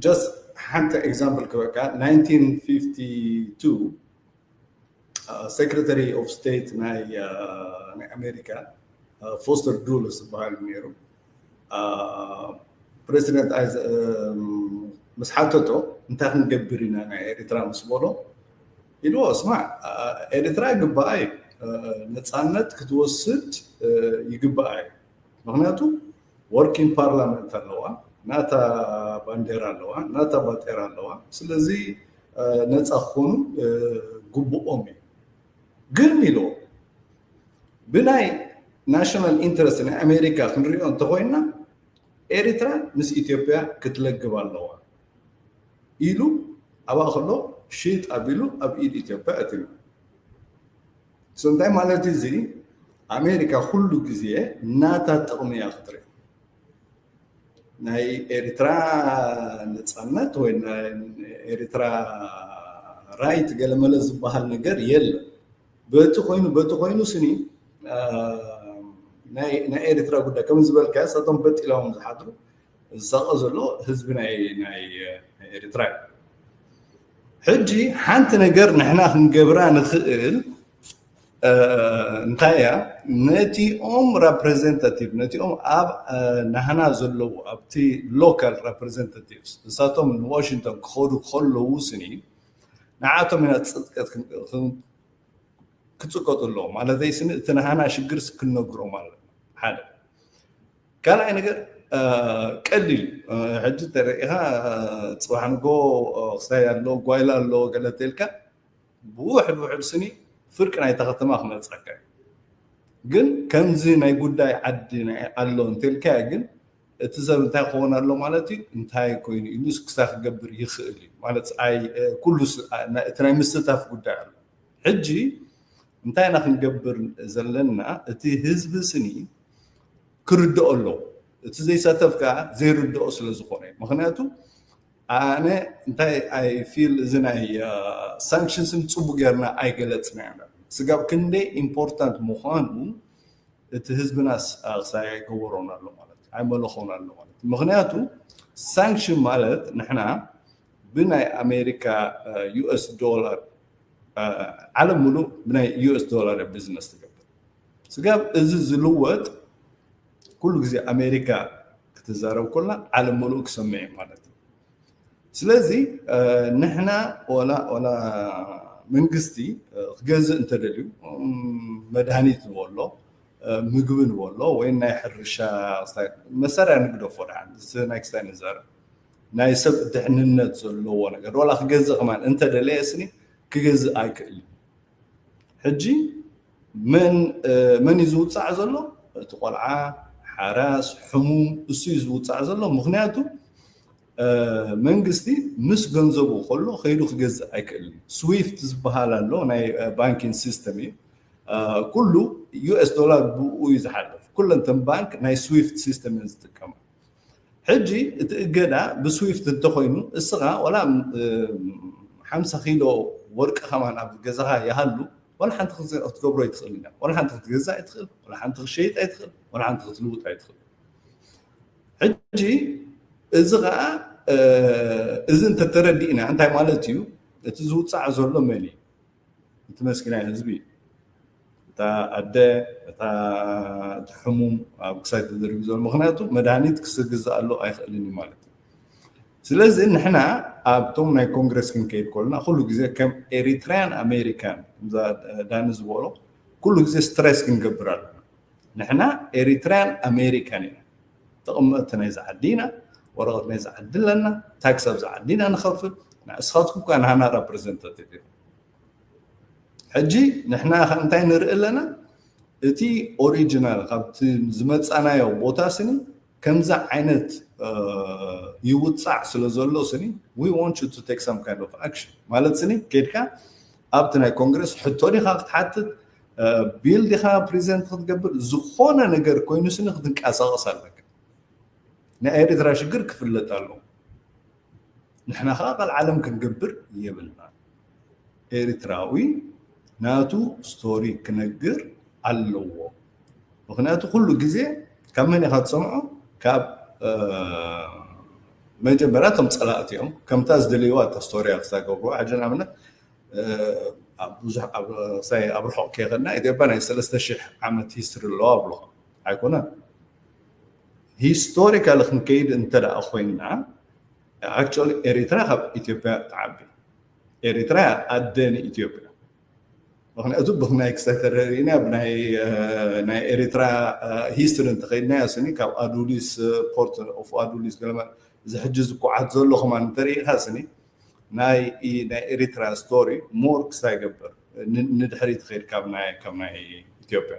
just ሓንቲ ኤግዛምፕል ክበካ nineteen fifty two secretary of state ናይ ኣሜሪካ ፎስተር ዱለስ ዝበሃል ነይሩ። ፕሬዚደንት ምስ ሓተቶ እንታይ ክንገብር ኢና ናይ ኤርትራ ምስ በሎ ኢልዎ፣ ስማዕ ኤርትራ ግባኣይ ነፃነት ክትወስድ ይግባኣይ። ምክንያቱ ወርኪንግ ፓርላመንት ኣለዋ፣ ናታ ባንዴራ ኣለዋ፣ ናታ ባጤራ ኣለዋ። ስለዚ ነፃ ክኾኑ ግቡኦም እዩ። ግን ኢልዎ ብናይ ናሽናል ኢንትረስት ናይ ኣሜሪካ ክንሪኦ እንተኮይና ኤርትራ ምስ ኢትዮጵያ ክትለግብ ኣለዋ ኢሉ ኣብኣ ከሎ ሽጥ ኣቢሉ ኣብ ኢድ ኢትዮጵያ ኣትዩ። So እንታይ ማለት እዩ እዚ? ኣሜሪካ ኩሉ ግዜ ናታ ጥቕሚ እያ ክትርኢ። ናይ ኤርትራ ነፃነት ወይ ናይ ኤርትራ ራይት ገለመለ ዝበሃል ነገር የለን። በቲ ኮይኑ በቲ ኮይኑ ስኒ ናይ ኤርትራ ጉዳይ ከም ዝበልካ እሳቶም በጥ ኢሎም ዝሓድሩ ዝሳቐ ዘሎ ህዝቢ ናይ ኤርትራ እዩ። ሕጂ ሓንቲ ነገር ንሕና ክንገብራ ንኽእል እንታይ እያ? ነቲኦም ረፕሬዘንታቲቭ ነቲኦም ኣብ ናህና ዘለዉ ኣብቲ ሎካል ረፕሬዘንታቲቭስ እሳቶም ንዋሽንግቶን ክኸዱ ከለዉ ስኒ ንዓቶም ኢና ፅጥቀት ክፅቀጡ ኣለዎ ማለተይ ስኒ እቲ ናህና ሽግር ክነግሮም ኣለና ሓደ ካልኣይ ነገር ቀሊል ሕጂ ተሪኢኻ ፅባሕ ንጎ ክስታይ ኣሎ ጓይላ ኣሎ ገለ ተልካ ብውሕድ ውሕድ ስኒ ፍርቂ ናይታ ከተማ ክመፀካ እዩ። ግን ከምዚ ናይ ጉዳይ ዓዲ ኣሎ እንተልካዮ ግን እቲ ሰብ እንታይ ክኸውን ኣሎ ማለት እዩ እንታይ ኮይኑ ኢሉ ክሳ ክገብር ይኽእል እዩ ማለት ኩሉ እቲ ናይ ምስታፍ ጉዳይ ኣሎ። ሕጂ እንታይ ኢና ክንገብር ዘለና? እቲ ህዝቢ ስኒ ክርድኦ ኣለዎ። እቲ ዘይሳተፍ ከዓ ዘይርድኦ ስለ ዝኾነ ምክንያቱ ኣነ እንታይ ኣይ ፊል እዚ ናይ ሳንክሽንስ ጽቡቅ ጌርና ኣይገለጽና ኢና ስጋብ ክንደይ ኢምፖርታንት ምዃኑ እቲ ህዝብናስ ክሳይ ኣይገበሮን ኣሎ ማለት ኣይመለኾን ኣሎ ማለት ምክንያቱ ሳንክሽን ማለት ንሕና ብናይ ኣሜሪካ ዩኤስ ዶላር ዓለም ሙሉእ ብናይ ዩኤስ ዶላር ቢዝነስ ትገብር ስጋብ እዚ ዝልወጥ ኩሉ ግዜ ኣሜሪካ ክትዛረብ ኮላ ዓለም ሙሉእ ክሰምዕ እዩ ማለት እዩ። ስለዚ ንሕና ወላ ወላ መንግስቲ ክገዝእ እንተደልዩ መድሃኒት ንበሎ ምግቢ ንበሎ ወይ ናይ ሕርሻ መሳርያ ንግደፎ ደሓን ናይ ክስታይ ንዛረብ ናይ ሰብ ድሕንነት ዘለዎ ነገር ወላ ክገዝእ ከማን እንተደለየ ስኒ ክገዝእ ኣይክእልን። ሕጂ መን መን እዩ ዝውፃዕ ዘሎ? እቲ ቆልዓ ሓራስ ሕሙም እሱ እዩ ዝውፃዕ ዘሎ። ምክንያቱ መንግስቲ ምስ ገንዘቡ ከሎ ከይዱ ክገዝእ ኣይክእልን። ስዊፍት ዝበሃል ኣሎ ናይ ባንኪንግ ሲስተም እዩ። ኩሉ ዩኤስ ዶላር ብኡ እዩ ዝሓልፍ። ኩለን ተን ባንክ ናይ ስዊፍት ሲስተም እየን ዝጥቀማ። ሕጂ እቲ እገዳ ብስዊፍት እንተኮይኑ እስኻ ዋላ ሓምሳ ኪሎ ወርቂ ከማን ኣብ ገዛኻ ይሃሉ ዋላ ሓንቲ ክትገብሮ ኣይትኽእል ኢና ዋላ ሓንቲ ክትገዛ ኣይትኽእል ዋላ ሓንቲ ክትሸይጥ ኣይትኽእል ዋላ ሓንቲ ክትልውጥ ኣይትኽእል። ሕጂ እዚ ከዓ እዚ እንተተረዲእና እንታይ ማለት እዩ? እቲ ዝውፃዕ ዘሎ መን እዩ? እቲ መስኪናይ ህዝቢ እዩ። እታ ኣደ፣ እታ፣ እቲ ሕሙም ኣብ ክሳይ ተደርቢ ዘሎ፣ ምክንያቱ መድሃኒት ክስግዛኣሉ ኣይኽእልን እዩ ማለት እዩ። ስለዚ ንሕና ኣብቶም ናይ ኮንግረስ ክንከይድ ከለና ኩሉ ግዜ ከም ኤሪትራያን ኣሜሪካን፣ ከምዛ ዳኒ ዝበሎ፣ ኩሉ ግዜ ስትሬስ ክንገብር ኣለና። ንሕና ኤሪትራያን ኣሜሪካን ኢና። ተቐመጥቲ ናይዚ ዓዲ ኢና፣ ወረቐት ናይዚ ዓዲ ኣለና፣ ታክስ ኣብዚ ዓዲ ኢና ንኸፍል። ንስኻትኩም ከኣ ንሃና ረፕሬዘንታቲቭ ኢኹም። ሕጂ ንሕና ከ እንታይ ንርኢ ኣለና? እቲ ኦሪጂናል ካብቲ ዝመጻናዮ ቦታ ስኒ ከምዚ ዓይነት ይውጻዕ ስለ ዘሎ ስኒ we want you to take some kind of action ማለት ስኒ ከድካ ኣብቲ ናይ ኮንግረስ ሕቶ ዲኻ ክትሓትት፣ ቢል ዲኻ ፕሪዘንት ክትገብር፣ ዝኾነ ነገር ኮይኑ ስኒ ክትንቀሳቐስ ኣለካ። ናይ ኤርትራ ሽግር ክፍለጥ ኣለዎ። ንሕና ከዓ ቀልዓለም ክንገብር የብልና። ኤርትራዊ ናቱ ስቶሪ ክነግር ኣለዎ። ምክንያቱ ኩሉ ግዜ ካብ መን ኢኻ ትሰምዖ? ካብ መጀመርያ እቶም ፀላእቲ እዮም። ከምታ ዝደልይዋ እታ ስቶሪያ ክሳገብርዋ ሕጂ ንኣብነት ኣብ ብዙሕ ኣብ ሳይ ኣብ ርሑቕ ከይኸድና ኢትዮጵያ ናይ ሰለስተ ሽሕ ዓመት ሂስትሪ ኣለዋ ኣብልኹ ኣይኮነን። ሂስቶሪካል ክንከይድ እንተ ደኣ ኮይንና ኣክቹዋሊ ኤሪትራ ካብ ኢትዮጵያ ትዓቢ። ኤሪትራ ኣደ ንኢትዮጵያ። ምክንያቱ ብክናይ ክሳይ ተረዲእና ብናይ ናይ ኤሪትራ ሂስትሪ እንተኸይድናዮ ስኒ ካብ ኣዱሊስ ፖርት ኦፍ ኣዱሊስ ገለመ እዚ ሕጂ ዝኩዓት ዘሎ ከማን እንተሪኢኻ ስኒ ናይ ናይ ኤሪትራ ስቶሪ ሞር ክሳይ ገብር ንድሕሪት ኸይድ ካብ ናይ ካብ ናይ ኢትዮጵያ።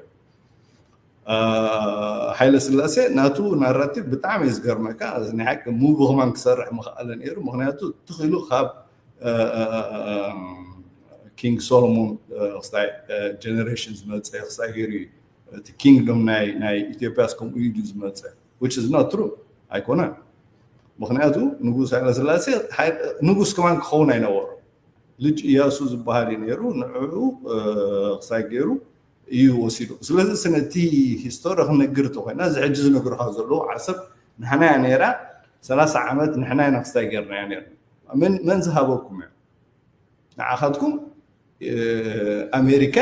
ሃይለ ስላሴ ናቱ ናራቲቭ ብጣዕሚ እዩ ዝገርመካ። ናይ ሓቂ ሙቪ ከማን ክሰርሕ ምኽኣለ ነይሩ። ምክንያቱ ትኽኢሉ ካብ ኪንግ ሶሎሞን ክስታይ ጀነሬሽን ዝመፀ ክስታይ ገይሩ እዩ። እቲ ኪንግዶም ናይ ናይ ኢትዮጵያስ ከምኡ እዩ ድዩ ዝመፀ? Which is not true ኣይኮነን። ምክንያቱ ንጉስ ሃይለ ስላሴ ንጉስ ከማን ክኸውን ኣይነበሮ። ልጅ እያሱ ዝበሃል እዩ ነይሩ። ንዕኡ ክሳይ ገይሩ እዩ ወሲዱ። ስለዚ ስነ እቲ ሂስቶሪ ክነግር እንተኮይና እዚ ሕጂ ዝነግርካ ዘለዉ ዓሰብ ንሕናያ ነይራ ሰላሳ ዓመት ንሕና ኢና ክስታይ ገይርናያ ነይርና። መን ዝሃበኩም እያ? ንዓኻትኩም ኣሜሪካ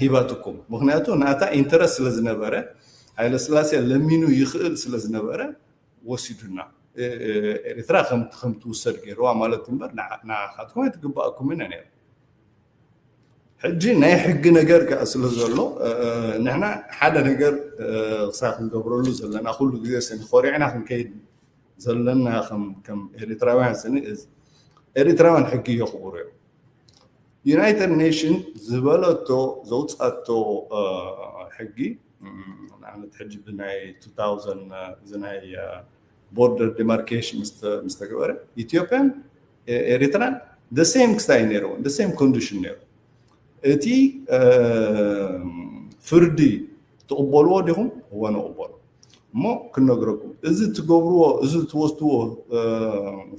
ሂባትኩም። ምክንያቱ ናታ ኢንተረስት ስለ ዝነበረ ሃይለ ስላሴ ለሚኑ ይኽእል ስለ ዝነበረ ወሲዱና። ኤርትራ ከም ትውሰድ ገይርዋ ማለት እምበር ንዓኻትኩም ኣይትግባእኩምን እያ ነይራ። ሕጂ ናይ ሕጊ ነገር ከዓ ስለ ዘሎ ንሕና ሓደ ነገር ክሳ ክንገብረሉ ዘለና ኩሉ ግዜ ስኒ ኮሪዕና ክንከይድ ዘለና ከም ኤሪትራውያን ስኒ ኤሪትራውያን ሕጊ የኽብሩ እዮም። ዩናይትድ ኔሽን ዝበለቶ ዘውፃቶ ሕጊ ንኣብነት ሕጂ ብናይ two thousand እዚ ናይ ቦርደር ዲማርኬሽን ምስ ተገበረ ኢትዮጵያን ኤሪትራን the same ክስታይ ነይርዎ the same ኮንዲሽን ነይሩ። እቲ ፍርዲ ትቕበልዎ ዲኹም? እወ ንቕበሎ። እሞ ክነግረኩም እዚ ትገብርዎ እዚ ትወስድዎ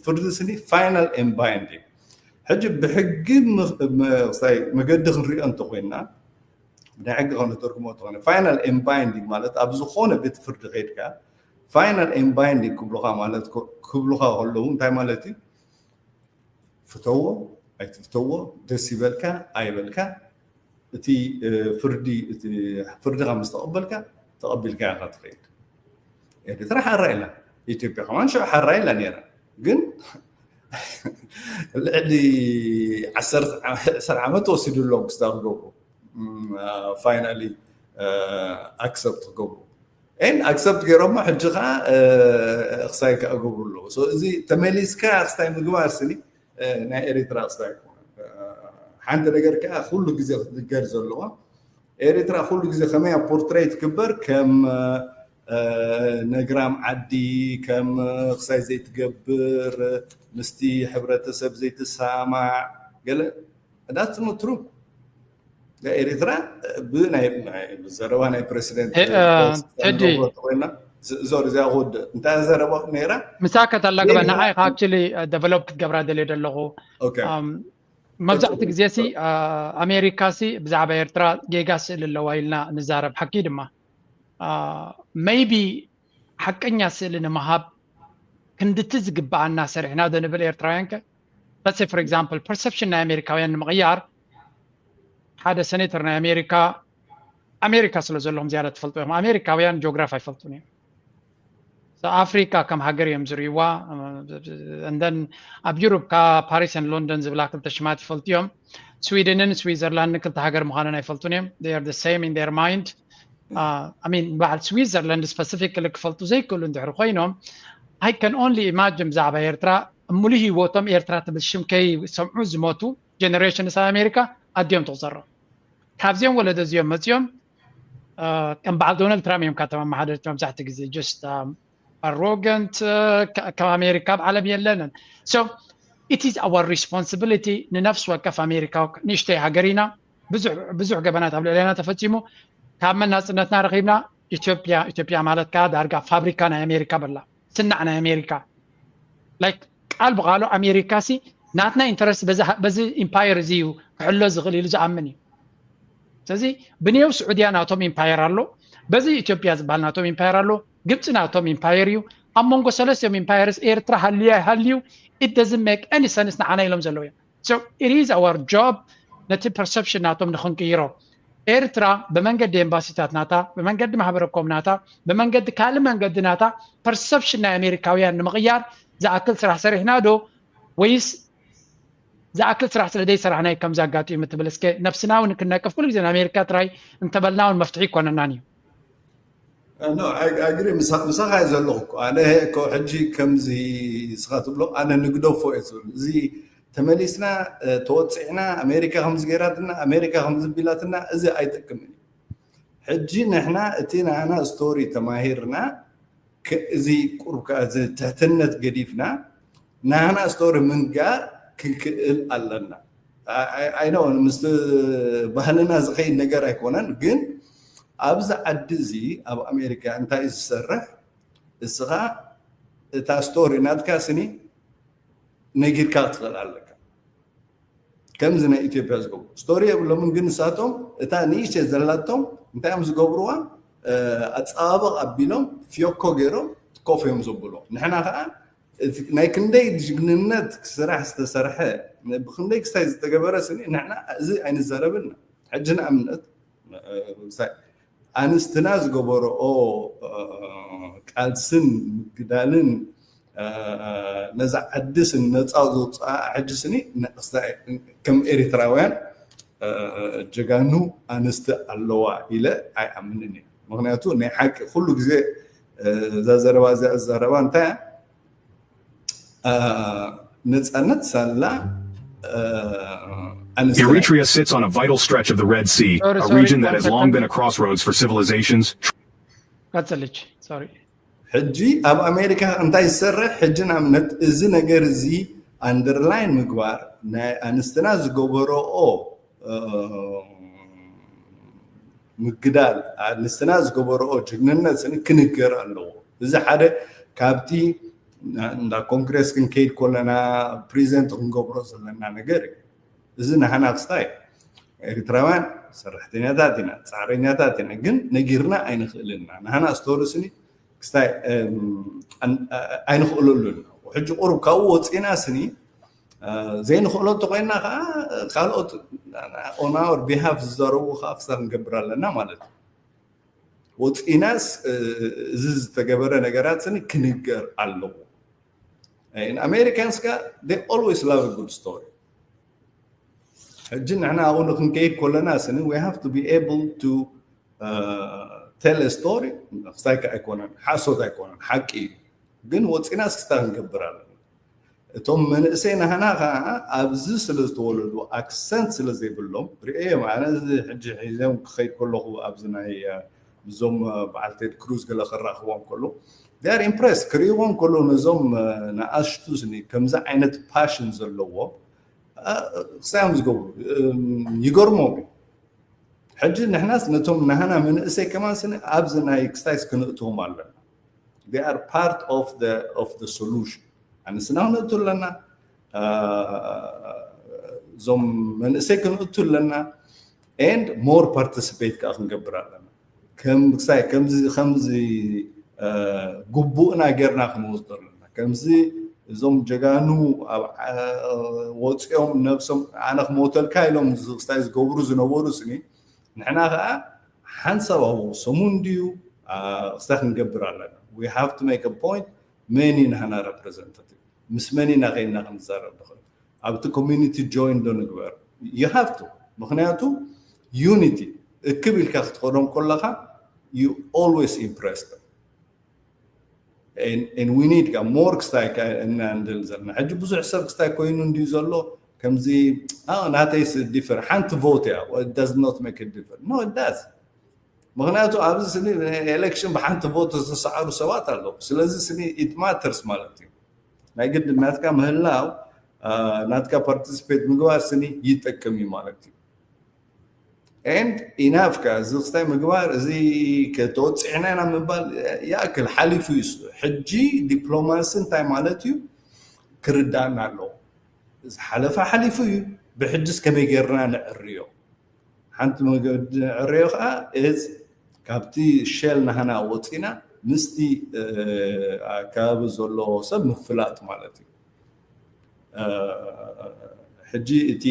ፍርዲ ስኒ ፋይናል and ባይንዲንግ። ሕጂ ብሕጊ መገዲ ክንሪኦ እንተኮይና ብናይ ሕጊ ከነተርጉሞ እንተኮይና ፋይናል and ባይንዲንግ ማለት ኣብ ዝኾነ ቤት ፍርዲ ከይድካ ፋይናል and ባይንዲንግ ክብሉካ ማለት ክብሉካ ከለዉ እንታይ ማለት እዩ? ፍተዎ ኣይትፍተዎ ደስ ይበልካ ኣይበልካ እቲ ፍርዲ እቲ ፍርድኻ ምስ ተቐበልካ ተቐቢልካ ኢኻ ትኸይድ። ኤርትራ ሓራ ኢላ፣ ኢትዮጵያ ከማን ሽዑ ሓራ ኢላ ነይራ። ግን ልዕሊ ዕስራ ዓመት ወሲዱሎም ክስታ ክገብሩ ፋይናሊ ኣክሰፕት ክገብሩ ኤን ኣክሰፕት ገይሮሞ ሕጂ ከዓ ክሳይ ከዓ ገብሩ ኣለዉ። እዚ ተመሊስካ ክስታይ ምግባር ስኒ ናይ ኤሪትራ ክስታይ ኣይኮነን። ሓንቲ ነገር ከዓ ኩሉ ግዜ ክትንገር ዘለዋ ኤሪትራ ኩሉ ግዜ ከመይ ፖርትሬት ክበር ከም ነግራም ዓዲ ከም ክሳይ ዘይትገብር ምስቲ ሕብረተሰብ ዘይትሳማዕ ገለ that's not true። ኤሪትራ ብናይ ዘረባ ናይ ፕሬሲደንት ኮይና ዞር እዚኣ ክወድእ እንታይ ዘረባ ነይራ ምሳከ ተላግበ ንዓይ ካክሊ ደቨሎፕ ክትገብራ ደልየ ዘለኹ መብዛሕቲ ግዜ ሲ ኣሜሪካ ሲ ብዛዕባ ኤርትራ ጌጋ ስእሊ ኣለዋ ኢልና ንዛረብ ሓቂ ድማ maybe ሓቀኛ ስእሊ ንምሃብ ክንድቲ ዝግበኣና ሰሪሕና ዶ ንብል ኤርትራውያን ከ let's say for example perception ናይ ኣሜሪካውያን ንምቕያር ሓደ ሴኔተር ናይ ኣሜሪካ ኣሜሪካ ስለ ዘለኹም ዝያዳ ትፈልጡ እዮም። ኣሜሪካውያን ጂኦግራፊ ኣይፈልጡን እዮም። ኣፍሪካ ከም ሃገር እዮም ዝርእይዋ። እንደን ኣብ ዩሮፕ ካብ ፓሪስን ሎንደን ዝብላ ክልተ ሽማት ይፈልጡ እዮም። ስዊድንን ስዊዘርላንድን ክልተ ሃገር ምዃነን ኣይፈልጡን እዮም። They are the same in their mind. ሚን በዓል ስዊዘርላንድ ስፐሲፊክሊ ክፈልጡ ዘይክእሉ እንድሕር ኮይኖም፣ I can only imagine ብዛዕባ ኤርትራ፣ ሙሉ ህይወቶም ኤርትራ ትብል ሽም ከይሰምዑ ዝሞቱ ጀነሬሽንስ ኣብ ኣሜሪካ ኣድዮም ትቑፀሮም። ካብዚኦም ወለዶ እዚኦም መፂኦም ከም በዓል ዶናልድ ትራምፕ እዮም ካብ ተመሓደርቲ መብዛሕትኡ ግዜ just ኣሮገንት። ካብ ኣሜሪካ ኣብ ዓለም የለንን። So it is our responsibility ንነፍሲ ወከፍ ኣሜሪካ። ንእሽተይ ሃገር ኢና። ብዙሕ ገበናት ኣብ ልዕሌና ተፈፂሙ። ካብ መን ናፅነትና ረኺብና? ኢትዮጵያ ኢትዮጵያ ማለት ከዓ ዳርጋ ፋብሪካ ናይ ኣሜሪካ በላ፣ ስናዕ ናይ ኣሜሪካ። Like ቃል ብቃሉ ኣሜሪካ ሲ ናትና ኢንተረስት በዚ ኢምፓየር እዚ እዩ ክሕሎ ዝኽእል ኢሉ ዝኣምን እዩ። ስለዚ ብኔው ስዑድያ ናቶም ኢምፓየር ኣሎ፣ በዚ ኢትዮጵያ ዝበሃል ናቶም ኢምፓየር ኣሎ፣ ግብፂ ናቶም ኢምፓየር እዩ። ኣብ መንጎ ሰለስቲኦም ኢምፓየርስ ኤርትራ ሃልዩ ኣይሃልዩ it doesn't make any sense ንዓና ኢሎም ዘለዉ እዮም። So it is our job ነቲ ፐርሰፕሽን ናቶም ንክንቅይሮ። ኤርትራ ብመንገዲ ኤምባሲታት ናታ፣ ብመንገዲ ማሕበረ ኮም ናታ፣ ብመንገዲ ካልእ መንገዲ ናታ ፐርሰፕሽን ናይ ኣሜሪካውያን ንምቕያር ዝኣክል ስራሕ ሰሪሕና ዶ ወይስ ዝኣክል ስራሕ ስለ ዘይሰራሕና እዩ ከምዚ ኣጋጢሙ ትብል? እስከ ነብስና እውን ክንነቅፍ ኩሉ ግዜ ንኣሜሪካ ጥራይ እንተበልና እውን መፍትሒ ይኮነናን እዩ። ኣግሪ ምሳኻ እየ ዘለኹ እኮ። ኣነ እኮ ሕጂ ከምዚ ንስኻ ትብሎ ኣነ ንግደፎ እየ ዝብል። እዚ ተመሊስና ተወፂዕና ኣሜሪካ ከምዚ ገይራትና ኣሜሪካ ከምዚ ቢላትና እዚ ኣይጠቅምን እዩ። ሕጂ ንሕና እቲ ናና ስቶሪ ተማሂርና እዚ ቁርብ እዚ ትሕትነት ገዲፍና ናና ስቶሪ ምንጋር ክንክእል ኣለና። ኣይነው ምስ ባህልና ዝኸይድ ነገር ኣይኮነን፣ ግን ኣብዚ ዓዲ እዚ ኣብ ኣሜሪካ እንታይ እዩ ዝሰርሕ? እስኻ እታ ስቶሪ ናትካ ስኒ ነጊርካ ክትኽእል ኣለካ። ከምዚ ናይ ኢትዮጵያ ዝገብሩ ስቶሪ የብሎምን፣ ግን ንሳቶም እታ ንእሽተይ ዘላቶም እንታይ እዮም ዝገብርዋ? ኣፀባበቕ ኣቢሎም ፍዮኮ ገይሮም ኮፍ እዮም ዘብሎ። ንሕና ከዓ ናይ ክንደይ ጅግንነት ስራሕ ዝተሰርሐ ብክንደይ ክስታይ ዝተገበረ ስኒ ንሕና እዚ ኣይንዛረብን ኢና። ሕጂ ንኣብነት ኣንስትና ዝገበረኦ ቃልስን ምግዳልን ነዛ ዓዲ ስኒ ነፃ ዘውፅኣ ሕጂ ስኒ ከም ኤሪትራውያን ጀጋኑ ኣንስቲ ኣለዋ ኢለ ኣይኣምንን እየ። ምክንያቱ ናይ ሓቂ ኩሉ ግዜ እዛ ዘረባ እዚኣ ዝዛረባ እንታይ እያ? ነፃነት ሳላ Eritrea sits on a vital stretch of the Red Sea, a region that has long been a crossroads for civilizations. ቀጽልች ሶሪ ሕጂ ኣብ ኣሜሪካ እንታይ ዝሰርሕ ሕጂ ንኣብነት እዚ ነገር እዚ ኣንደርላይን ምግባር ናይ ኣንስትና ዝገበረኦ ምግዳል ኣንስትና ዝገበረኦ ጅግንነት ስኒ ክንገር ኣለዎ። እዚ ሓደ ካብቲ እንዳ ኮንግረስ ክንከይድ ከለና ፕሪዘንት ክንገብሮ ዘለና ነገር እዩ። እዚ ንሃና ክስታይ ኤርትራውያን ሰራሕተኛታት ኢና፣ ፃዕረኛታት ኢና፣ ግን ነጊርና ኣይንኽእልን ኢና። ንሃና ስቶሪ ስኒ ክስታይ ኣይንኽእለሉን። ሕጂ ቁሩብ ካብኡ ወፂና ስኒ ዘይንኽእሎ እንተኮይና ከዓ ካልኦት on our behalf ዝዛረቡ ከዓ ክስታይ ክንገብር ኣለና ማለት እዩ። ወፂናስ እዚ ዝተገበረ ነገራት ስኒ ክንገር ኣለዎ። Americans ከዓ they always love a good story። ሕጂ ንሕና ኣብኡ ንክንከይድ ከለና ስኒ we have to be able to tell a story። ክስታይ ከዓ ኣይኮነን ሓሶት ኣይኮነን ሓቂ እዩ። ግን ወፂና ስክስታ ክንገብር ኣለና። እቶም መንእሰይ ናህና ከዓ ኣብዚ ስለ ዝተወለዱ ኣክሰንት ስለ ዘይብሎም ርእዮም ኣነ እዚ ሕጂ ሒዘም ክኸይድ ከለኹ ኣብዚ ናይ እዞም በዓል ቴድ ክሩዝ ገለ ክራኽቦም ከሎ ር ኢምፕረስ ክርእዎም ከሎ ነዞም ንኣሽቱ ስኒ ከምዚ ዓይነት ፓሽን ዘለዎ ክሳዮም ዝገብሩ ይገርሞም እዩ። ሕጂ ንሕናስ ነቶም ናህና መንእሰይ ከማን ስኒ ኣብዚ ናይ ክስታይስ ክንእትዎም ኣለና። They are part of the of the solution። ኣንስና ክንእቱ ኣለና፣ እዞም መንእሰይ ክንእቱ ኣለና and more participate ከዓ ክንገብር ኣለና። ከም ክሳይ ከምዚ ከምዚ ግቡእና ጌርና ክንወስዶ ኣለና። ከምዚ እዞም ጀጋኑ ወፂኦም ነብሶም ኣነ ክሞተልካ ኢሎም ክስታይ ዝገብሩ ዝነበሩ ስኒ ንሕና ከዓ ሓንሳብ ኣብኡ ሰሙን ድዩ ክስታይ ክንገብር ኣለና። We have to make a point መን እዩ ናህና representative፣ ምስ መን ኢና ከይና ክንዛረብ ንኽእል። ኣብቲ community join ዶ ንግበር? You have to። ምክንያቱ unity እክብ ኢልካ ክትኸዶም ከለካ you always impress them። And we need more ክስታይ እና ንደሊ ዘለና ሕጂ ብዙሕ ሰብ ክስታይ ኮይኑ እንድዩ ዘሎ። ከምዚ ናተይስ differ ሓንቲ vote እያ፣ it does not make a differ። No, it does። ምክንያቱ ኣብዚ ስኒ election ብሓንቲ vote ዝተሰዓሩ ሰባት ኣለዉ። ስለዚ ስኒ it matters ማለት እዩ። ናይ ግድ ናትካ ምህላው ናትካ participate ምግባር ስኒ ይጠቅም እዩ ማለት እዩ። And enough ከ እዚ ክስታይ ምግባር እዚ ከተወፅዕና ኢና ምባል ይኣክል ሓሊፉ እዩ። ሕጂ ዲፕሎማሲ እንታይ ማለት እዩ ክርዳእና ኣለዎ። ዝሓለፈ ሓሊፉ እዩ። ብሕጅስ ከመይ ጌርና ንዕርዮ? ሓንቲ መገዲ ንዕርዮ ከዓ is ካብቲ shell ናህና ወፂና ምስቲ ኣከባቢ ዘሎ ሰብ ምፍላጥ ማለት እዩ። ሕጂ እቲ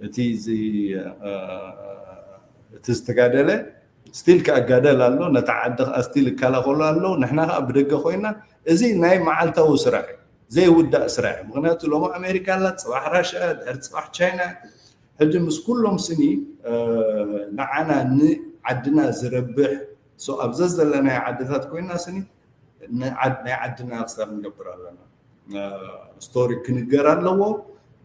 እቲ እዚ እቲ ዝተጋደለ still ክኣጋደል ኣሎ። ነታ ዓዲ ከዓ still ይከላኸሉ ኣለዉ። ንሕና ከዓ ብደገ ኮይና እዚ ናይ መዓልታዊ ስራሕ እዩ፣ ዘይውዳእ ስራሕ እዩ። ምክንያቱ ሎሚ ኣሜሪካ ኣላ፣ ፅባሕ ራሽያ፣ ድሕሪ ፅባሕ ቻይና። ሕጂ ምስ ኩሎም ስኒ ንዓና ንዓድና ዝረብሕ ኣብ ዘዘለናዮ ዓድታት ኮይና ስኒ ናይ ዓድና ክስታይ ክንገብር ኣለና። ስቶሪ ክንገር ኣለዎ።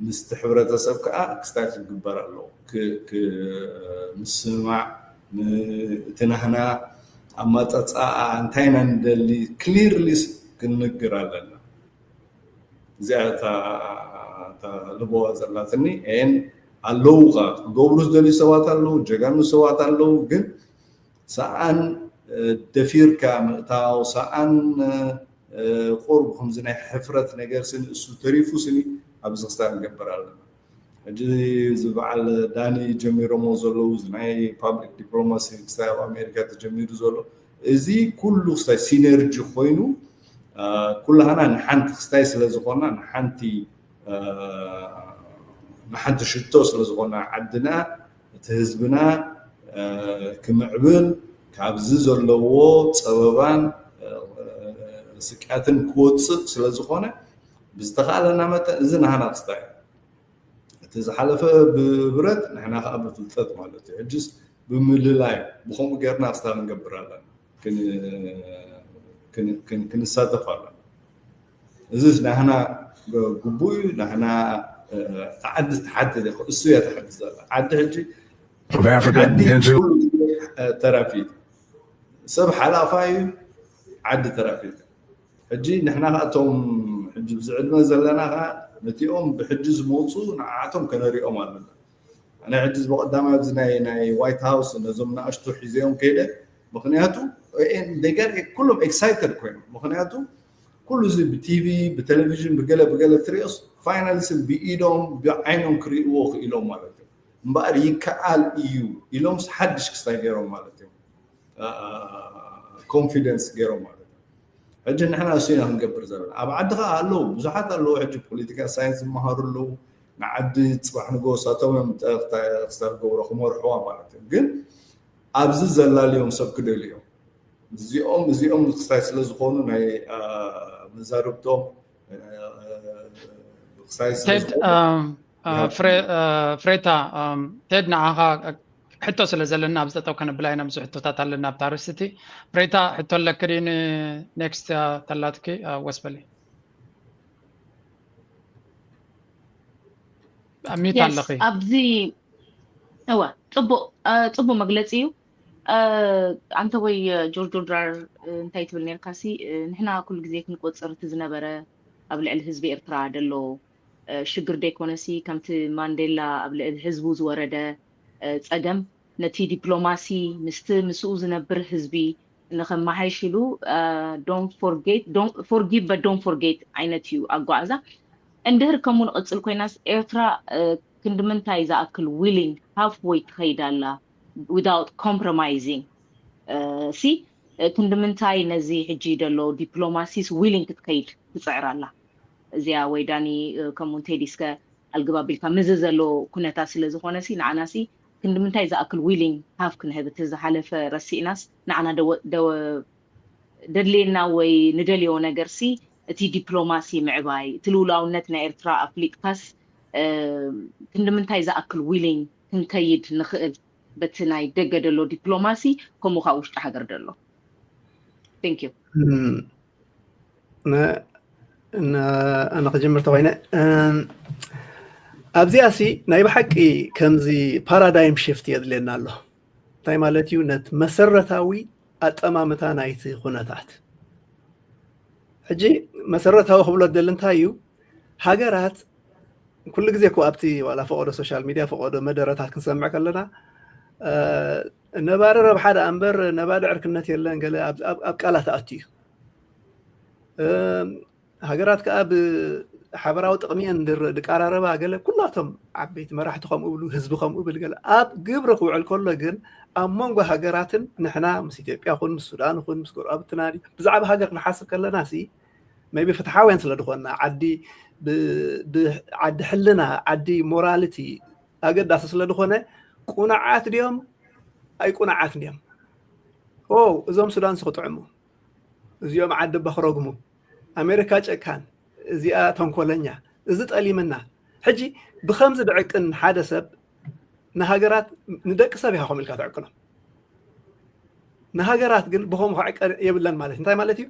ምስቲ ሕብረተሰብ ከዓ ክስታይ ክግበር ኣለዎ። ምስማዕ እቲ ናህና ኣማፃፅኣ እንታይ ኢና ንደሊ ክሊርሊ ክንነግር ኣለና። እዚኣ እታ ልበዋ ዘላትኒ ን ኣለዉ ክገብሩ ዝደልዩ ሰባት ኣለዉ፣ ጀጋኑ ሰባት ኣለዉ። ግን ሰኣን ደፊርካ ምእታው ሰኣን ቁርብ ከምዚ ናይ ሕፍረት ነገር ስኒ እሱ ተሪፉ ስኒ ኣብዚ ክስታይ ንገብር ኣለና። ሕጂ እዚ በዓል ዳኒ ጀሚሮሞ ዘለዉ ናይ ፓብሊክ ዲፕሎማሲ ክስታይ ኣብ ኣሜሪካ ተጀሚሩ ዘሎ እዚ ኩሉ ክስታይ ሲነርጂ ኮይኑ ኩላህና ንሓንቲ ክስታይ ስለ ዝኾና ንሓንቲ ንሓንቲ ሽቶ ስለ ዝኾና ዓድና እቲ ህዝብና ክምዕብል ካብዚ ዘለዎ ፀበባን ስቅያትን ክወፅእ ስለ ዝኾነ ብዝተኻእለና መጠን እዚ ናህና ክስታይ እቲ ዝሓለፈ ብብረት ንሕና ከዓ ብፍልጠት ማለት እዩ። ሕጅስ ብምልላይ ብከምኡ ጌርና ክስታይ ክንገብር ኣለና፣ ክንሳተፍ ኣለና። እዚ ናህና ግቡእ እዩ። ናህና ዓዲ ትሓትት እሱ እያ ትሓትት ዘላ ዓዲ ሕጂ ተራፊት ሰብ ሓላፋ እዩ። ዓዲ ተራፊት ሕጂ ንሕና ከዓ እቶም ሕጂ ብዚ ዕድመ ዘለና ከዓ ነቲኦም ብሕጂ ዝመፁ ንዓቶም ከነሪኦም ኣለና። ኣነ ሕጂ በቀዳማይ ኣብዚ ናይ ናይ ዋይት ሃውስ ነዞም ንኣሽቱ ሒዘዮም ከይደ ምክንያቱ ኩሎም ኤክሳይትድ ኮይኖም ምክንያቱ ኩሉ እዚ ብቲቪ ብቴሌቪዥን ብገለ ብገለ ትሪኦስ ፋይናንስ ብኢዶም ብዓይኖም ክርእይዎ ክኢሎም ማለት እዩ። እምበኣር ይከኣል እዩ ኢሎምስ ሓድሽ ክስታይ ገይሮም ማለት እዮም። ኮንፊደንስ ገይሮም ማለት እዩ። ሕጂ ንሕና እሱ ኢና ክንገብር ዘለና። ኣብ ዓዲ ከዓ ኣለዉ ብዙሓት ኣለዉ ሕጂ ፖለቲካ ሳይንስ ዝመሃሩ ኣለዉ። ንዓዲ ፅባሕ ንጎ ሳቶም እዮም ክስታይ ክገብሮ ክመርሕዋ ማለት እዩ። ግን ኣብዚ ዘላልዮም ሰብ ክደልዮም እዚኦም እዚኦም ክስታይ ስለ ዝኾኑ ናይ መዛርብቶም ክስታይ ስለ ቴድ ዝኾኑ ኣም፣ ኣ፣ ይሃብ። ፍሬ- ኣ፣ ፍሬታ ኣም፣ ቴድ ንዓኻ ሕቶ ስለ ዘለና ኣብዚ ጠጠው ከነብላ ኢና ብዙ ሕቶታት ኣለና ኣብታ ርስቲ። ፍሬታ ሕቶ ኣለኪ ድዩ ንኔክስት ተላትኪ ወስበሊ ሚት የስ ኣለኺ። ኣብዚ እወ ጽቡቅ እ፣ ጽቡቅ መግለጺ እዩ። እ፣ ኣንተ ወይ እ፣ ጆርጆ ድራር እ፣ እንታይ ትብል ነርካ ሲ እ፣ ንሕና ኩሉ ግዜ ክንቆጽር እቲ ዝነበረ ኣብ ልዕሊ ህዝቢ ኤርትራ ደሎ እ፣ ሽግር ደይኮነሲ ከምቲ ማንዴላ ኣብ ልዕሊ ህዝቡ ዝወረደ እ፣ ጸገም ነቲ ዲፕሎማሲ ምስቲ ምስኡ ዝነብር ህዝቢ ንኸመሓይሽ ኢሉ ዶንት ፎርጌት ፎርጊቭ በት ዶንት ፎርጌት ዓይነት እዩ ኣጓዕዛ። እንድህር ከምኡ ንቕጽል ኮይናስ ኤርትራ እ፣ ክንዲ ምንታይ ዝኣክል ዊሊንግ ሃፍ ወይ ትኸይድ ኣላ ዊዛውት ኮምፕሮማይዚንግ ሲ እ፣ ክንዲ ምንታይ ነዚ ሕጂ ደሎ ዲፕሎማሲስ ዊሊንግ ክትከይድ ትጽዕር ኣላ እዚኣ ወይ ዳኒ እ፣ ከምኡ እንተይ ዲስከ ኣልግብ ኣቢልካ ምዚ ዘሎ ኩነታት ስለ ዝኾነ ሲ ንዓና ሲ ክንዲ ምንታይ ዝኣክል ዊሊንግ ሃፍ ክንህብ፣ እቲ ዝሓለፈ ረሲእናስ ንዓና ደወ- ደወ- ደድልየና ወይ ንደልዮ ነገርሲ እቲ ዲፕሎማሲ ምዕባይ፣ እቲ ልውላውነት ናይ ኤርትራ ኣፍሊጥካስ ክንዲ ምንታይ ዝኣክል ዊሊንግ ክንከይድ ንኽእል፣ በቲ ናይ ደገ ደሎ ዲፕሎማሲ ከምኡ ካብ ውሽጢ ሃገር ደሎ። Thank you። ኣነ ክጅምር ተኮይነ ኣብዚኣ ሲ ናይ ብሓቂ ከምዚ ፓራዳይም ሽፍት የድልየና ኣሎ። እንታይ ማለት እዩ? ነቲ መሰረታዊ ኣጠማምታ ናይቲ ኩነታት ሕጂ መሰረታዊ ክብሎ ደሊ እንታይ እዩ? ሃገራት ኩሉ ግዜ እኮ ኣብቲ ዋላ ፈቆዶ ሶሻል ሚድያ ፈቆዶ መደረታት ክንሰምዕ ከለና ነባሪ ረብሓ ደኣ እምበር ነባሪ ዕርክነት የለን ገለ ኣብ ቃላት ኣትዩ። ሃገራት ከዓ ብሓበራዊ ጥቕሚአን ድቃራረባ ገለ ኩላቶም ዓበይቲ መራሕቲ ከምኡ ብሉ ህዝቢ ከምኡ ብል ገለ ኣብ ግብሪ ክውዕል ከሎ ግን ኣብ መንጎ ሃገራትን ንሕና ምስ ኢትዮጵያ ኹን ምስ ሱዳን ኹን ምስ ጎረባብትና ብዛዕባ ሃገር ክንሓስብ ከለና ሲ maybe ፍትሓውያን ስለ ዝኾንና ዓዲ ዓዲ ሕልና ዓዲ ሞራልቲ ኣገዳሲ ስለ ዝኾነ ቁናዓት ድዮም ኣይቁናዓት ድዮም? እዞም ሱዳን ስክጥዕሙ እዚኦም ዓዲ በክረግሙ ኣሜሪካ ጨካን እዚኣ ተንኮለኛ እዚ ጠሊምና ሕጂ ብከምዚ ድዕቅን ሓደ ሰብ ንሃገራት ንደቂ ሰብ ኢኻ ከምኡ ኢልካ ትዕቅኖም። ንሃገራት ግን ብኸምኡ ክዕቀን የብለን ማለት እንታይ ማለት እዩ?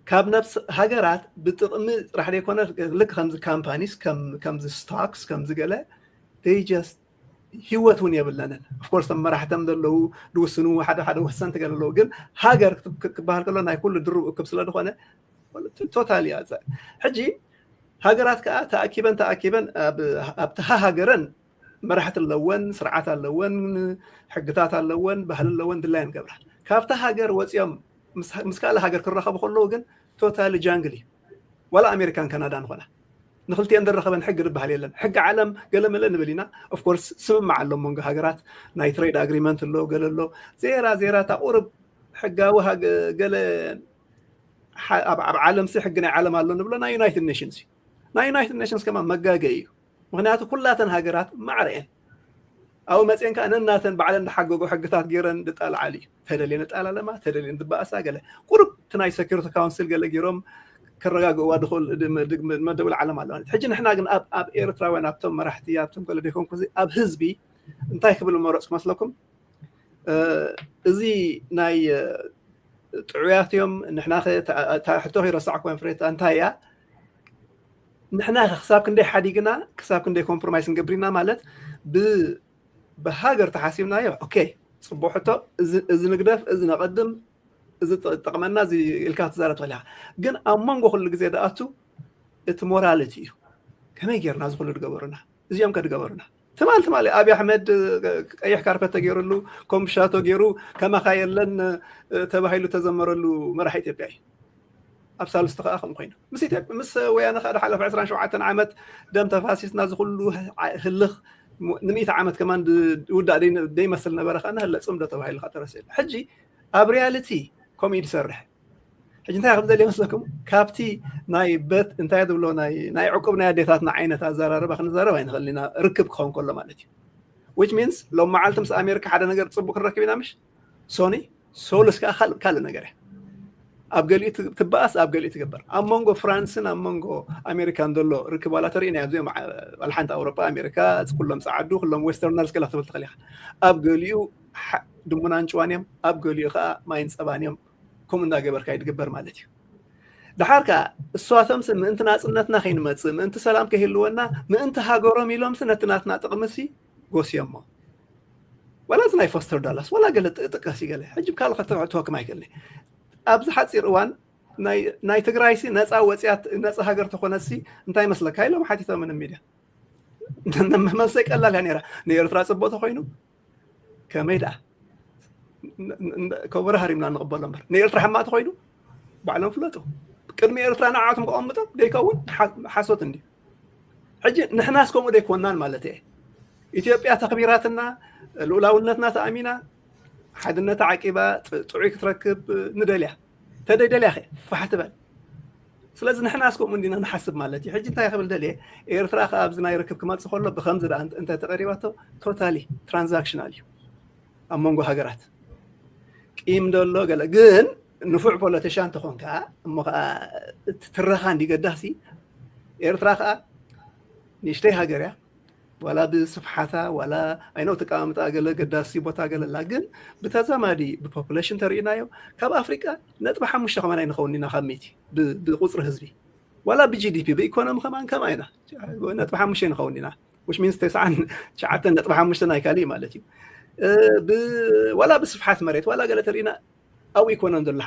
ካብ ነብስ ሃገራት ብጥቕሚ ጥራሕ ዘይኮነ ልክ ከምዚ ካምፓኒስ ከምዚ ስቶክስ ከምዚ ገለ just ህይወት እውን የብለንን። ኦፍኮርስ ቶም መራሕቶም ዘለዉ ዝውስኑ ሓደ ሓደ ወሰንቲ ገለ ኣለዉ፣ ግን ሃገር ክበሃል ከሎ ናይ ኩሉ ድሩብ እክብ ስለ ዝኾነ ቶታሊ እያ። ሕጂ ሃገራት ከዓ ተኣኪበን ተኣኪበን ኣብቲ ሃገረን መራሕቲ ኣለወን፣ ስርዓት ኣለወን፣ ሕግታት ኣለወን፣ ባህሊ ኣለወን፣ ድላየን ገብራ ካብታ ሃገር ወፂኦም ምስ ካልእ ሃገር ክራኸቡ ከለዉ ግን ቶታሊ ጃንግል እዩ። ዋላ ኣሜሪካን ካናዳን ኾና ንክልቲአን ዘራኸበን ሕጊ ዝበሃል የለን። ሕጊ ዓለም ገለ መለ ንብል ኢና። ኦፍኮርስ ስምምዕ ኣሎ መንጎ ሃገራት ናይ ትሬድ ኣግሪመንት ኣሎ ገለ ኣሎ ዜራ ዜራ እታ ቁርብ ሕጋዊ ገለ ኣብ ዓለም ሲ ሕጊ ናይ ዓለም ኣሎ ንብሎ ናይ ዩናይትድ ኔሽንስ እዩ። ናይ ዩናይትድ ኔሽንስ ከማ መጋገ እዩ። ምክንያቱ ኩላተን ሃገራት ማዕረ እየን። ኣብኡ መፅአን ከዓ ነናተን ባዕለን ዝሓገጎ ሕግታት ገይረን ዝጣልዓሉ እዩ። ተደልየን ዝጣላለማ ተደልየን ዝበኣሳ ገለ ቁሩብ እቲ ናይ ሰኪሪቲ ካውንስል ገለ ገይሮም ከረጋግእዋ ዝኽእል መደብ ዓለም ኣለዋ። ሕጂ ንሕና ግን ኣብ ኤርትራውያን ኣብቶም መራሕቲ ኣብቶም ገለ ዘይኮንኩ ኣብ ህዝቢ እንታይ ክብል መረፅኩ መስለኩም? እዚ ናይ ጥዑያት እዮም ንሕና ሕቶ ከይረሳዕኩ ወይም ፍሬታ እንታይ እያ ንሕና ክሳብ ክንደይ ሓዲግና ክሳብ ክንደይ ኮምፕሮማይስ ንገብር ኢና ማለት ብሃገር ተሓሲብናዮ ኦኬ ፅቡቅ ሕቶ እዚ ንግደፍ እዚ ነቐድም እዚ ጠቕመና እዚ ኢልካ ትዛረብ ትኽእል ኢኻ ግን ኣብ መንጎ ኩሉ ግዜ ደኣቱ እቲ ሞራልቲ እዩ ከመይ ጌርና እዚ ኩሉ ድገበሩና እዚኦም ከድገበሩና ትማል ትማል ኣብይ ኣሕመድ ቀይሕ ካርፐት ተገይሩሉ ኮምሻ ተገይሩ ከማኻ የለን ተባሂሉ ተዘመረሉ መራሕ ኢትዮጵያ እዩ ኣብ ሳልስቲ ከዓ ከም ኮይኑ ምስ ኢትዮጵያ ምስ ወያነ ከዓ ሓለፈ ዕስራን ሸውዓተን ዓመት ደም ተፋሲስና ዝኩሉ ህልኽ ንምእቲ ዓመት ከማን ውዳእ ደይመስል ነበረ ከዓ ንህለ ፅምዶ ተባሂሉ ከዓ ተረስየሉ ሕጂ ኣብ ሪያሊቲ ከምኡ እዩ ዝሰርሕ ሕጂ እንታይ ከም ዘድልየ መስለኩም ካብቲ ናይ በት እንታይ ዝብሎ ናይ ዕቁብ ናይ ኣዴታትና ዓይነት ኣዘራርባ ክንዘረብ ኣይንኽእል ኢና ርክብ ክኸውን ከሎ ማለት እዩ which means ሎም መዓልቲ ምስ ኣሜሪካ ሓደ ነገር ፅቡቅ ክንረክብ ኢና ምሽ ሶኒ ሶልስ ከዓ ካልእ ነገር እያ ኣብ ገሊኡ ትበኣስ ኣብ ገሊኡ ትግበር ኣብ መንጎ ፍራንስን ኣብ መንጎ ኣሜሪካን ዘሎ ርክብ ዋላ ተርእና እዚኦም ሓንቲ ኣውሮጳ ኣሜሪካ ኩሎም ፀዓዱ ኩሎም ዌስተርነርስ ገላ ክትብል ትኽእል ኢኻ ኣብ ገሊኡ ድሙናን ጭዋን እዮም ኣብ ገሊኡ ከዓ ማይን ፀባን እዮም ከምኡ እንዳገበርካ ይድግበር ማለት እዩ ድሓር ከዓ እሷቶም ምእንቲ ናፅነትና ከይንመፅእ ምእንቲ ሰላም ከይህልወና ምእንቲ ሃገሮም ኢሎምሲ ነቲ ናትና ጥቕምሲ ጎስዮሞ ዋላ እዚ ናይ ፎስተር ዳላስ ዋላ ገለ ጥቅስ ይገለ ሕጂ ካልእ ከተሕትወክም ኣይክእልኒ ኣብዚ ሓፂር እዋን ናይ ትግራይሲ ነፃ ወፅያት ነፃ ሃገር ተኾነሲ እንታይ መስለካ ኢሎም ሓቲቶምን ሚድያ መልሰይ ቀላል እያ ነራ ንኤርትራ ፅቡቅ ተኮይኑ ከመይ ደኣ ከበረ ሃሪምና ንቕበሎ እምበር ንኤርትራ ሕማቅ ተኮይኑ ባዕሎም ፍለጡ ቅድሚ ኤርትራ ንዓቶም ከቐምጦም ደይከውን ሓሶት እንዲ ሕጂ ንሕናስ ከምኡ ደይኮናን ማለት እየ ኢትዮጵያ ተኽቢራትና ልኡላውነትና ተኣሚና ሓድነታ ዓቂባ ጥዑይ ክትረክብ ንደልያ ተደይደልያ ኸ ፋሕ ትበል ስለዚ ንሕና እስከምኡ እንዲና ንሓስብ ማለት እዩ። ሕጂ እንታይ ክብል ደልየ፣ ኤርትራ ከኣ ኣብዚ ናይ ርክብ ክመጽእ ከሎ ብከምዚ ደኣ እንተ ተቐሪባቶ፣ ቶታሊ ትራንዛክሽናል እዩ ኣብ መንጎ ሃገራት። ቂም ደሎ ገለ ግን ንፉዕ ፖለቲሻን ተኾንካ እሞ ከዓ እቲ ትረኻ እንዲ ገዳሲ። ኤርትራ ከዓ ንእሽተይ ሃገር እያ። ዋላ ብስፍሓታ ዋላ ኣይነው ተቀማምጣ ገለ ገዳሲ ቦታ ገለላ ግን ብተዛማዲ ብፖፑሌሽን ተርእናዮ ካብ ኣፍሪቃ ነጥቢ ሓሙሽተ ከማን ኣይንኸውን ኢና ካብ ሚእቲ ብቁፅሪ ህዝቢ ዋላ ብጂዲፒ ብኢኮኖሚ ከማን ከማ ኢና ነጥቢ ሓሙሽተ ንኸውን ኢና። Which means ተስዓን ትሽዓተን ነጥቢ ሓሙሽተ ናይ ካሊእ ማለት እዩ። ዋላ ብስፍሓት መሬት ዋላ ገለ ተርእና ኣብኡ ኣይኮነን ዘሎ።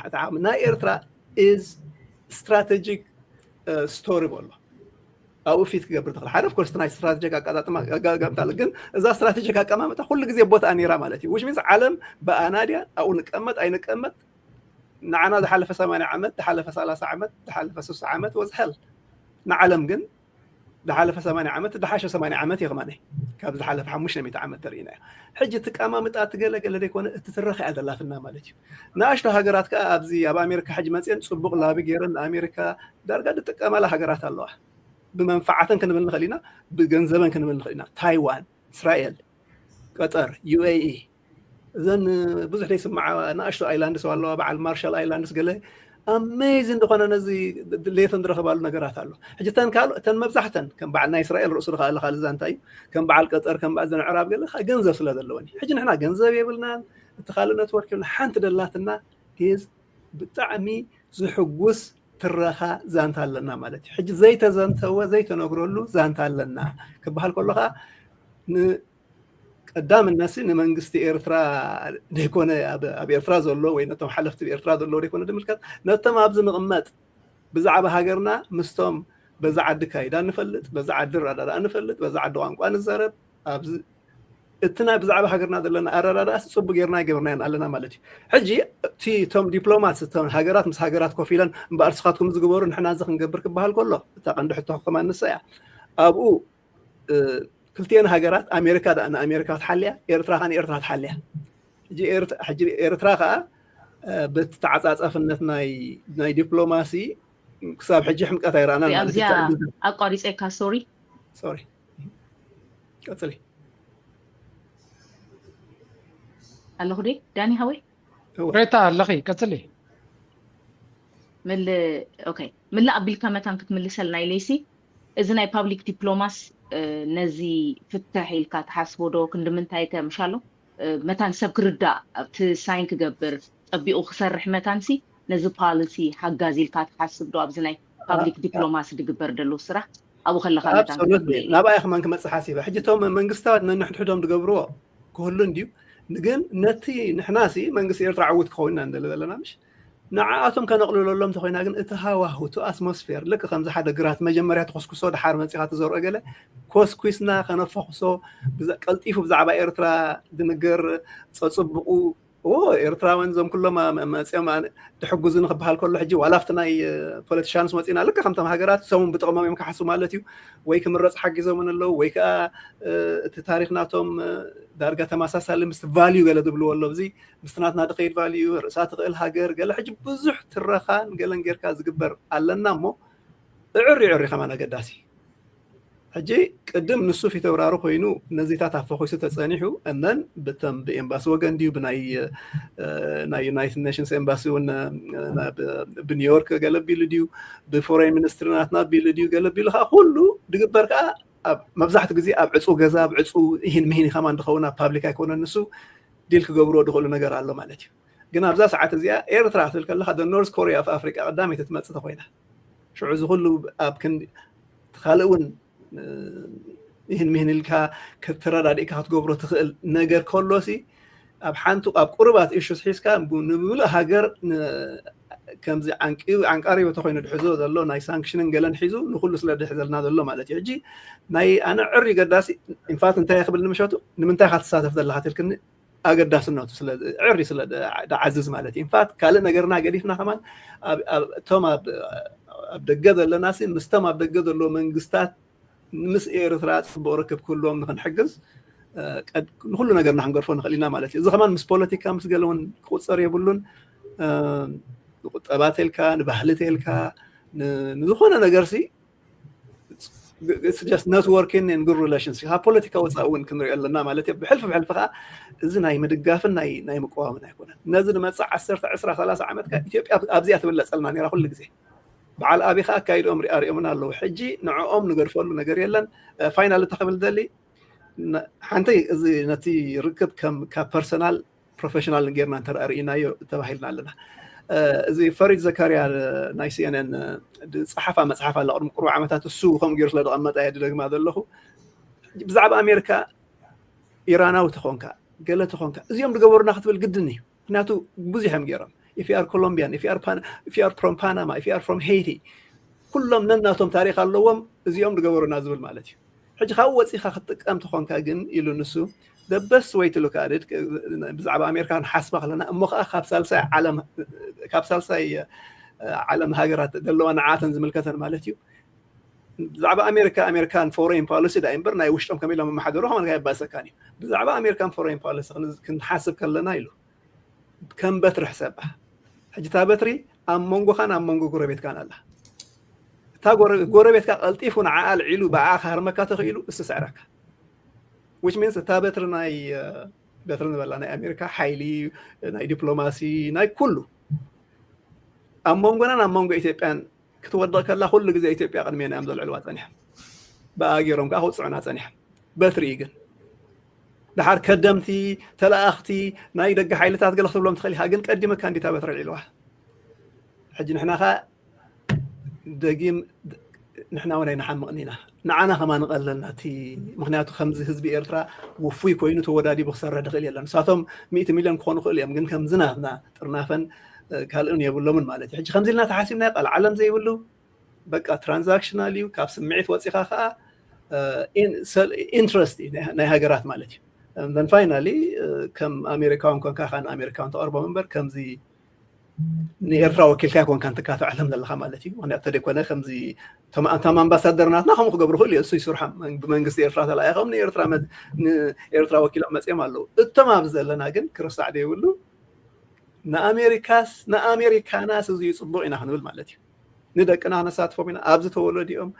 ናይ ኤርትራ is strategic story በሎ ኣብኡ ፊት ክገብር ትኽእል ሓደ ኮርስ ናይ ስትራቴጂክ ኣቃጣጥማ ኣጋጣሚ ግን እዛ ስትራቴጂክ ኣቀማምጣ ኩሉ ግዜ ቦታ ነይራ ማለት እዩ። Which means ዓለም ብኣና ድያ ኣብኡ ንቀመጥ ኣይንቀመጥ ንዓና ዝሓለፈ ሰማንያ ዓመት ዝሓለፈ ሰላሳ ዓመት ዝሓለፈ ስሳ ዓመት was hell ንዓለም ግን ዝሓለፈ ሰማንያ ዓመት ዝሓሸ ሰማንያ ዓመት እዩ ከማነ ካብ ዝሓለፈ ሓሙሽተ ሚእቲ ዓመት ተርእና እዩ። ሕጂ ትቃማምጣ ትገለገለ ዘይኮነ እቲ ትረኻ እያ ዘላትና ማለት እዩ። ንኣሽቶ ሃገራት ከዓ ኣብዚ ኣብ ኣሜሪካ ሕጂ መፅየን ፅቡቕ ላቢ ገይረን ንኣሜሪካ ዳርጋ ዝጥቀማላ ሃገራት ኣለዋ። ብመንፋዓተን ክንብል ንኽእል ኢና፣ ብገንዘበን ክንብል ንኽእል ኢና። ታይዋን፣ እስራኤል፣ ቀጠር፣ ዩ ኤ ኢ እዘን ብዙሕ ዘይስምዓ ንኣሽቶ ኣይላንድስ ኣለዋ በዓል ማርሻል ኣይላንድስ ገለ ኣሜዚን ዝኾነ ነዚ ድሌተን ዝረኸባሉ ነገራት ኣሎ። ሕጂ እተን ካልእ እተን መብዛሕተን ከም በዓል ናይ እስራኤል ርእሱ ዝኸኣለ ካልእ ዛንታ እዩ። ከም በዓል ቀጠር ከም በዓል ዘን ዕራብ ገለ ገንዘብ ስለ ዘለወን እዩ። ሕጂ ንሕና ገንዘብ የብልናን እቲ ካልእ ነትወርክ የብልና ሓንቲ ደላትና ዝ ብጣዕሚ ዝሕጉስ ትረኻ ዛንታ ኣለና ማለት እዩ። ሕጂ ዘይተዘንተወ ዘይተነግረሉ ዛንታ ኣለና ክበሃል ከሎ ከዓ ቀዳምነት ንመንግስቲ ኤርትራ ዘይኮነ ኣብ ኤርትራ ዘሎ ወይ ነቶም ሓለፍቲ ኤርትራ ዘለዎ ዘይኮነ ድምልከት ነቶም ኣብዚ ንቕመጥ ብዛዕባ ሃገርና ምስቶም በዛ ዓዲ ካይዳ ንፈልጥ በዛ ዓዲ ረዳዳ ንፈልጥ በዛ ዓዲ ቋንቋ ንዛረብ ኣብዚ እቲ ናይ ብዛዕባ ሃገርና ዘለና ኣረዳዳእስ ፅቡቅ ጌርና ይገብርና ኣለና ማለት እዩ። ሕጂ እቲ እቶም ዲፕሎማት እቶም ሃገራት ምስ ሃገራት ኮፍ ኢለን እምበኣር ስኻትኩም ዝግበሩ ንሕና እዚ ክንገብር ክበሃል ከሎ እታ ቀንዲ ሕቶ ከማን ንሳ እያ። ኣብኡ ክልቲኤን ሃገራት ኣሜሪካ ደኣ ንኣሜሪካ ትሓልያ ኤርትራ ከዓ ንኤርትራ ትሓልያ። ሕጂ ኤርትራ ከዓ በቲ ተዓፃፃፍነት ናይ ዲፕሎማሲ ክሳብ ሕጂ ሕምቀት ኣይረኣናን ማለት ኣብዚኣ ኣቋሪፀካ ሶሪ ሶሪ ቀፅሊ ኣለኹ ደ ዳኒ ሃወይ ሬታ ኣለኺ ቀፅሊ ምል ኦኬ ምልእ ኣቢልካ መታን ክትምልሰልና ኢለይሲ እዚ ናይ ፓብሊክ ዲፕሎማስ ነዚ ፍትሕ ኢልካ ትሓስቦ ዶ ክንዲ ምንታይ ከ ምሻሎ መታን ሰብ ክርዳእ ኣብቲ ሳይን ክገብር ፀቢቑ ክሰርሕ መታንሲ ነዚ ፓሊሲ ሓጋዝ ኢልካ ትሓስብ ዶ ኣብዚ ናይ ፓብሊክ ዲፕሎማሲ ዝግበር ደሎ ስራሕ ኣብኡ ከለካ መታን ክረክብ እየ ናብኣይ ከማን ክመፅእ ሓሲበ ሕጂ እቶም መንግስታት ነንሕድሕዶም ዝገብርዎ ክህሉ እንድዩ ግን ነቲ ንሕናሲ መንግስቲ ኤርትራ ዕውት ክኸውን ኢና ንደሊ ዘለና ምሽ ንዓኣቶም ከነቕልለሎም እንተኮይና ግን እቲ ሃዋሁ እቲ ኣትሞስፌር ልክ ከምዚ ሓደ ግራት መጀመርያ ተኮስኩሶ ድሓር መፂኻ ትዘርኦ ገለ ኮስኩስና ከነፈኩሶ ቀልጢፉ ብዛዕባ ኤርትራ ድንገር ፀፅብቁ ዎ ኤርትራውያን እዞም ኩሎም መፅኦም ድሕጉዙ ንክበሃል ከሎ ሕጂ ዋላ ኣብቲ ናይ ፖለቲሻንስ መፂና ልክ ከምቶም ሃገራት ሰሙን ብጥቕሞም እዮም ክሓሱ ማለት እዩ ወይ ክምረፅ ሓጊዞምን ኣለዉ ወይ ከዓ እቲ ታሪክ ናቶም ዳርጋ ተመሳሳሊ ምስ ቫልዩ ገለ ዝብልዎ ኣሎ እዚ ምስቲ ናትና ድኸይድ ቫልዩ ርእሳ ትኽእል ሃገር ገለ ሕጂ ብዙሕ ትረኻን ገለን ጌርካ ዝግበር ኣለና እሞ እዕሪ ዕሪ ከማን ኣገዳሲ ሕጂ ቅድም ንሱ ፊተውራሪ ኮይኑ ነዚታት ኣፈኹሱ ተፀኒሑ እነን ብተም ብኤምባሲ ወገን ድዩ ብናይ ናይ ዩናይትድ ኔሽንስ ኤምባሲ እውን ብኒውዮርክ ገለቢሉ ድዩ ብፎሬን ሚኒስትሪ ናትና ቢሉ ድዩ ገለቢሉ ከዓ ኩሉ ድግበር ከዓ መብዛሕትኡ ግዜ ኣብ ዕፁ ገዛ ኣብ ዕፁ ይህን ምሂን ከማን ድኸውን ኣብ ፓብሊክ ኣይኮነን ንሱ ዲል ክገብርዎ ድኽእሉ ነገር ኣሎ ማለት እዩ ግን ኣብዛ ሰዓት እዚኣ ኤርትራ ክትብል ከለካ ኖርዝ ኮሪያ ኦፍ ኣፍሪቃ ቀዳመይቲ ትመፅእ ተኮይና ሽዑ እዚ ኩሉ ኣብ ክንዲ ካልእ እውን ይህን ምሂን ኢልካ ከተረዳዲእካ ክትገብሮ ትኽእል ነገር ከሎሲ ኣብ ሓንቲ ኣብ ቁሩባት ኢሹስ ሒዝካ ንምሉእ ሃገር ከምዚ ዓንቃሪ ተኮይኑ ድሕዞ ዘሎ ናይ ሳንክሽንን ገለን ሒዙ ንኩሉ ስለ ድሕዘልና ዘሎ ማለት እዩ ሕጂ ናይ ኣነ ዕሪ ገዳሲ ኢንፋት እንታይ ክብል ንምሸቱ ንምንታይ ካ ትሳተፍ ዘለካ ትልክኒ ኣገዳስነቱ ዕሪ ስለ ድዓዝዝ ማለት እዩ ኢንፋት ካልእ ነገርና ገዲፍና ከማን እቶም ኣብ ደገ ዘለና ምስቶም ኣብ ደገ ዘለዎ መንግስታት ምስ ኤርትራ ፅቡቅ ርክብ ክህልዎም ንክንሕግዝ ንኩሉ ነገርና ክንገርፎ ንኽእል ኢና ማለት እዩ እዚ ከማን ምስ ፖለቲካ ምስ ገለ እውን ክቁፀር የብሉን ንቁጠባ ተልካ ንባህሊ ተልካ ንዝኾነ ነገር ሲ just networking and good relations ካብ ፖለቲካ ወፃእ እውን ክንሪኦ ኣለና ማለት እዩ። ብሕልፊ ብሕልፊ ከዓ እዚ ናይ ምድጋፍን ናይ ምቅዋምን ኣይኮነን። ነዚ ንመፅእ ዓሰርተ ዕስራ ሰላሳ ዓመት ከዓ ኢትዮጵያ ኣብዚኣ ትብለፀልና ነራ ኩሉ ግዜ። በዓል ኣብይ ከዓ ኣካይድኦም ሪኣ ሪኦምና ኣለዉ። ሕጂ ንዕኦም ንገድፈሉ ነገር የለን። ፋይናል ተኽብል ደሊ ሓንቲ እዚ ነቲ ርክብ ከም ካብ ፐርሰናል ፕሮፌሽናል ጌርና እንተ ርኢናዮ ተባሂልና ኣለና። እዚ ፈሪድ ዘካርያ ናይ ሲኤንኤን ዝፀሓፋ መፅሓፍ ኣላ ቅድሚ ቅሩብ ዓመታት፣ እሱ ከምኡ ገይሩ ስለ ዝቐመጣ እየ ዝደግማ ዘለኹ። ብዛዕባ ኣሜሪካ ኢራናዊ ተኾንካ ገለ ተኾንካ እዚኦም ዝገበሩና ክትብል ግድን እዩ። ምክንያቱ ብዙሕ እዮም ገይሮም። If you are Colombian, if you are from Panama, if you are from Haiti, ኩሎም ነናቶም ታሪክ ኣለዎም እዚኦም ዝገበሩና ዝብል ማለት እዩ። ሕጂ ካብኡ ወፂኻ ክትጥቀም ተኾንካ ግን ኢሉ ንሱ the best way to look at it ብዛዕባ ኣሜሪካ ክንሓስባ ከለና እሞ ከዓ ካብ ሳልሳይ ዓለም ካብ ሳልሳይ ዓለም ሃገራት ዘለዋ ንዓተን ዝምልከተን ማለት እዩ። ብዛዕባ ኣሜሪካ ኣሜሪካን ፎሬን ፖሊሲ ዳ እምበር ናይ ውሽጦም ከመ ኢሎም መሓደሩ ከማን የባሰካን እዩ። ብዛዕባ ኣሜሪካን ፎሬን ፖሊሲ ክንሓስብ ከለና ኢሉ ከም በትሪ ሕሰባ። ሕጂ እታ በትሪ ኣብ መንጎኻን ኣብ መንጎ ጎረቤትካን ኣላ። እታ ጎረቤትካ ቀልጢፉ ንዓኣ ልዒሉ ብኣ ክሃርመካ ተኽኢሉ እሱ ስዕረካ። Which means እታ በትሪ ናይ በትሪ ንበላ ናይ ኣሜሪካ ሓይሊ ናይ ዲፕሎማሲ ናይ ኩሉ ኣብ መንጎናን ኣብ መንጎ ኢትዮጵያን ክትወድቕ ከላ ኩሉ ግዜ ኢትዮጵያ ቅድሜና እዮም ዘልዕልዋ ፀኒሖም። ብኣ ገይሮም ከዓ ክውፅዑና ፀኒሖም። በትሪ እዩ ግን ድሓር ከደምቲ ተለኣኽቲ ናይ ደገ ሓይልታት ገለ ክትብሎም ትኽእል ኢኻ፣ ግን ቀዲመካ እንዲታ በትሪ ልዒልዋ። ሕጂ ንሕና ኸ ደጊም ንሕና እውን ኣይንሓምቕን ኢና። ንዓና ከማን ቀለልና እቲ ምክንያቱ ከምዚ ህዝቢ ኤርትራ ውፉይ ኮይኑ ተወዳዲቡ ክሰርሕ ድኽእል የለን። ንሳቶም ሚእቲ ሚልዮን ክኾኑ ክእል እዮም፣ ግን ከምዚ ናትና ጥርናፈን ካልእን የብሎምን ማለት እዩ። ሕጂ ከምዚ ኢልና ተሓሲብና ቀልዓለም ዘይብሉ በቃ ትራንዛክሽናል እዩ። ካብ ስምዒት ወፂኻ ከዓ ኢንትረስት ናይ ሃገራት ማለት እዩ። ን ፋይናሊ ከም ኣሜሪካውን ኮንካ ን ኣሜሪካውን ተቐርቦም እምበር ከምዚ ንኤርትራ ወኪልካ ኮንካ ንትካትዕ ዓለም ዘለካ ማለት እዩ። ምክንያቱ ተደይኮነ ከምዚ እቶም ኣምባሳደር ናትና ከምኡ ክገብሩ ክእሉ እሱ ይስርሖም ብመንግስቲ ኤርትራ ተላኢኾም ንኤርትራ ወኪሎም መፅኦም ኣለዉ። እቶም ኣብዚ ዘለና ግን ክርሳዕ ዘይብሉ ንኣሜሪካስ ንኣሜሪካናስ እዚ እዩ ፅቡቅ ኢና ክንብል ማለት እዩ። ንደቅና ክነሳትፎም ኢና ኣብዚ ተወለዱ እዮም።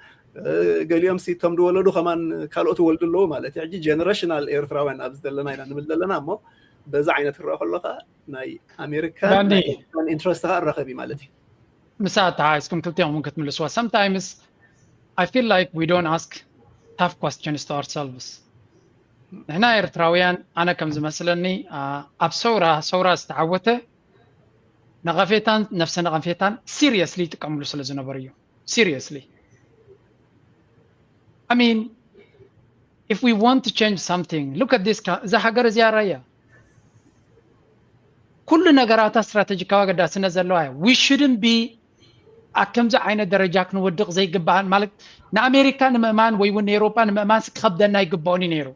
ገሊኦም ሲ እቶም ዝወለዱ ከማን ካልኦት ይወልዱ ኣለዉ ማለት እዩ። ሕጂ ጀነሬሽናል ኤርትራውያን ኣብዚ ዘለና ኢና ንብል ዘለና እሞ በዛ ዓይነት ክረአ ከሎ ከዓ ናይ ኣሜሪካን ኢንትረስት ከዓ ረኸብ እዩ ማለት እዩ። ምሳ ተሓይስኩም ክልቲኦም እውን ክትምልስዋ sometimes I feel like we don't ask tough questions to ourselves. ንሕና ኤርትራውያን ኣነ ከም ዝመስለኒ ኣብ ሰውራ ሰውራ ዝተዓወተ ነቐፌታን ነፍሰ ነቐፌታን ሲሪየስሊ ይጥቀምሉ ስለ ዝነበሩ እዩ። Seriously. I mean, if we want to change something, look at this. እዛ ሃገር እዚኣ ራያ ኩሉ ነገራታ ስትራቴጂካዊ ኣገዳስነት ዘለዋ እያ። We shouldn't be ኣብ ከምዚ ዓይነት ደረጃ ክንወድቕ ዘይግባኣን ማለት ንኣሜሪካ ንምእማን ወይ እውን ንኤሮጳ ንምእማን ክኸብደና ይግባኦን እዩ ነይሩ።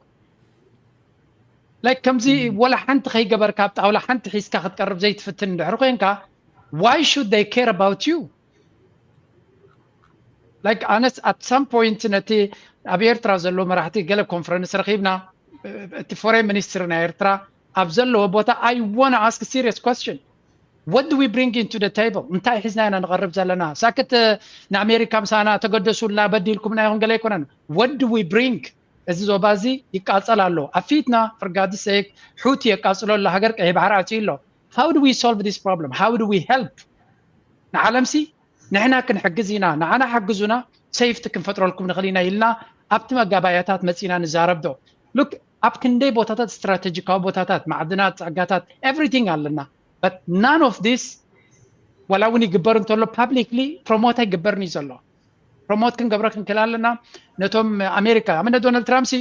ላይክ ከምዚ ወላ ሓንቲ ከይገበርካ ኣብ ጣውላ ሓንቲ ሒዝካ ክትቀርብ ዘይትፍትን እንድሕር ኮይንካ why should they care about you? Like ኣነስ at some point ነቲ ኣብ ኤርትራ ዘሎ መራሕቲ ገለ ኮንፈረንስ ረኺብና እቲ ፎሬን ሚኒስትር ናይ ኤርትራ ኣብ ዘለዎ ቦታ I want to ask serious question. What do we bring into the table? እንታይ ሒዝና ኢና ንቐርብ ዘለና? ሳክት ንኣሜሪካ ምሳና ተገደሱልና በዲልኩምና ይኹን ገለ ኣይኮነን። What do we bring? እዚ ዞባ እዚ ይቃጸል ኣሎ ኣብ ፊትና። For God's sake, ሑቲ የቃጽሎ ኣሎ፣ ሃገር ቀይሕ ባሕሪ ኣትዩ ኣሎ። How do we solve this problem? How do we help? ንዓለምሲ ንሕና ክንሕግዝ ኢና፣ ንዓና ሓግዙና፣ ሴፍቲ ክንፈጥረልኩም ንኽእል ኢና ኢልና ኣብቲ መጋባእያታት መጺና ንዛረብ ዶ? ሉክ ኣብ ክንደይ ቦታታት ስትራቴጂካዊ ቦታታት ማዕድናት፣ ጸጋታት፣ ኤቭሪቲንግ ኣለና። But none of this ዋላ እውን ይግበር እንተሎ ፓብሊክሊ ፕሮሞት ኣይግበርን እዩ ዘሎ። ፕሮሞት ክንገብሮ ክንክእል ኣለና። ነቶም ኣሜሪካ ኣመነ ዶናልድ ትራምፕ ሲ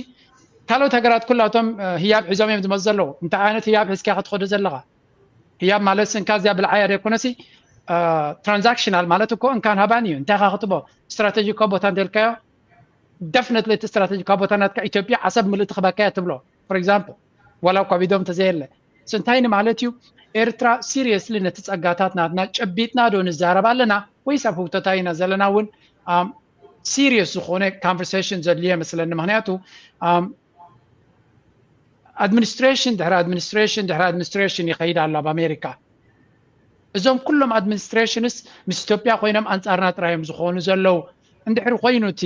ካልኦት ሃገራት ኩላቶም ህያብ ሒዞም እዮም ዝመፁ ዘለዉ። እንታይ ዓይነት ህያብ ሒዝካ ክትኸዶ ዘለኻ? ህያብ ማለት እንካ እዚኣ ብልዓያ ዘይኮነሲ ትራንዛክሽናል ማለት እኮ እንካን ሃባን እዩ። እንታይ ካ ክትቦ ስትራቴጂካዊ ቦታ እንተልካዮ ደፍነትሊ እቲ ስትራቴጂካዊ ቦታ ናትካ ኢትዮጵያ ዓሰብ ምልእቲ ክበካያ ትብሎ። For example ዋላ እኳ ቢዶም ተዘየለ እንታይ ንማለት እዩ? ኤርትራ ሲሪየስሊ ነቲ ጸጋታት ናትና ጨቢጥና ዶ ንዛረብ ኣለና ወይስ ኣብ ህውተታ ኢና ዘለና? እውን ሲሪየስ ዝኾነ ኮንቨርሴሽን ዘድልዮ መስለኒ። ምክንያቱ ኣድሚኒስትሬሽን ድሕሪ ኣድሚኒስትሬሽን ድሕሪ ኣድሚኒስትሬሽን ይኸይድ ኣሎ ኣብ ኣሜሪካ። እዞም ኩሎም administrations ምስ ኢትዮጵያ ኮይኖም ኣንጻርና ጥራይ እዮም ዝኾኑ ዘለዉ። እንድሕሪ ኮይኑ እቲ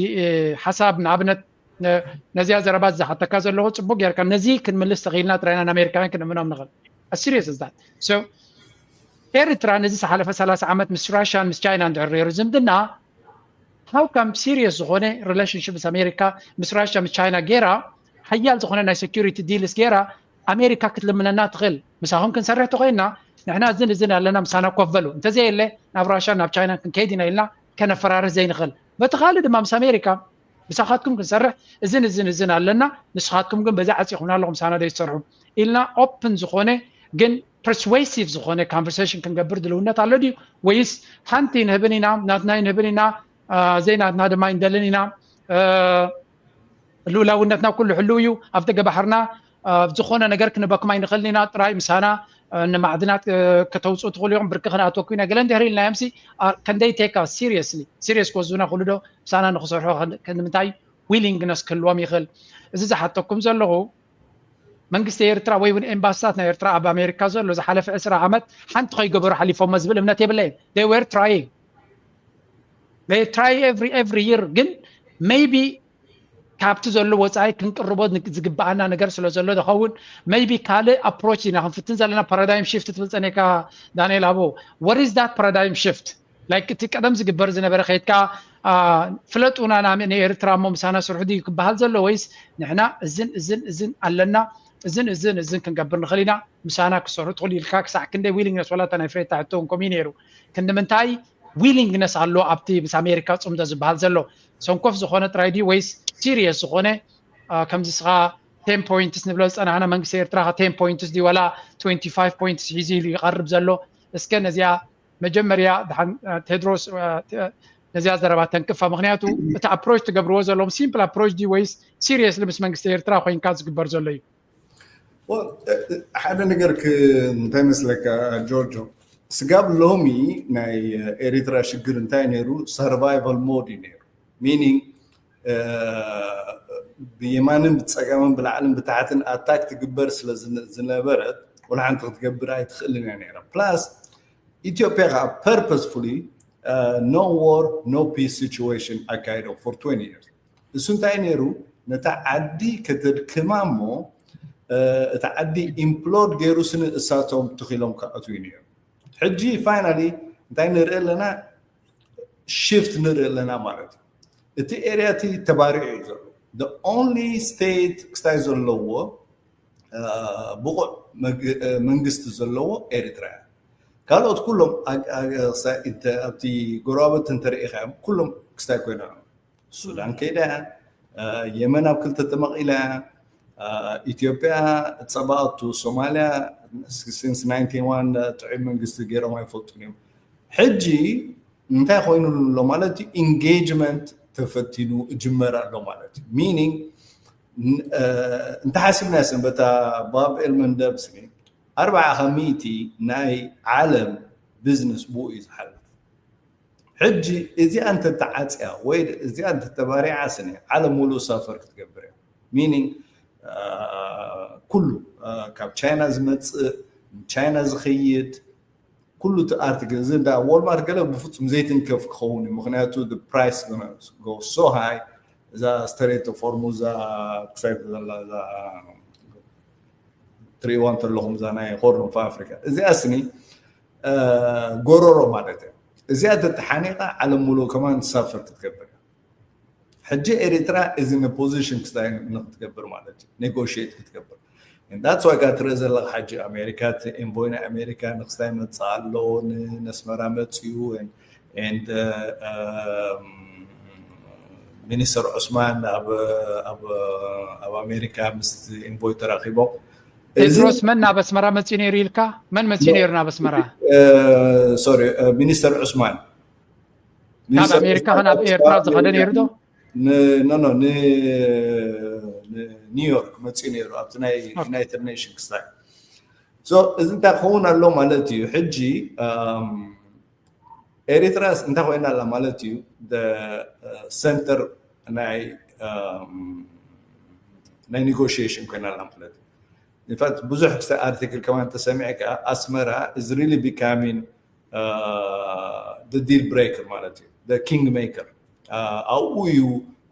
ሓሳብ ንኣብነት ነዚኣ ዘረባ ዝሓተካ ዘለኹ ጽቡቅ ጌርካ ነዚ ክንምልስ ተኽኢልና ጥራይና ንኣሜሪካውያን ክንእምኖም ንኽእል። Serious is that? So ኤርትራ ነዚ ዝሓለፈ ሰላሳ ዓመት ምስ ራሽያን ምስ ቻይና እንድሕር ነይሩ ዝምድና፣ how come serious ዝኾነ relationship ምስ ኣሜሪካ ምስ ራሽያ ምስ ቻይና ጌራ ሓያል ዝኾነ ናይ security deals ጌራ ኣሜሪካ ክትልምነና ትኽእል? ምሳኹም ክንሰርሕ ተኾይንና ንሕና እዝን እዝን ኣለና ምሳና ኮፍ በሉ፣ እንተዘየለ ናብ ራሽያ ናብ ቻይና ክንከይድ ኢና ኢልና ከነፈራርህ ዘይንኽእል። በቲ ካልእ ድማ ምስ ኣሜሪካ ምሳኻትኩም ክንሰርሕ እዝን እዝን እዝን ኣለና፣ ንስኻትኩም ግን በዚ ዓፂኹምና ኣለኹም ምሳና ዘይትሰርሑ ኢልና open ዝኾነ ግን persuasive ዝኾነ conversation ክንገብር ድልውነት ኣሎ ድዩ? ወይስ ሓንቲ ንህብን ኢና ናትና ንህብን ኢና ዘይናትና ድማ ይንደልን ኢና፣ ልኡላውነትና ኩሉ ሕልው እዩ፣ ኣብ ደገ ባሕርና ዝኾነ ነገር ክንበኩም ኣይንኽእልን ኢና፣ ጥራይ ምሳና ንማዕድናት ከተውፅኡ ትኽእሉ ኢኹም፣ ብርኪ ክንኣትወኩም ኢና ገለ እንድሕር ኢልናዮምሲ፣ can they take us seriously? Serious ክወስዱና ክኽእሉ ዶ? ምሳና ንክሰርሑ ክንምንታይ willingness ክህልዎም ይኽእል? እዚ ዝሓተኩም ዘለኹ መንግስቲ ኤርትራ ወይ እውን ኤምባስታት ናይ ኤርትራ ኣብ ኣሜሪካ ዘሎ ዝሓለፈ ዕስራ ዓመት ሓንቲ ከይገበሩ ሓሊፎሞ ዝብል እምነት የብለይን። They were trying, they try every every year ግን maybe ካብቲ ዘሎ ወፃኢ ክንቅርቦ ዝግብኣና ነገር ስለ ዘሎ ዝኸውን maybe ካልእ approach ኢና ክንፍትን ዘለና። Paradigm shift ትብል ፀኒሕካ ዳንኤል ኣቦ። What is that paradigm shift? Like እቲ ቀደም ዝግበር ዝነበረ ከይድካ ፍለጡና ንኤርትራ እሞ ምሳና ስርሑ ድዩ ክበሃል ዘሎ ወይስ ንሕና እዝን እዝን እዝን ኣለና እዝን እዝን እዝን ክንገብር ንኽእል ኢና ምሳና ክሰርሑ ትኽእሉ ኢልካ ክሳዕ ክንደይ willingness? ዋላ እታ ናይ ፍሬታ ሕቶ እውን ከምኡ እዩ ነይሩ። ክንዲ ምንታይ willingness ኣሎ ኣብቲ ምስ ኣሜሪካ ፅምዶ ዝበሃል ዘሎ? ሰንኮፍ ዝኾነ ጥራይ ድዩ ወይስ serious ዝኾነ ከምዚ ስኻ ten points ንብሎ ዝፀናሕና መንግስቲ ኤርትራ ten points ድዩ ዋላ twenty five points ሒዙ ኢሉ ይቐርብ ዘሎ? እስከ ነዚኣ መጀመርያ ድሓን ቴድሮስ ነዚኣ ዘረባ ተንክፋ። ምክንያቱ እቲ approach ትገብርዎ ዘለኹም simple approach ድዩ ወይስ seriously ምስ መንግስቲ ኤርትራ ኮይንካ ዝግበር ዘሎ እዩ? ሓደ ነገር እንታይ መስለካ ጆርጆ፣ ስጋብ ሎሚ ናይ ኤሪትራ ሽግር እንታይ ነይሩ? Survival mode እዩ ነይሩ። Meaning ብየማንን ብፀጋምን ብላዕልን ብታሕትን attack ትግበር ስለ ዝነበረት ወላ ሓንቲ ክትገብር ኣይትኽእልን እያ ነይራ። Plus ኢትዮጵያ ከዓ purposefully no war no peace situation ኣካይዶም for twenty years። እሱ እንታይ ነይሩ? ነታ ዓዲ ከተድክማ እሞ እታ ዓዲ implode ገይሩ ስኒ እሳቶም ትኺሎም ክኣትዉ ነይሩ። ሕጂ finally እንታይ ንርኢ ኣለና? Shift ንርኢ ኣለና ማለት እዩ። እቲ area እቲ ተባሪዑ እዩ ዘሎ። The only state ክስታይ ዘለዎ ብቑዕ መንግስቲ ዘለዎ ኤርትራ እያ። ካልኦት ኩሎም ኣብቲ ጎረባብቲ እንተርኢኻዮም ኩሎም ክስታይ ኮይኖም እዮም። ሱዳን ከይዳ እያ፣ የመን ኣብ ክልተ ተመቒላ እያ፣ ኢትዮጵያ ጸባኣቱ፣ ሶማልያ since ninety one ጥዑይ መንግስቲ ገይሮም ኣይፈልጡን እዮም። ሕጂ እንታይ ኮይኑ ኣሎ ማለት እዩ? Engagement ተፈቲኑ እጅመር ኣሎ ማለት እዩ። Meaning እንተሓሲብና ስን በታ ባብ ኤልመንደብ ስኒ ኣርባዓ ካብ ሚእቲ ናይ ዓለም ቢዝነስ ብኡ እዩ ዝሓልፍ። ሕጂ እዚኣ እንተተዓፅያ ወይ እዚኣ እንተተባሪዓ ስኒ ዓለም ሙሉእ ሳፈር ክትገብር እያ። Meaning ኩሉ ካብ ቻይና ዝመፅእ ቻይና ዝኸይድ ኩሉ እቲ ኣርቲክል እዚ እንዳ ዎልማርት ገለ ብፍፁም ዘይትንከፍ ክኸውን እዩ። ምክንያቱ price go so high። እዛ Strait of Hormuz ክሳይ ዘላ እዛ ትሪእዋ እንተለኹም እዛ ናይ Horn of Africa እዚኣ ስኒ ጎረሮ ማለት እያ። እዚኣ ተተሓኒቓ ዓለም ሙሉእ ከማን ሳፈር ክትገብር እያ። ሕጂ ኤሪትራ እዚ ን position ክስታይ ንክትገብር ማለት እዩ፣ negotiate ክትገብር። That's why ካ ትርኢ ዘለካ ሕጂ ኣሜሪካ እቲ envoy ናይ ኣሜሪካ ንክስታይ መፅእ ኣሎ፣ ንኣስመራ መፅኡ and ሚኒስተር ዑስማን ኣብ ኣሜሪካ ምስ envoy ተራኺቦም። ቴድሮስ መን ናብ ኣስመራ መፅኡ ነይሩ ኢልካ? መን መፅኡ ነይሩ ናብ ኣስመራ? Sorry ሚኒስተር ዑስማን ካብ ኣሜሪካ ናብ ኤርትራ ዝኸደ ነይሩ ዶ? ኖ ኖ ንኒውዮርክ መፅኡ ነይሩ ኣብቲ ናይ ዩናይትድ ኔሽን ክስታይ። እዚ እንታይ ክኸውን ኣሎ ማለት እዩ? ሕጂ ኤሪትራ እንታይ ኮይና ኣላ ማለት እዩ? Center ናይ ናይ negotiation ኮይና ኣላ ማለት እዩ። In fact ብዙሕ ክስታይ ኣርቲክል ከማን ተሰሚዕካ ኣስመራ is really becoming ዲል ብሬከር ማለት እዩ፣ ኪንግ ሜከር። ኣብኡ እዩ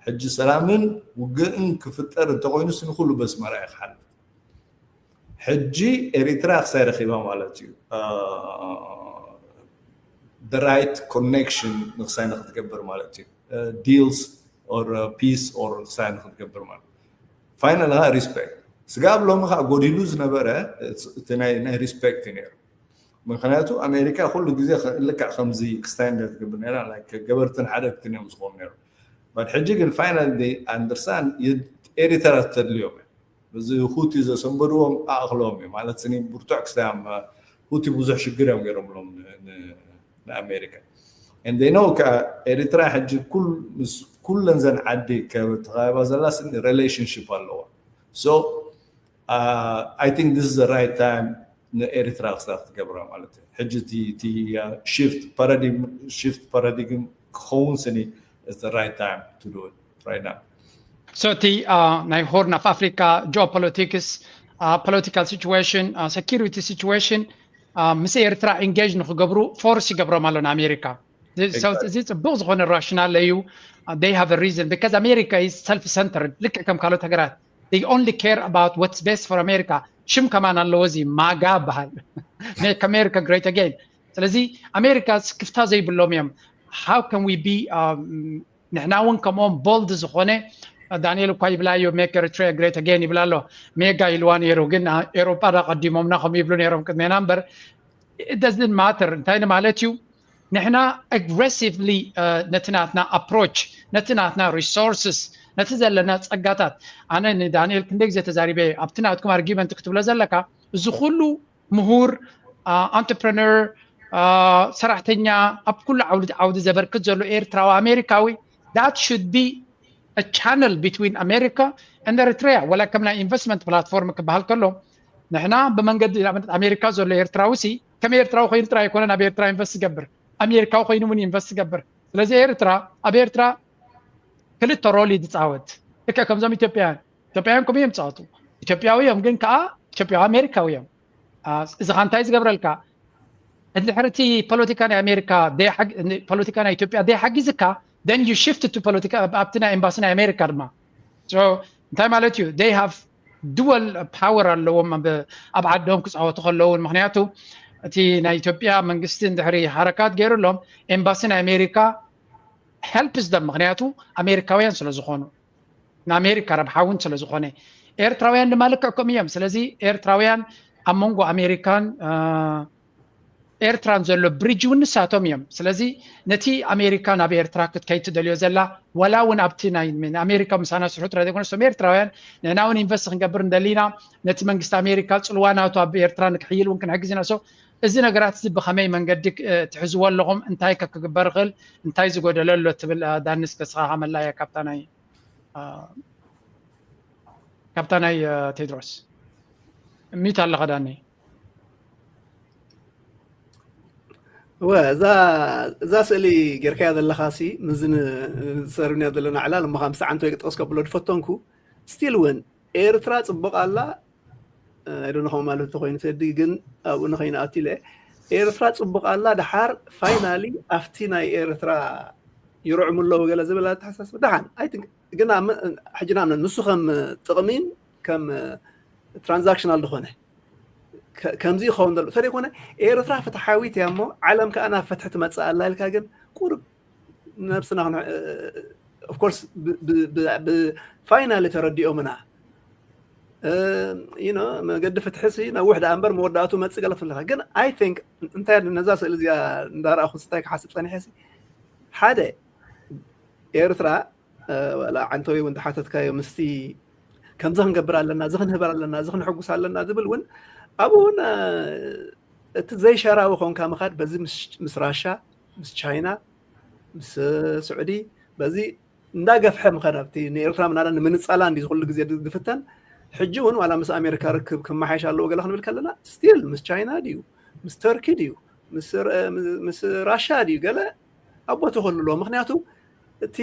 ሕጂ ሰላምን ውግእን ክፍጠር እንተኮይኑ ስኒ ኩሉ በስመራ እዩ ክሓልፍ። ሕጂ ኤሪትራ ክሳይ ረኪባ ማለት እዩ፣ ራይት ኮኔክሽን ንክሳይ ንክትገብር ማለት እዩ፣ ዲልስ ኦር ፒስ ኦር ክሳይ ንክትገብር ማለት። ፋይናል ሪስፔክት ስጋብ ሎሚ ከዓ ጎዲሉ ዝነበረ እቲ ናይ ሪስፔክት ነይሩ። ምክንያቱ ኣሜሪካ ኩሉ ግዜ ልክዕ ከምዚ ክስታይ እንደ ትገብር ነራ ገበርትን ሓደግትን እዮም ዝኾኑ ነሩ። በት ሕጂ ግን ፋይናል ኣንደርስታንድ ኤሪትራ ተድልዮም እዚ ሁቲ ዘሰንበድዎም ኣእክሎም እዩ ማለት ስኒ ብርቱዕ ክስታዮም። ሁቲ ብዙሕ ሽግር እዮም ገይሮምሎም ንኣሜሪካ። እንደይ ነው ከ ኤሪትራ ሕጂ ኩለን ዘን ዓዲ ተኸባ ዘላ ስኒ ሪሌሽንሽፕ ኣለዋ። So I think this is the right time ንኤሪትራ ክስታ ክትገብራ ማለት እዩ። ሕጂ እቲ ሽፍት ፓራዲግም ሽፍት ፓራዲግም ክኸውን ስኒ is the right time to do it right now። So እቲ ናይ ሆርን ኦፍ ኣፍሪካ ጂኦፖለቲክስ፣ ፖለቲካል ሲቹዌሽን፣ ሴኪሪቲ ሲቹዌሽን ምስ ኤርትራ ኢንጌጅ ንክገብሩ ፎርስ ይገብሮም ኣሎ ንኣሜሪካ። እዚ ፅቡቅ ዝኾነ ራሽናል እዩ። They have a reason because America is self centered ልክዕ ከም ካልኦት ሃገራት they only care about what's best for America። ሽም ከማን ኣለዎ እዚ ማጋ በሃል make America great again። ስለዚ ኣሜሪካ ስክፍታ ዘይብሎም እዮም። How can we be ንሕና እውን ከምኦም ቦልድ ዝኾነ ዳንኤል እኳ ይብላዮ make Eritrea great again ይብላ ኣሎ። ሜጋ ኢልዋ ነይሩ ግን ኤሮጳ ዳ ቀዲሞምና ከም ይብሉ ነይሮም ቅድሜና እምበር it doesn't matter። እንታይ ማለት እዩ ንሕና ኣግሬሲቭሊ ነቲ ናትና ኣፕሮች ነቲ ናትና ሪሶርስስ ነቲ ዘለና ፀጋታት ኣነ ንዳንኤል ክንደይ ግዜ ተዛሪበ ኣብቲ ናትኩም ኣርጊመንት ክትብሎ ዘለካ እዚ ኩሉ ምሁር፣ entrepreneur፣ ሰራሕተኛ ኣብ ኩሉ ዓውዲ ዓውዲ ዘበርክት ዘሎ ኤርትራዊ ኣሜሪካዊ that should be a channel between America and Eritrea ወላ ከም ናይ ኢንቨስትመንት ፕላትፎርም ክበሃል ከሎ ንሕና ብመንገዲ ንኣብነት ኣሜሪካ ዘሎ ኤርትራዊ ሲ ከም ኤርትራዊ ኮይኑ ጥራይ ኣይኮነ ናብ ኤርትራ ኢንቨስት ዝገብር ኣሜሪካዊ ኮይኑ እውን ኢንቨስት ዝገብር። ስለዚ ኤርትራ ኣብ ኤርትራ ክልተ ሮል እዩ ዝፃወት ልክዕ ከምዞም ኢትዮጵያውያን ኢትዮጵያውያን ከምኡ እዮም ዝፃወቱ። ኢትዮጵያዊ እዮም ግን ከዓ ኢትዮጵያዊ ኣሜሪካዊ እዮም። እዚ ከዓ እንታይ ዝገብረልካ እንድሕር እቲ ፖለቲካ ናይ ኣሜሪካ ፖለቲካ ናይ ኢትዮጵያ ዘይሓጊዝካ then you shift to ፖለቲካ ኣብቲ ናይ ኤምባሲ ናይ ኣሜሪካ ድማ እንታይ ማለት እዩ they have dual power ኣለዎም ኣብ ዓዶም ክፃወቱ ከለውን ምክንያቱ እቲ ናይ ኢትዮጵያ መንግስቲ እንድሕሪ ሓረካት ገይሩሎም ኤምባሲ ናይ ኣሜሪካ helps them ምክንያቱ ኣሜሪካውያን ስለዝኾኑ ንኣሜሪካ ረብሓ እውን ስለዝኾነ ኤርትራውያን ድማ ልክዕ ከምኡ እዮም። ስለዚ ኤርትራውያን ኣብ መንጎ ኣሜሪካን ኤርትራን ዘሎ ብሪጅ እውን ንሳቶም እዮም። ስለዚ ነቲ ኣሜሪካ ናብ ኤርትራ ክትከይድ ትደልዮ ዘላ ዋላ እውን ኣብቲ ናይ ኣሜሪካ ምሳና ስርሑ ጥራይ ዘይኮነስ እቶም ኤርትራውያን ንሕና እውን ኢንቨስት ክንገብር እንደሊና ነቲ መንግስቲ ኣሜሪካ ፅልዋ ናቱ ኣብ ኤርትራ ንክሕይል እውን ክንሕግዝ ኢና። So እዚ ነገራት እዚ ብኸመይ መንገዲ ትሕዝዎ ኣለኹም እንታይ ከ ክግበር ይኽእል እንታይ ዝጎደለ ኣሎ ትብል ዳንስ ከስኻ ሃመላያ ካብታ ናይ ካብታ ናይ ቴድሮስ ሚት ኣለኻ ዳኒ። እወ እዛ ስእሊ ጌርካያ ዘለኻ ሲ ምዚ ንሰርብንያ ዘለና ዕላል እሞ ካብ ምስ ዓንቶ ይቅጠስ ከብሎ ዝፈተንኩ ስቲል እውን ኤርትራ ፅቡቅ ኣላ ኣይዶነ ከምኡ ማለት ተኮይኑ ተዲ ግን ኣብኡ ንኸይንኣቱ ኢለ ኤርትራ ፅቡቅ ኣላ ድሓር ፋይናሊ ኣብቲ ናይ ኤርትራ ይርዕሙ ኣለዉ ገለ ዝብል ኣተሓሳስብ ደሓን ግን ሕጂ ንኣብነት ንሱ ከም ጥቕሚን ከም ትራንዛክሽናል ዝኾነ ከምዚ ይኸውን ዘሎ እንተደይኮነ ኤርትራ ፍትሓዊት እያ እሞ ዓለም ከዓ ናብ ፍትሒ ትመፅእ ኣላ ኢልካ ግን ቁርብ ነብስና ኦፍኮርስ ብፋይናሊ ተረዲኦምና መገዲ ፍትሒ ሲ ነዊሕ ደኣ እምበር መወዳእቱ መፅእ ገለ ትብለካ ግን ኣይ ቲንክ እንታይ ነዛ ስእሊ እዚኣ እንዳረኣኹ እንታይ ክሓስብ ፀኒሐ ሲ ሓደ ኤርትራ ዋላ ዓንተወይ እውን ተሓተትካዮ ምስቲ ከምዚ ክንገብር ኣለና እዚ ክንህበር ኣለና እዚ ክንሕጉስ ኣለና ዝብል እውን ኣብኡ እውን እቲ ዘይሸራዊ ኮንካ ምኻድ በዚ ምስ ራሻ ምስ ቻይና ምስ ስዑዲ በዚ እንዳገፍሐ ምኸድ ኣብቲ ንኤርትራ ምናዳ ንምንፃላ እንዲ ዝኩሉ ግዜ ዝፍተን ሕጂ እውን ዋላ ምስ ኣሜሪካ ርክብ ክመሓየሽ ኣለዎ ገለ ክንብል ከለና ስቲል ምስ ቻይና ድዩ ምስ ተርኪ ድዩ ምስ ራሻ ድዩ ገለ ኣቦ ተኸልሎ ምክንያቱ እቲ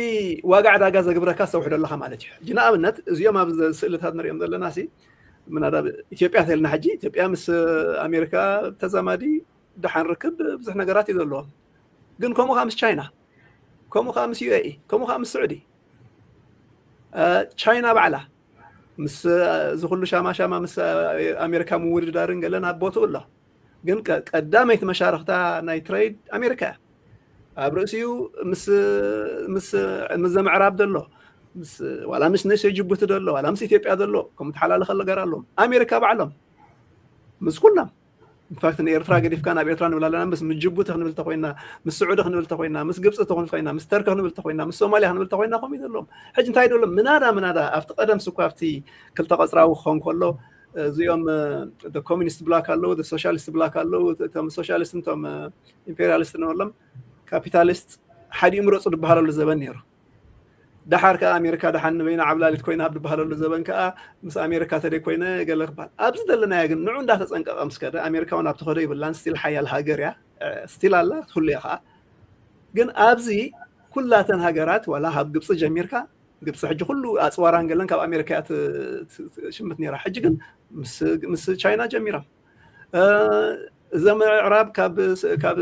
ዋጋ ዕዳጋ ዘግብረካ ዝተውሕዶ ኣለካ ማለት እዩ ሕጂ ንኣብነት እዚኦም ኣብ ስእልታት ንሪኦም ዘለና ሲ ምናዳ ኢትዮጵያ ተልና ሕጂ ኢትዮጵያ ምስ ኣሜሪካ ተዛማዲ ደሓን ርክብ ብዙሕ ነገራት እዩ ዘለዎም። ግን ከምኡ ከዓ ምስ ቻይና፣ ከምኡ ከዓ ምስ ዩ ኤ ኢ፣ ከምኡ ከዓ ምስ ስዑዲ። ቻይና ባዕላ ምስ እዚ ኩሉ ሻማሻማ ምስ ኣሜሪካ ምውድዳርን ገለን ኣብ ቦትኡ ኣሎ። ግን ቀዳመይቲ መሻርክታ ናይ ትሬድ ኣሜሪካ እያ። ኣብ ርእሲኡ ምስ ዘምዕራብ ዘሎ፣ ዋላ ምስ ነሰ ጅቡቲ ዘሎ፣ ዋላ ምስ ኢትዮጵያ ዘሎ ከም ተሓላለኸ ነገር ኣለዎም ኣሜሪካ ባዕሎም ምስ ኩሎም። ኢንፋክት ንኤርትራ ገዲፍካ ናብ ኤርትራ ንብል ኣለና። ምስ ጅቡቲ ክንብል ተኮይና፣ ምስ ስዑዲ ክንብል ተኮይና፣ ምስ ግብፂ ክንብል ተኮይና፣ ምስ ተርኪ ክንብል ተኮይና፣ ምስ ሶማሊያ ክንብል ተኮይና ከምኡ ዘለዎም። ሕጂ እንታይ ደሎም ምናዳ ምናዳ ኣብቲ ቀደም ስኳ ኣብቲ ክልተ ቀፅራዊ ክኾን ከሎ እዚኦም ኮሚኒስት ብላክ ኣለዉ፣ ሶሻሊስት ብላክ ኣለዉ። እቶም ሶሻሊስት እቶም ኢምፔሪያሊስት ንበሎም ካፒታሊስት ሓዲኡ ምረፁ ዝበሃለሉ ዘበን ነይሩ። ደሓር ከኣ ኣሜሪካ ደሓን ንበይና ዓብላሊት ኮይና ኣብ ዝበሃለሉ ዘበን ከኣ ምስ ኣሜሪካ ተደይ ኮይነ ገለ ክበሃል ኣብዚ ዘለናዮ ግን ንዑ እንዳተጸንቀቐ ምስ ከደ ኣሜሪካ እውን ኣብቲ ከዶ ይብላን ስቲል ሓያል ሃገር እያ። ስቲል ኣላ ክትህሉ እያ ከኣ። ግን ኣብዚ ኩላተን ሃገራት ዋላ ካብ ግብፂ ጀሚርካ ግብፂ ሕጂ ኩሉ ኣፅዋራን ገለን ካብ ኣሜሪካ እያ ትሽምት ነይራ። ሕጂ ግን ምስ ቻይና ጀሚሮም እዞም ምዕራብ ካብ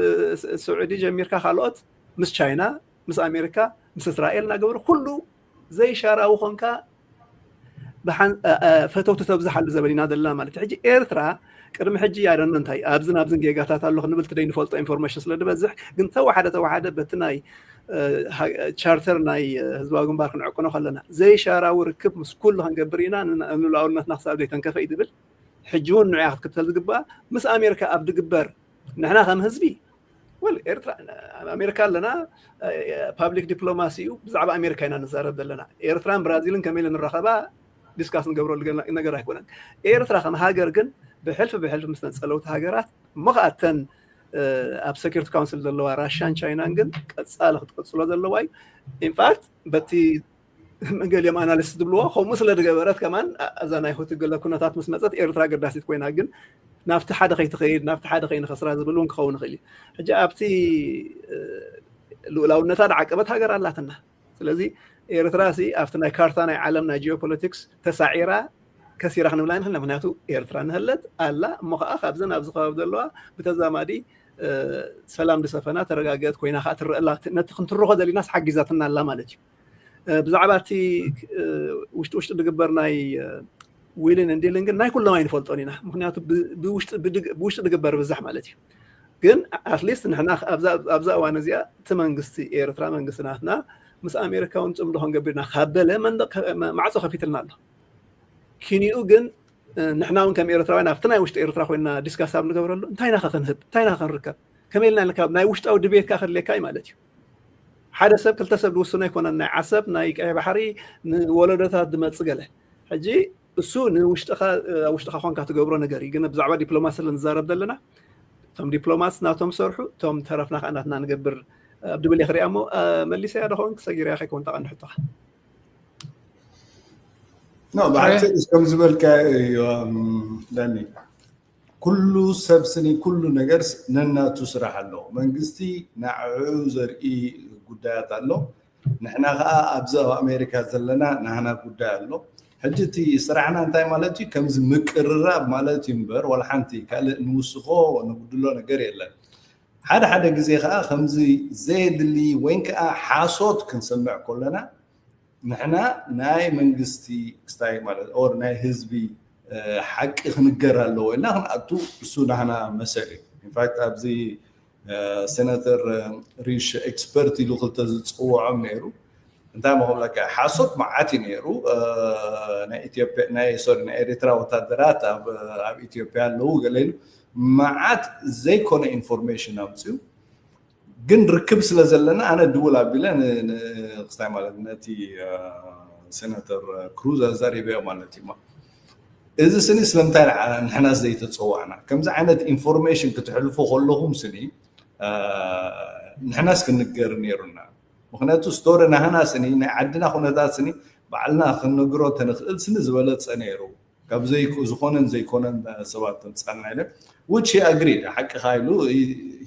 ስዑዲ ጀሚርካ ካልኦት ምስ ቻይና ምስ ኣሜሪካ ምስ እስራኤል እናገበሩ ኩሉ ዘይሻራዊ ኮንካ ፈተውቲ ተብዝሓሉ ዘበን ኢና ዘለና ማለት እዩ። ሕጂ ኤርትራ ቅድሚ ሕጂ ያደነ እንታይ ኣብዝን ኣብዝን ጌጋታት ኣሎ ክንብል ትደይ ንፈልጦ ኢንፎርሜሽን ስለ ዝበዝሕ ግን ተወሓደ ተወሓደ በቲ ናይ ቻርተር ናይ ህዝባዊ ግንባር ክንዕቅኖ ከለና ዘይሻራዊ ርክብ ምስ ኩሉ ክንገብር ኢና ንሉዓውነትና ክሳብ ዘይተንከፈ እዩ ዝብል ሕጂ እውን ንዕያ ክትክተል ዝግባኣ ምስ ኣሜሪካ ኣብ ድግበር ንሕና ከም ህዝቢ ወል ኤርትራ ኣሜሪካ ኣለና ፓብሊክ ዲፕሎማሲ እዩ ብዛዕባ ኣሜሪካ ኢና ንዛረብ ዘለና ኤርትራን ብራዚልን ከመይ ንራኸባ ዲስካስ ንገብረሉ ነገር ኣይኮነን ኤርትራ ከም ሃገር ግን ብሕልፊ ብሕልፊ ምስ ነፀለውቲ ሃገራት እሞ ከኣተን ኣብ ሰኪሪቲ ካውንስል ዘለዋ ራሽያን ቻይናን ግን ቀፃሊ ክትቀፅሎ ዘለዋ እዩ ኢንፋክት በቲ ገሊኦም ኣናሊስት ዝብልዎ ከምኡ ስለ ዝገበረት ከማን እዛ ናይ ሁቲ ገለ ኩነታት ምስ መፀት ኤርትራ ገዳሲት ኮይና ግን ናብቲ ሓደ ከይትኸይድ ናብቲ ሓደ ከይንኸስራ ዝብል እውን ክኸውን ይኽእል እዩ ሕጂ ኣብቲ ልኡላውነታ ዝዓቀበት ሃገር ኣላትና ስለዚ ኤርትራ ሲ ኣብቲ ናይ ካርታ ናይ ዓለም ናይ ጂኦፖለቲክስ ተሳዒራ ከሲራ ክንብላ ንኽእል ምክንያቱ ኤርትራ ንህለት ኣላ እሞ ከዓ ካብዘን ኣብዚ ከባቢ ዘለዋ ብተዛማዲ ሰላም ዝሰፈና ተረጋገት ኮይና ከዓ ትረአላ ነቲ ክንትርኾ ደሊናስ ሓጊዛትና ኣላ ማለት እዩ ብዛዕባ እቲ ውሽጢ ውሽጢ ዝግበር ናይ ዊልን እንዲልን ግን ናይ ኩሎም ኣይንፈልጦን ኢና ምክንያቱ ብውሽጢ ዝግበር ብዛሕ ማለት እዩ ግን ኣትሊስት ንሕና ኣብዛ እዋን እዚኣ እቲ መንግስቲ ኤርትራ መንግስቲ ናትና ምስ ኣሜሪካ እውን ፅምዶ ክንገብር ኢና ካብ በለ መንደቅ ማዕፆ ከፊትልና ኣሎ ኪኒኡ ግን ንሕና እውን ከም ኤርትራውያን ኣብቲ ናይ ውሽጢ ኤርትራ ኮይና ዲስካስ ኣብ ንገብረሉ እንታይ ኢና ክንህብ እንታይ ኢና ክንርከብ ከመይ ኢልና ካብ ናይ ውሽጣዊ ድቤት ከኣ ከድልየካ እዩ ማለት እዩ ሓደ ሰብ ክልተ ሰብ ዝውስኖ ኣይኮነን ናይ ዓሰብ ናይ ቀይ ባሕሪ ንወለዶታት ዝመጽእ ገለ ሕጂ እሱ ንውሽጥኻ ውሽጥኻ ኮንካ ትገብሮ ነገር እዩ ግን ብዛዕባ ዲፕሎማሲ ንዛረብ ዘለና እቶም ዲፕሎማት ናቶም ሰርሑ እቶም ተረፍና ከዓ ናትና ንገብር ኣብ ድብል ክሪኣ እሞ መሊሰያ ደኸውን ክሰጊርያ ከይከውን ተቐንዲ ሕቶኻ ኖ ብሓፂር ከም ዝበልካ እዩ ዳኒ ኩሉ ሰብ ስኒ ኩሉ ነገር ነናቱ ስራሕ ኣለዎ መንግስቲ ንዕኡ ዘርኢ ጉዳያት ኣሎ ንሕና ከዓ ኣብዚ ኣብ ኣሜሪካ ዘለና ናህና ጉዳይ ኣሎ ሕጂ እቲ ስራሕና እንታይ ማለት እዩ ከምዚ ምቅርራብ ማለት እዩ እምበር ዋላ ሓንቲ ካልእ ንውስኮ ንጉድሎ ነገር የለን ሓደ ሓደ ግዜ ከዓ ከምዚ ዘየድሊ ወይ ከዓ ሓሶት ክንሰምዕ ከለና ንሕና ናይ መንግስቲ ክስታይ ማለት ኦር ናይ ህዝቢ ሓቂ ክንገር ኣለዎ ኢልና ክንኣቱ እሱ ናህና መሰል እዩ ኢንፋክት ኣብዚ ሴናተር ሪሽ ኤክስፐርት ኢሉ ክልተ ዝፅውዖም ነይሩ እንታይ መኸብለካ ሓሶት መዓት እዩ ነይሩ ናይ ኢትዮጵያ ናይ ሶሪ ናይ ኤርትራ ወታደራት ኣብ ኢትዮጵያ ኣለዉ ገለ ኢሉ መዓት ዘይኮነ ኢንፎርሜሽን ኣምፅኡ ግን ርክብ ስለ ዘለና ኣነ ድውል ኣቢለ ክስታይ ማለት ነቲ ሴናተር ክሩዝ ኣዛሪበዮ ማለት እዩ እዚ ስኒ ስለምንታይ ንሕና ዘይተፀዋዕና ከምዚ ዓይነት ኢንፎርሜሽን ክትሕልፉ ከለኹም ስኒ ንሕናስ ክንገር ነይሩና ምክንያቱ ስቶሪ ናህና ስኒ ናይ ዓድና ኩነታት ስኒ ባዕልና ክንነግሮ ተንኽእል ስኒ ዝበለፀ ነይሩ ካብ ዘይኮነን ዘይኮነን ሰባት ተምፃልና ኢለ which he agreed ሓቅኻ ኢሉ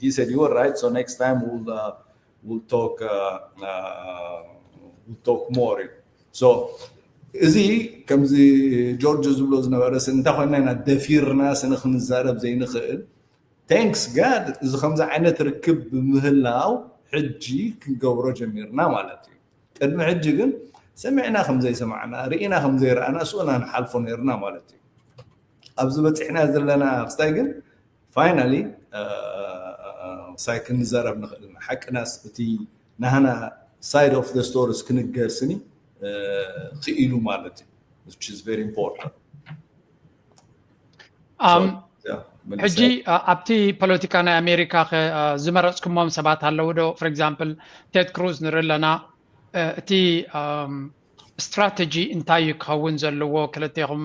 he said you were right so next time we'll, uh, we'll talk uh, uh, we'll talk more so እዚ ከምዚ ጆርጆ ዝብሎ ዝነበረ እንታይ ኮይና ኢና ደፊርና ስኒ ክንዛረብ ዘይንኽእል Thanks God እዚ ከምዚ ዓይነት ርክብ ብምህላው ሕጂ ክንገብሮ ጀሚርና ማለት እዩ። ቅድሚ ሕጂ ግን ሰሚዕና ከም ዘይሰማዕና፣ ርኢና ከም ዘይረኣና ስኡና ንሓልፎ ነይርና ማለት እዩ። ኣብዚ በፂሕና ዘለና ክስታይ ግን finally ክስታይ ክንዘረብ ንኽእል ኢና። ሓቅናስ እቲ ናህና side of the stories ክንገር ስኒ ክኢሉ ማለት እዩ። Which is very important. ሕጂ ኣብቲ ፖለቲካ ናይ ኣሜሪካ ዝመረፅኩሞም ሰባት ኣለዉ ዶ? For example ቴድ ክሩዝ ንርኢ ኣለና። እቲ ስትራተጂ እንታይ እዩ ክኸውን ዘለዎ? ክልቴኹም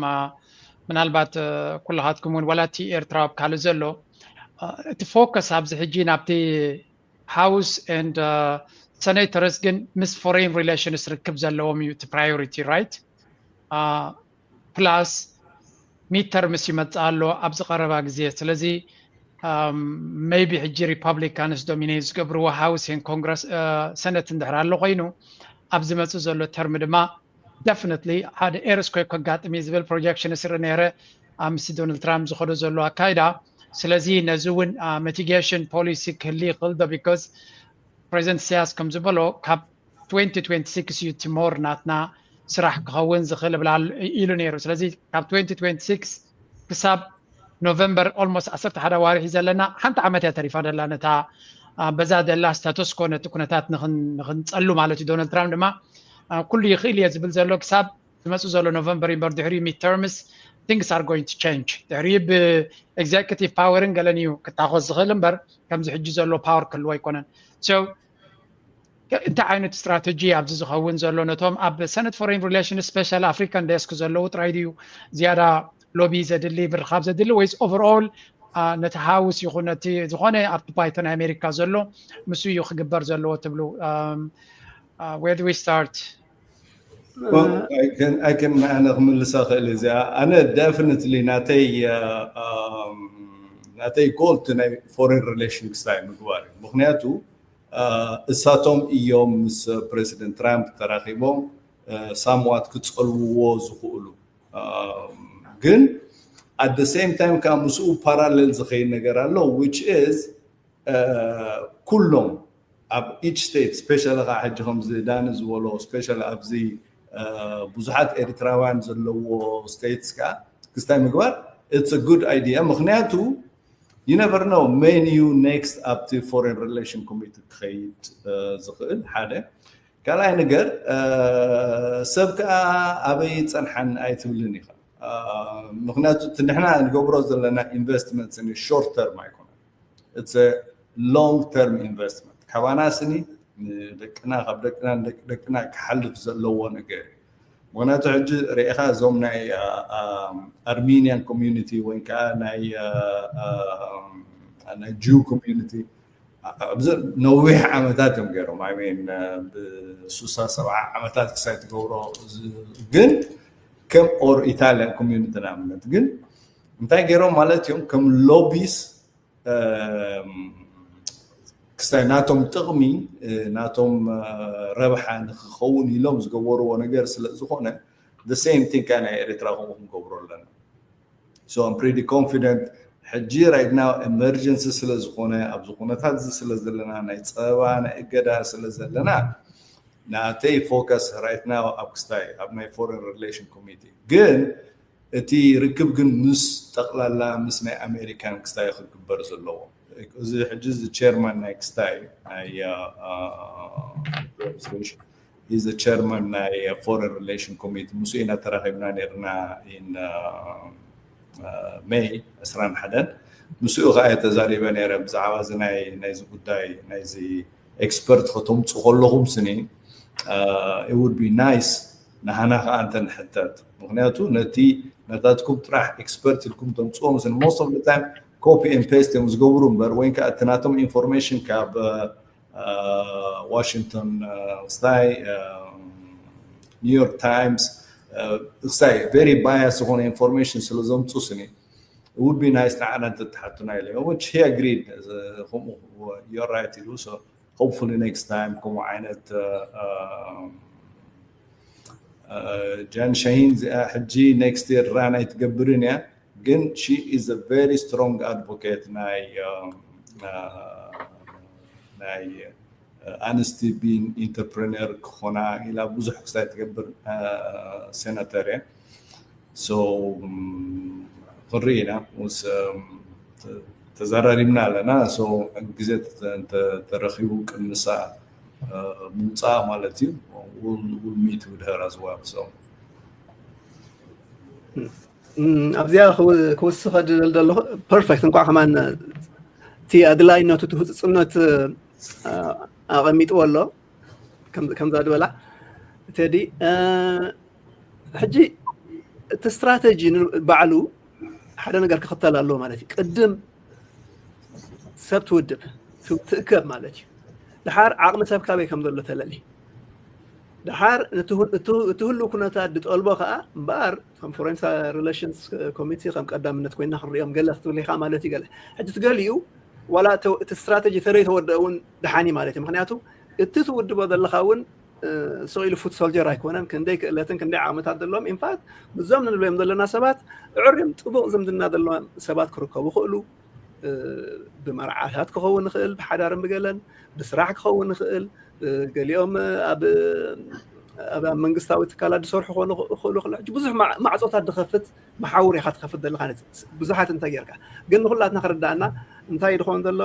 ምናልባት ኩልኻትኩም እውን ዋላ እቲ ኤርትራ ኣብ ካልእ ዘሎ እቲ ፎከስ ኣብዚ ሕጂ ናብቲ House and Senators ግን ምስ foreign relations ርክብ ዘለዎም እዩ እቲ priority, right? Plus midterms ይመፅእ ኣሎ ኣብዚ ቀረባ ግዜ። ስለዚ maybe ሕጂ Republicans dominate ዝገብርዎ House and Congress፣ Senate እንድሕር ኣሎ ኮይኑ ኣብ ዝመፅእ ዘሎ term ድማ definitely ሓደ earthquake ከጋጥም እዩ ዝብል projection ይርኢ ነይረ ኣብ ምስ ዶናልድ ትራምፕ ዝኸዶ ዘሎ ኣካይዳ። ስለዚ ነዚ እውን mitigation policy ክህሉ ይኽእል ዶ? Because ፕሬዚደንት ኢሳያስ ከም ዝበሎ ካብ twenty twenty-six እዩ እቲ more ናትና ስራሕ ክኸውን ዝኽእል ብላ ኢሉ ነይሩ። ስለዚ ካብ twenty twenty-six ክሳብ ኖቨምበር almost ዓሰርተ ሓደ ኣዋርሕ እዩ ዘለና። ሓንቲ ዓመት እያ ተሪፋ ደላ ነታ በዛ ደላ status quo ነቲ ኩነታት ንኽንፀሉ ማለት እዩ። ዶናልድ ትራምፕ ድማ ኩሉ ይኽእል እየ ዝብል ዘሎ ክሳብ ዝመፅእ ዘሎ ኖቨምበር እዩ እምበር ድሕሪኡ midterms things are going to change። ድሕሪኡ ብ executive power ን ገለን እዩ ክታኾስ ዝኽእል እምበር ከምዚ ሕጂ ዘሎ power ክህልዎ ኣይኮነን። So እንታይ ዓይነት ስትራተጂ ኣብዚ ዝኸውን ዘሎ ነቶም ኣብ Senate Foreign Relations special African desk ዘለዉ ጥራይ ድዩ ዝያዳ ሎቢ ዘድሊ ምርኻብ ዘድሊ ወይስ overall ነቲ House ይኹን ነቲ ዝኾነ ኣብቲ ባይቶ ናይ ኣሜሪካ ዘሎ ምስ እዩ ክግበር ዘለዎ ትብሉ? Where do we start? ኣይክን ኣነ ክምልሳ ክእል እዚኣ ኣነ definitely ናተይ ናተይ goal እቲ ናይ foreign relation ክስታይ ምግባር እዩ። ምክንያቱ እሳቶም እዮም ምስ ፕሬዚደንት ትራምፕ ተራኪቦም ሳምዋት ክፀልውዎ ዝኽእሉ። ግን at the same time ከዓ ምስኡ ፓራሌል ዝኸይድ ነገር ኣሎ which is ኩሎም ኣብ each state specially ከዓ ሕጂ ከምዚ ዳኒ ዝበሎ specially ኣብዚ ብዙሓት ኤርትራውያን ዘለዎ states ከዓ ክስታይ ምግባር it's a good idea። ምክንያቱ you never know መን እዩ next ኣብቲ foreign relation committee ክኸይድ ዝኽእል ሓደ። ካልኣይ ነገር ሰብ ከዓ ኣበይ ፀንሓን ኣይትብልን ኢኻ። ምክንያቱ እቲ ንሕና ንገብሮ ዘለና investment ስኒ short term ኣይኮነን። It's a long term investment። ካባና ስኒ ንደቅና ካብ ደቅና ንደቂ ደቅና ክሓልፍ ዘለዎ ነገር እዩ። ምክንያቱ ሕጂ ርኢኻ እዞም ናይ Armenian community ወይ ከዓ ናይ ናይ Jew community ኣብዚ ነዊሕ ዓመታት እዮም ገይሮም። I mean ብሱሳ ሰብዓ ዓመታት ክሳይ ትገብሮ ግን ከም or Italian community ንኣብነት ግን እንታይ ገይሮም ማለት እዮም ከም lobbies ክስታይ ናቶም ጥቕሚ ናቶም ረብሓ ንክኸውን ኢሎም ዝገበርዎ ነገር ስለ ዝኾነ the same thing ናይ ኤርትራ ከምኡ ክንገብሮ ኣለና። So I'm pretty confident ሕጂ right now emergency ስለ ዝኾነ ኣብዚ ኩነታት እዚ ስለ ዘለና ናይ ፀበባ ናይ እገዳ ስለ ዘለና ናተይ focus right now ኣብ ክስታይ ኣብ ናይ foreign relation committee ግን እቲ ርክብ ግን ምስ ጠቕላላ ምስ ናይ ኣሜሪካን ክስታይ ክግበር ዘለዎ እዚ ሕጂ እዚ chairman ናይ ክስታይ ናይ chairman ናይ foreign relation committee ምስ ኢና ተራኺብና ነርና in May ዕስራን ሓደን ምስኡ ከዓ ተዛሪበ ነረ ብዛዕባ እዚ ናይ ናይዚ ጉዳይ ናይዚ expert ከተምፁ ከለኹም ስኒ it would be nice ንሃና ከዓ እንተ ንሕተት ምክንያቱ ነቲ ነታትኩም ጥራሕ expert ኢልኩም ተምፅዎም ስኒ most of the time copy and paste እዮም ዝገብሩ እምበር ወይ ከዓ እቲ ናቶም information ካብ ዋሽንግቶን ክስታይ New York Times ክስታይ very bias ዝኾነ information ስለ ዘምፁ ስኒ it would be nice ንዓና እንተትሓቱና ኢለ which he agreed ከምኡ you're right ኢሉ so hopefully next time ከምኡ ዓይነት ጃን ሻሂን እዚኣ ሕጂ next year run ኣይትገብርን እያ ግን she is a very strong advocate ናይ ናይ ኣንስቲ ቢን ኢንተርፕረነር ክኾና ኢላ ብዙሕ ክስታይ ትገብር ሴናተር እያ። ክንርኢ ኢና ምስ ተዘራሪብና ኣለና። ግዜ ተረኺቡ ቅድሚ ንሳ ምውፃእ ማለት እዩ። We'll meet with her as well. ኣብዚኣ ክውስኸ ድደል ዘለኹ ፐርፌክት እንኳዕ ከማን እቲ ኣድላይነቱ እቲ ህፁፅነት ኣቐሚጥዎ ኣሎ። ከምዛ ዝበላ ቴዲ ሕጂ እቲ ስትራተጂ ባዕሉ ሓደ ነገር ክኽተል ኣለዎ ማለት እዩ። ቅድም ሰብ ትውድብ ትእከብ ማለት እዩ። ድሓር ዓቕሚ ሰብ ካበይ ከም ዘሎ ተለሊ ድሓር እቲ ህሉ ኩነታት ዝጠልቦ ከዓ እምበኣር ከም ፎሬን ሪሌሽንስ ኮሚቴ ከም ቀዳምነት ኮይና ክንሪኦም ገለ ክትብል ኢኻ ማለት እዩ። ገለ ሕጂ ትገሊኡ ዋላ እቲ ስትራተጂ ተዘይተወደአ እውን ድሓኒ ማለት እዩ። ምክንያቱ እቲ ትውድቦ ዘለካ እውን ስቕ ኢሉ ፉት ሶልጀር ኣይኮነን። ክንደይ ክእለትን ክንደይ ዓቕምታት ዘለዎም ኢንፋክት ምዞም ንብለዮም ዘለና ሰባት ዕርዮም ጥቡቕ ዝምድና ዘለዎም ሰባት ክርከቡ ክእሉ ብመርዓታት ክኸውን ይኽእል፣ ብሓዳርን ብገለን ብስራሕ ክኸውን ይኽእል። ገሊኦም ኣብ ኣብ መንግስታዊ ትካላት ዝሰርሑ ክኾኑ ክእሉ ከሎ ብዙሕ ማዕፆታት ዝኸፍት መሓውር ኢኻ ትኸፍት ዘለካ ብዙሓት እንታይ ጌርካ። ግን ንኩላትና ክርዳእና እንታይ ድኾን ዘሎ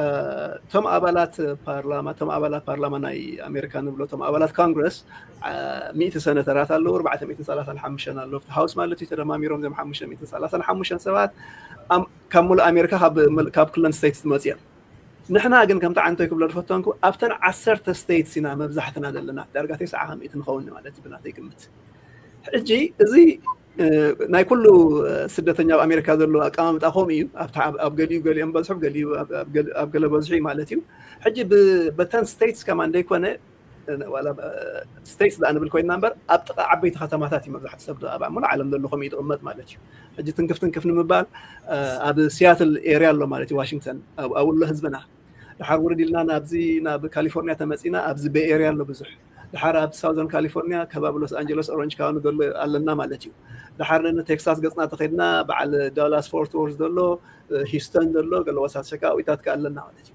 እቶም ኣባላት ፓርላማ እቶም ኣባላት ፓርላማ ናይ ኣሜሪካ ንብሎ እቶም ኣባላት ኮንግረስ ሚእቲ ሰነተራት ኣለዉ። ኣርባዕተ ሚእትን ሰላሳን ሓሙሽተን ኣለዉ። ሃውስ ማለት እዩ። ተደማሚሮም ዞም ሓሙሽተ ሚእትን ሰላሳን ሓሙሽተን ሰባት ካብ ሙሉእ ኣሜሪካ ካብ ክለን ስቴትስ ዝመፁ እዮም። ንሕና ግን ከምቲ ዓንቶይ ክብሎ ዝፈተንኩ ኣብተን ዓሰርተ ስቴትስ ኢና መብዛሕትና ዘለና ዳርጋ ተስዓ ካብ ሚእቲ ንኸውን ማለት እዩ ብናተይ ግምት። ሕጂ እዚ ናይ ኩሉ ስደተኛ ኣብ ኣሜሪካ ዘሎ ኣቀማምጣ ከምኡ እዩ። ኣብ ገሊኡ ገሊኦም በዝሑ ገሊኡ ኣብ ገለ በዝሑ ማለት እዩ። ሕጂ በተን ስቴትስ ከማን ዘይኮነ ስቴትስ ዳ ንብል ኮይና እምበር ኣብ ጥቃ ዓበይቲ ከተማታት እዩ መብዛሕትኡ ሰብ ኣብ ሙሉ ዓለም ዘሎ ከምኡ ይቕመጥ ማለት እዩ። ሕጂ ትንክፍ ትንክፍ ንምባል ኣብ ሲያትል ኤርያ ኣሎ ማለት እዩ ዋሽንግተን ኣብኡ ኣሎ ህዝብና። ድሓር ውርድ ኢልና ናብዚ ናብ ካሊፎርኒያ ተመፂና ኣብዚ ቤይ ኤርያ ኣሎ ብዙሕ። ድሓር ኣብ ሳውዘርን ካሊፎርኒያ ከባቢ ሎስ ኣንጀለስ ኦረንጅ ካውንቲ ዘሎ ኣለና ማለት እዩ። ድሓር ንቴክሳስ ገፅና ተኸድና በዓል ዳላስ ፎርት ወርዝ ዘሎ ሂስተን ዘሎ ገለ ወሳት ሸካዊታት ከ ኣለና ማለት እዩ።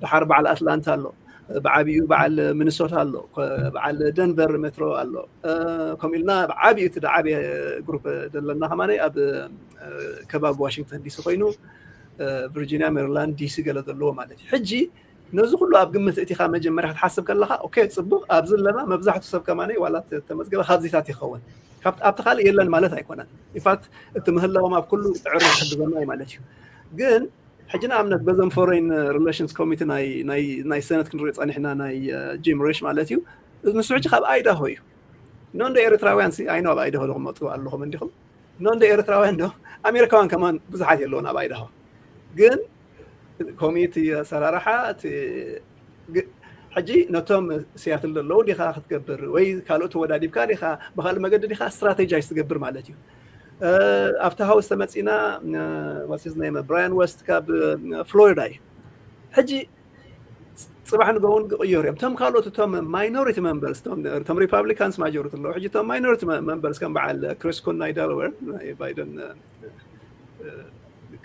ድሓር በዓል ኣትላንታ ኣሎ ብዓብዩ በዓል ሚኒሶታ ኣሎ በዓል ደንቨር ሜትሮ ኣሎ። ከምኡ ኢልና ብዓብዩ እቲ ዓብየ ግሩፕ ዘለና ከማነይ ኣብ ከባቢ ዋሽንግተን ዲሲ ኮይኑ ቪርጂኒያ ሜሪላንድ ዲሲ ገለ ዘለዎ ማለት እዩ። ሕጂ ነዚ ኩሉ ኣብ ግምት እቲኻ መጀመርያ ክትሓስብ ከለካ ኦኬ ፅቡቅ ኣብዚ ኣለና መብዛሕቱ ሰብ ከማነይ ዋላ ተመዝገበ ካብዚታት ይኸውን ኣብቲ ካልእ የለን ማለት ኣይኮነን። ኢንፋክት እቲ ምህላዎም ኣብ ኩሉ ዕር ዝሕግዘና እዩ ማለት እዩ። ግን ሕጂ ንኣብነት በዞም ፎሬን ሪሌሽንስ ኮሚቴ ናይ ሰነት ክንሪኦ ፀኒሕና ናይ ጂም ሪሽ ማለት እዩ። ንሱ ሕጂ ካብ ኣይዳሆ እዩ። ኖ እንደ ኤርትራውያን ሲ ኣይኖ ኣብ ኣይዳሆ ዝቕመጡ ኣለኹም እንዲኹም ኖ እንደ ኤርትራውያን ዶ ኣሜሪካውያን ከማን ብዙሓት የለውን ኣብ ኣይዳሆ። ግን ኮሚቴ ኣሰራርሓ ሕጂ ነቶም ሲያትል ዘለዉ ዲኻ ክትገብር ወይ ካልኦት ተወዳዲብካ ዲኻ ብካልእ መገዲ ዲኻ ስትራቴጃይዝ ትገብር ማለት እዩ። ኣብቲ ሃውስ ተመፂና ዋሲዝ ናይ ብራያን ወስት ካብ ፍሎሪዳ እዩ። ሕጂ ፅባሕ ንጎውን ክቕየሩ እዮም እቶም ካልኦት እቶም ማይኖሪቲ መንበርስ እቶም ሪፓብሊካንስ ማጆሪቲ ኣለዉ። ሕጂ እቶም ማይኖሪቲ መንበርስ ከም በዓል ክሪስ ኩን ናይ ደላዌር ናይ ባይደን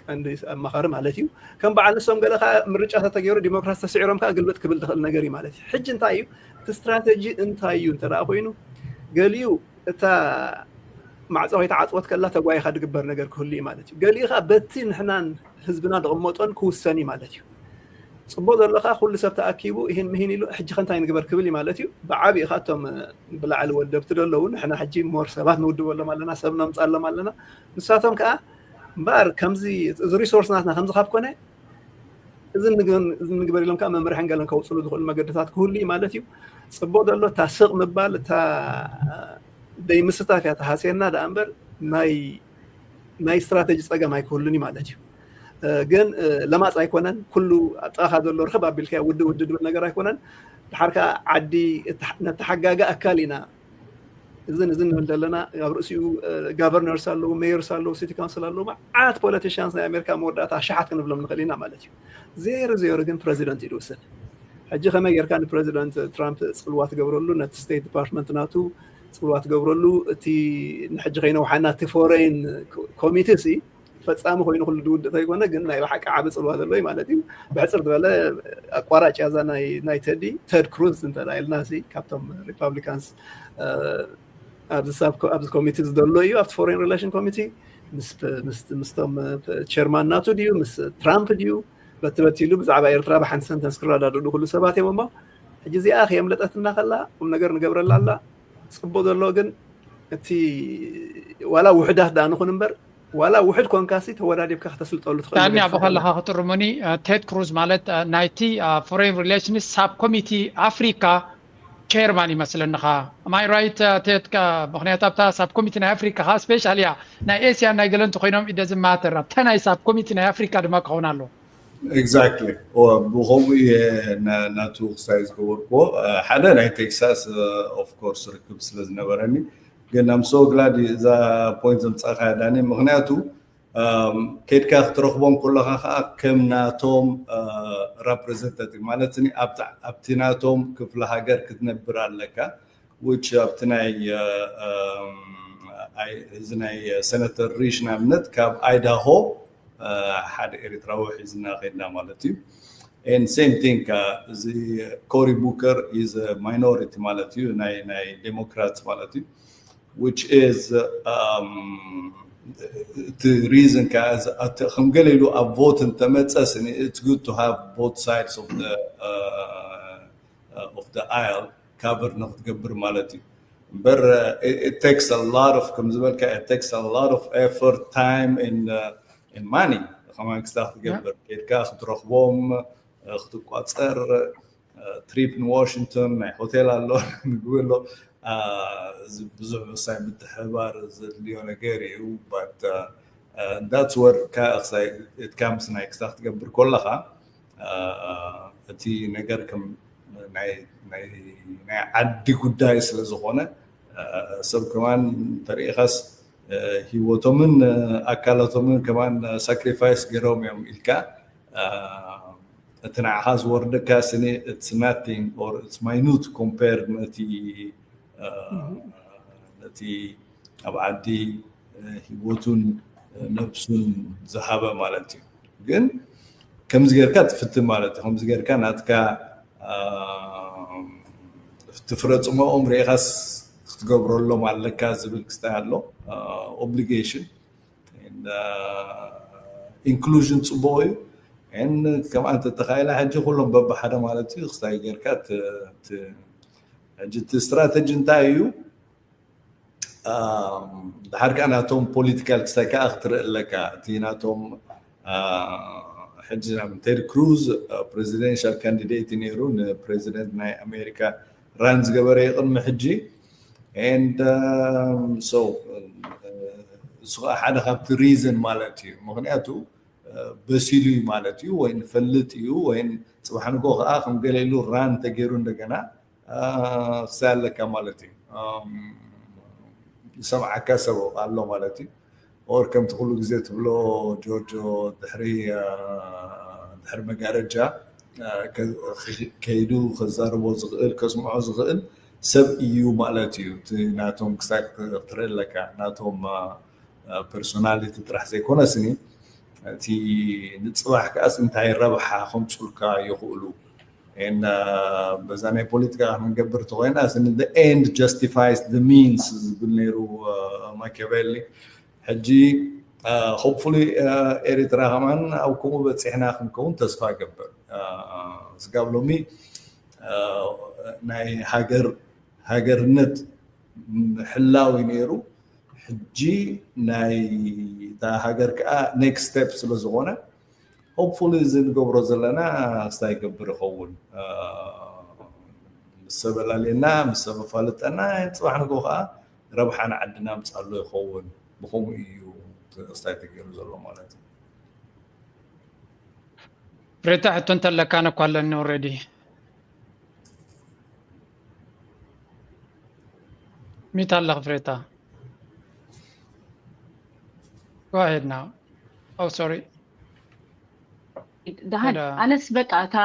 ቀንዲ ኣማኻሪ ማለት እዩ። ከም በዓል ንሶም ገለ ከዓ ምርጫ ተተገይሩ ዲሞክራሲ ተስዒሮም ከዓ ግልብጥ ክብል ዝኽእል ነገር እዩ ማለት እዩ። ሕጂ እንታይ እዩ እቲ ስትራተጂ እንታይ እዩ እንተ ኮይኑ ገሊኡ እታ ማዕፆ ከይተዓፅወት ከላ ተጓይኻ ዝግበር ነገር ክህሉ እዩ ማለት እዩ። ገሊኡ ከዓ በቲ ንሕናን ህዝብና ዝቕመጦን ክውሰን እዩ ማለት እዩ። ፅቡቅ ዘለካ ኩሉ ሰብ ተኣኪቡ ይህን ምሂን ኢሉ ሕጂ ከንታይ ንግበር ክብል እዩ ማለት እዩ። ብዓብኡ ካቶም ብላዕሊ ወደብቲ ዘለዉ ንሕና ሕጂ ሞር ሰባት ንውድበሎም ኣለና ሰብ ነምፃሎም ኣለና። ንሳቶም ከዓ እምበኣር ከምዚ እዚ ሪሶርስ ናትና ከምዚ ካብ ኮነ እዚ ንግበር ኢሎም ከዓ መምርሕን ገለን ከውፅሉ ዝኽእሉ መገድታት ክህሉ እዩ ማለት እዩ። ፅቡቅ ዘሎ እታ ስቕ ምባል እታ ደይ ምስታፍ እያ ተሃስየና ደኣ እምበር ናይ ናይ ስትራተጂ ፀገም ኣይክህሉን እዩ ማለት እዩ። ግን ለማፅ ኣይኮነን ኩሉ ኣብ ጥቓኻ ዘሎ ርክብ ኣቢልካ ውድብ ውድብ ዝብል ነገር ኣይኮነን። ድሓር ከዓ ዓዲ ነተሓጋገ ኣካል ኢና እዝን እዝን ንብል ዘለና ኣብ ርእሲኡ ጋቨርነርስ ኣለዉ ሜየርስ ኣለዉ ሲቲ ካውንስል ኣለዉ መዓት ፖለቲሽያንስ ናይ ኣሜሪካ መወዳእታ ኣሽሓት ክንብሎም ንኽእል ኢና ማለት እዩ። ዜሮ ዜሮ ግን ፕረዚደንት እዩ ዝውስን። ሕጂ ከመይ ጌርካ ንፕረዚደንት ትራምፕ ፅልዋ ትገብረሉ ነቲ ስቴት ዲፓርትመንት ናቱ ፅልዋ ትገብረሉ እቲ ንሕጂ ከይነውሓና እቲ ፎሬን ኮሚቴ ሲ ፈፃሚ ኮይኑ ኩሉ ዝውድእ ተይኮነ ግን ናይ ብሓቂ ዓቢ ፅልዋ ዘለዎ እዩ ማለት እዩ። ብሕፅር ዝበለ ኣቋራጭ ያዛ ናይ ቴዲ ቴድ ክሩዝ እንተ ኢልና ሲ ካብቶም ሪፓብሊካንስ ኣብዚ ኮሚቲ ዝደሎ እዩ ኣብቲ ፎሬን ሪሌሽን ኮሚቲ ምስቶም ቸርማን ናቱ ድዩ ምስ ትራምፕ ድዩ በቲ በቲ ኢሉ ብዛዕባ ኤርትራ ብሓንቲ ሰንተንስ ክረዳድኡ ኩሉ ሰባት እዮም እሞ ሕጂ እዚኣ ከየምለጠትና ከላ ቁም ነገር ንገብረላ ኣላ። ፅቡቅ ዘሎ ግን እቲ ዋላ ውሕዳት ደኣ ንኹን እምበር ዋላ ውሕድ ኮንካሲ ተወዳዲብካ ከተስልጠሉ ትኽእል ዳኒ ነገር ኣቦ ከለኻ ክትርሙኒ ቴድ ክሩዝ ማለት ናይቲ ፎሬን ሪሌሽንስ ሳብ ኮሚቲ ኣፍሪካ ቸርማን ይመስለንኻ ማይ ራይት ቴድ ምክንያቱ ኣብታ ሳብ ኮሚቲ ናይ ኣፍሪካ ከዓ ስፔሻል እያ ናይ ኤስያ ናይ ገለንቱ ኮይኖም ኢደ ዝማተር ኣብታ ናይ ሳብ ኮሚቲ ናይ ኣፍሪካ ድማ ክኸውን ኣለዎ exactly ብከምኡ እየ ናቱ ክሳይ ዝገበርክዎ ሓደ ናይ ቴክሳስ ኦፍኮርስ ርክብ ስለ ዝነበረኒ ግን I'm so glad እዛ point ዘምፃእካ ዳኒ ምክንያቱ ከድካ ክትረኽቦም ከለካ ከዓ ከም ናቶም representative ማለት ኣብቲ ናቶም ክፍለ ሃገር ክትነብር ኣለካ which ኣብቲ ናይ እዚ ናይ senator ሪሽ ንኣብነት ካብ Idaho ሓደ ኤርትራዊ ሒዝና ከድና ማለት እዩ and same thing እዚ Cory Booker is minority ማለት እዩ ናይ ናይ ዴሞክራት ማለት እዩ which is እቲ reason ከዓ ከም ገለ ኢሉ ኣብ vote እንተመፀ it's good to have both sides of the of the aisle cover ንክትገብር ማለት እዩ እምበር it takes a lot of ከም ዝበልካ it takes a lot of effort time and and money ከማን ክስታ ክትገብር ከድካ ክትረኽቦም ክትቋፀር trip ንዋሽንግተን ናይ ሆቴል ኣሎ ምግቢ ኣሎ ብዙሕ ምሳይ ምትሕባር ዘድልዮ ነገር እዩ but that's where ክሳይ ትካምስ ናይ ክስታ ክትገብር ከለካ እቲ ነገር ከም ናይ ዓዲ ጉዳይ ስለ ዝኾነ ሰብ ከማን ተሪኢኻስ ሂወቶምን ኣካላቶምን ከማን sacrifice ገይሮም እዮም ኢልካ እቲ ንዓኻ ዝወርደካ ስኒ it's nothing or it's minute compared ነቲ ነቲ ኣብ ዓዲ ሂወቱን ነብሱን ዝሃበ ማለት እዩ ግን ከምዚ ጌርካ ትፍትን ማለት እዩ ከምዚ ጌርካ ናትካ ትፍረ ፅሞኦም ርኢኻስ ክትገብረሎም ኣለካ ዝብል ክስታይ ኣሎ obligation inclusion ፅቡቅ እዩ ከምኣ እንተተኻኢላ ሕጂ ኩሎም በብሓደ ማለት እዩ ክስታይ ጌርካ ሕጂ እቲ strategy እንታይ እዩ ድሓር ከዓ ናቶም political ክስታይ ከዓ ክትርኢ ኣለካ እቲ ናቶም ሕጂ ናብ ቴድ ክሩዝ presidential candidate ነይሩ ንፕሬዚደንት ናይ ኣሜሪካ run ዝገበረ እዩ ቅድሚ ሕጂ and so እሱ ከዓ ሓደ ካብቲ reason ማለት እዩ ምክንያቱ በሲሉ እዩ ማለት እዩ ወይ ንፈልጥ እዩ ወይ ፅባሕ ንጎ ከዓ ከም ገለ ኢሉ run ተገይሩ እንደገና ክሳይ ኣለካ ማለት እዩ ዝሰምዓካ ሰብ ኣሎ ማለት እዩ or ከምቲ ኩሉ ግዜ ትብሎ ጆርጆ ድሕሪ ድሕሪ መጋረጃ ከይዱ ከዛርቦ ዝኽእል ከስምዖ ዝኽእል ሰብ እዩ ማለት እዩ እቲ ናቶም ክሳይ ክትርኢ ኣለካ ናቶም personality ጥራሕ ዘይኮነ ስኒ እቲ ንፅባሕ ከዓስ እንታይ ረብሓ ከምፁልካ ይኽእሉ በዛ ናይ ፖለቲካ ክንገብር ተኮይና ስኒ end justifies the means ዝብል ነይሩ ማኪያቬሊ ሕጂ hopefully ኤሪትራ ከማን ኣብ ከምኡ በፂሕና ክንከውን ተስፋ ገብር ስጋብ ሎሚ ናይ ሃገር ሃገርነት ሕላው እዩ ነይሩ ሕጂ ናይ እታ ሃገር ከዓ next step ስለ ዝኾነ hopefully እዚ ንገብሮ ዘለና ክስታይ ይገብር ይኸውን ምስ ሰብ ኣላልየና ምስ ሰብ ኣፋልጠና ፅባሕ ንጎ ከዓ ረብሓ ንዓድና ምፃሎ ይኸውን ብከምኡ እዩ ክስታይ ተገይሩ ዘሎ ማለት እዩ ፍሬታ ሕቶ እንተለካ ነኳ ኣለኒ already ሚት ኣለኽ ፍሬታ go ahead now oh sorry ደሃን ኣነስ በቃ እታ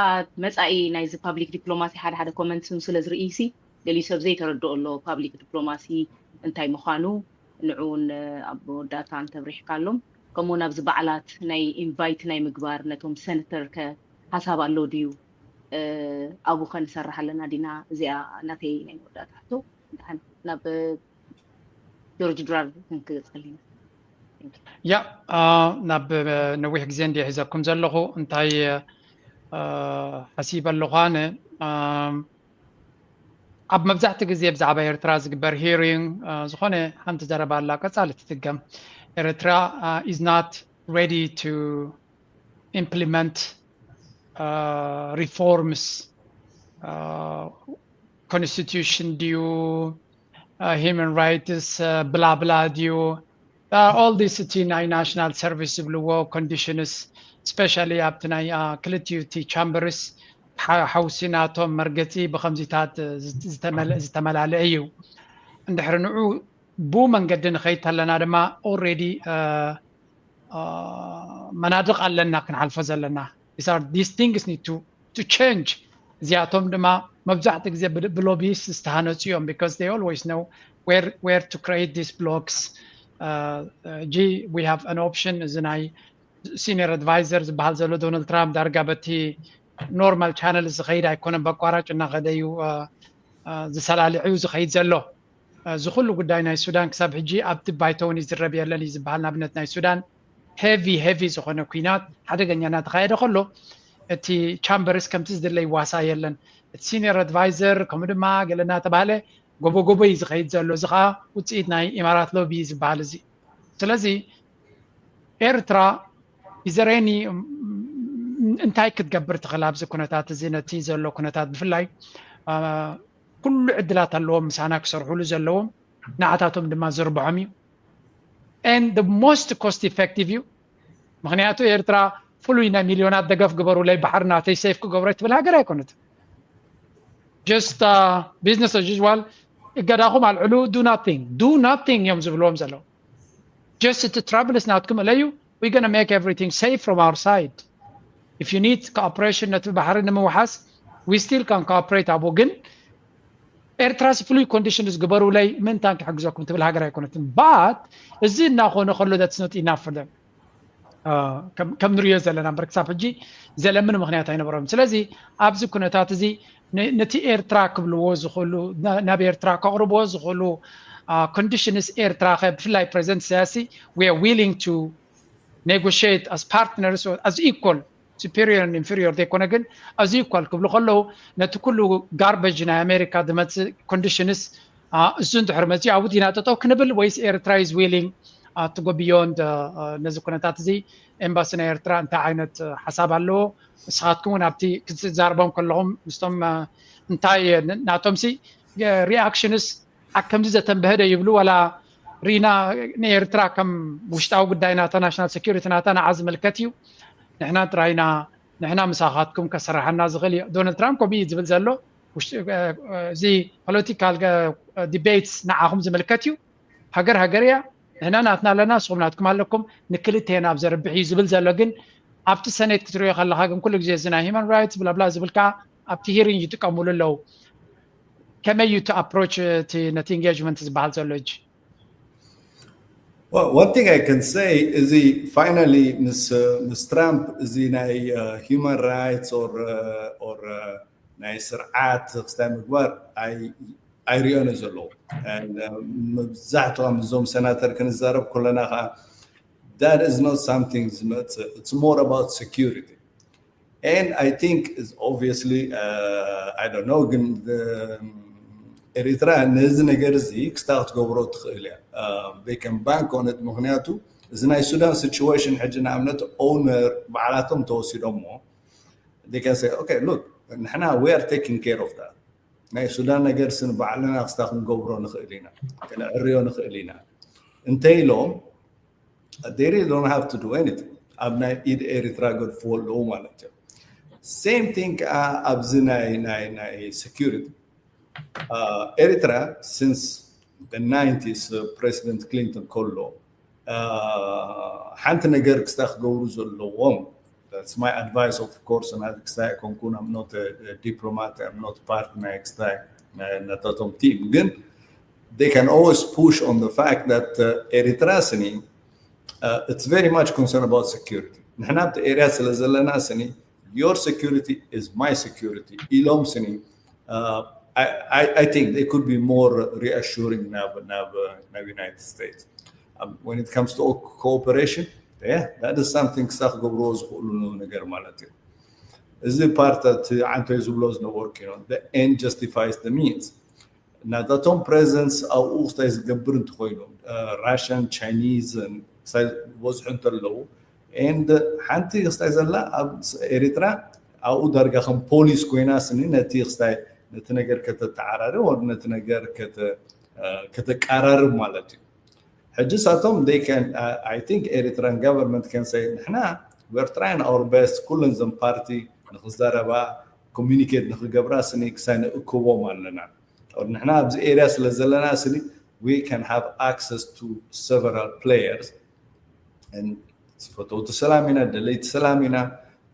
መፃኢ ናይዚ public diplomacy ሓደ ሓደ comments ን ስለ ዝርእይሲ ገሊኡ ሰብ ዘይተረድኦ ኣሎ public diplomacy እንታይ ምዃኑ ንዕውን ኣብ መወዳእታ እንተብሪሕካሎም ከምኡ ናብዚ በዓላት ናይ invite ናይ ምግባር ነቶም senator ከ ሓሳብ ኣሎ ድዩ? ኣብኡ ከ ንሰርሕ ኣለና ዲና? እዚኣ ናተይ ናይ መወዳእታ ሕቶ። ደሓን ናብ ጆርጅ ድራር ክንክጽል ኢና። ያ ናብ ነዊሕ ግዜ እንዲ ሒዘኩም ዘለኹ እንታይ ሓሲበ ኣለኹ ኣነ ኣብ መብዛሕቲ ግዜ ብዛዕባ ኤርትራ ዝግበር hearing ዝኾነ ሓንቲ ዘረባ ኣላ ቀጻሊ ትትገም ኤርትራ is not ready to implement reforms constitution ድዩ human rights ብላ ብላ ድዩ all this እቲ ናይ national service ዝብልዎ conditions especially ኣብቲ ናይ ክልቲኡ እቲ chambers ሓውሲ ናቶም መርገፂ ብከምዚታት ዝተመላልአ እዩ። እንድሕሪ ንዑ ብኡ መንገዲ ንኸይድ ተለና ድማ already መናድቕ ኣለና ክንሓልፎ ዘለና። These things need to change። እዚኣቶም ድማ መብዛሕትኡ ግዜ ብ lobbyist ዝተሃነፁ እዮም because they always know where where to create these blocks. ሕጂ we have an option እዚ ናይ senior advisor ዝበሃል ዘሎ ዶናልድ ትራምፕ ዳርጋ በቲ normal channel ዝኸይድ ኣይኮነን፣ በቋራጭ እናኸደ እዩ ዝሰላልዕ እዩ ዝኸይድ ዘሎ። እዚ ኩሉ ጉዳይ ናይ ሱዳን ክሳብ ሕጂ ኣብቲ ባይቶ እውን ይዝረብ የለን እዩ ዝበሃል። ንኣብነት ናይ ሱዳን heavy heavy ዝኾነ ኲናት ሓደገኛ እናተኻየደ ከሎ እቲ chambers ከምቲ ዝድለ ይዋሳ የለን። እቲ senior advisor ከምኡ ድማ ገለ እናተባህለ ጎቦ ጎቦ እዩ ዝኸይድ ዘሎ። እዚ ከዓ ውፅኢት ናይ ኢማራት lobby ዝበሃል እዚ። ስለዚ ኤርትራ is there any እንታይ ክትገብር ትኽእል ኣብዚ ኩነታት እዚ ነቲ ዘሎ ኩነታት ብፍላይ ኩሉ ዕድላት ኣለዎም ምሳና ክሰርሕሉ ዘለዎም ንዓታቶም ድማ ዝርብሖም እዩ and the most cost effective እዩ። ምክንያቱ ኤርትራ ፍሉይ ናይ ሚልዮናት ደገፍ ግበሩለይ ባሕሪ ናተይ safe ክገብሮ ትብል ሃገር ኣይኮነትን። Just business as usual እገዳኹም ኣልዕሉ do nothing do nothing እዮም ዝብልዎም ዘለዉ። Just እቲ troubles ናትኩም እለዩ we gonna make everything safe from our side. If you need cooperation ነቲ ባሕሪ ንምውሓስ we still can cooperate ኣብኡ ግን ኤርትራስ ፍሉይ condition ዝግበሩለይ ምእንታን ክሕግዘኩም ትብል ሃገር ኣይኮነትን። But እዚ እናኾነ ከሎ that's not enough for them። ከም ንሪኦ ዘለና እምበር ክሳብ ሕጂ ዘለምን ምክንያት ኣይነበሮም። ስለዚ ኣብዚ ኩነታት እዚ ነቲ ኤርትራ ክብልዎ ዝኽእሉ ናብ ኤርትራ ከቕርብዎ ዝኽእሉ conditions ኤርትራ ከ ብፍላይ ፕሬዚደንት ኢሳያስ we are willing to negotiate as partners as equal superior and inferior ዘይኮነ ግን as equal ክብሉ ከለዉ ነቲ ኩሉ garbage ናይ ኣሜሪካ ዝመፅእ conditions እሱ እንድሕር መፅኡ ኣብኡ ዲና ጠጠው ክንብል ወይስ ኤርትራ is willing to go beyond ነዚ ኩነታት እዚ? ኤምባሲ ናይ ኤርትራ እንታይ ዓይነት ሓሳብ ኣለዎ? ንስኻትኩም እውን ኣብቲ ክትዛርቦም ከለኹም ምስቶም እንታይ ናቶም ሲ reactions ኣብ ከምዚ ዘተንበሀ ዶ ይብሉ ዋላ ሪና ንኤርትራ ከም ውሽጣዊ ጉዳይ ናታ national security ናታ ንዓ ዝምልከት እዩ ንሕና ጥራይና ንሕና ምሳኻትኩም ከሰራሓና ዝኽእል እዩ። ዶናልድ ትራምፕ ከምኡ እዩ ዝብል ዘሎ። እዚ political debates ንዓኹም ዝምልከት እዩ። ሃገር ሃገር እያ። ንሕና ናትና ኣለና፣ ንስኹም ናትኩም ኣለኩም። ንክልቴና ኣብ ዘርብሕ እዩ ዝብል ዘሎ። ግን ኣብቲ ሰኔት ክትሪኦ ከለኻ ግን ኩሉ ግዜ እዚ ናይ human rights ብላብላ ዝብል ከዓ ኣብቲ hearing ይጥቀሙሉ ኣለዉ። ከመይ እዩ እቲ approach እቲ ነቲ engagement ዝበሃል ዘሎ ሕጂ? Well, one thing I can say እዚ finally ምስ ምስ ትራምፕ እዚ ናይ human rights or or ናይ ስርዓት ክስታይ ምግባር ኣይሪኦን ዘለዉ። መብዛሕትኦም እዞም ሰናተር ክንዛረብ ከለና ከዓ that is not something ዝመፅእ it's more about security and I think is obviously uh, I don't know ግን ኤሪትራ ነዚ ነገር እዚ ክስታ ክትገብሮ ትኽእል እያ they can bank on it ምክንያቱ እዚ ናይ ሱዳን situation ሕጂ ንኣብነት ኦውነር ባዕላቶም ተወሲዶሞ they can say okay look ንሕና we are taking care of that ናይ ሱዳን ነገር ስን ባዕልና ክስታ ክንገብሮ ንኽእል ኢና ክነዕርዮ ንኽእል ኢና እንተ ኢሎም they really don't have to do anything ኣብ ናይ ኢድ ኤሪትራ ገድፍዎ ኣለዉ ማለት እዮም same thing ከዓ ኣብዚ ናይ ናይ ናይ security ኤሪትራ since the nineties president Clinton ከሎ ሓንቲ ነገር ክስታ ክገብሩ ዘለዎም that's my advice of course ክስታ ኣይኮንኩን I'm not a diplomat I'm not part ናይ ክስታ ናታቶም team ግን they can always push on the fact that ኤሪትራ ስኒ Uh, it's very much concerned about security. ንሕና ኣብቲ ኤርያ ስለ ዘለና ስኒ your security is my security ኢሎም ስኒ uh, I, I, I think they could be more reassuring ናብ ናብ ናብ United States. Um, when it comes to cooperation, yeah, that is something ክሳ ክገብርዎ ዝኽእሉ ነገር ማለት እዩ። እዚ ፓርት እቲ ዓንቶይ ዝብሎ ዝነበርኩ you know, the end justifies the means ናታቶም presence ኣብኡ ክስታይ ዝገብር እንተኮይኑ Russian Chinese ክስታይ ዝበዝሑ እንተለዉ and ሓንቲ ክስታይ ዘላ ኣብ ኤርትራ ኣብኡ ዳርጋ ከም ፖሊስ ኮይና ስኒ ነቲ ክስታይ ነቲ ነገር ከተተዓራሪ ወር ነቲ ነገር ከተቀራርብ ማለት እዩ። ሕጂ ሳቶም they can I think Eritrean government can say ንሕና we're trying our best ኩለን ዘን ፓርቲ ንክዘረባ communicate ንክገብራ ስኒ ክሳይ ንእክቦም ኣለና። ንሕና ኣብዚ ኤርያ ስለ ዘለና ስኒ we can have access to several players and ፈተውቲ ሰላም ኢና፣ ደለይቲ ሰላም ኢና።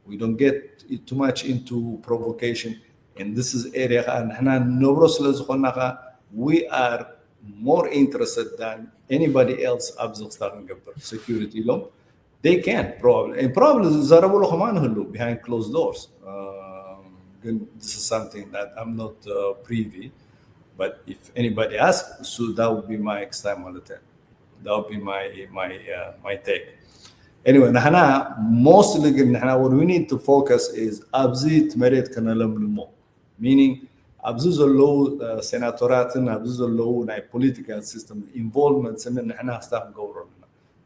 We don't get too much into provocation and this is area ከዓ ንሕና ንነብሮ ስለ ዝኾንና ከዓ we are more interested than anybody else ኣብዚ ክስታ ክንገብር security ኢሎም they can probably and probably ዝዘረብሉ ከማን ህሉ behind closed doors. Um, ግን this is something that I'm not uh, privy, but if anybody asks, so that would be my extent ማለት that would be my my uh, my take. Anyway, ንሕና mostly ግን ንሕና what we need to focus is ኣብዚ እቲ መሬት ከነለምልሞ meaning ኣብዚ ዘለዉ ሴናቶራትን ኣብዚ ዘለዉ ናይ political system involvement ስኒ ንሕና ክስታ ክንገብሮ ኣለና።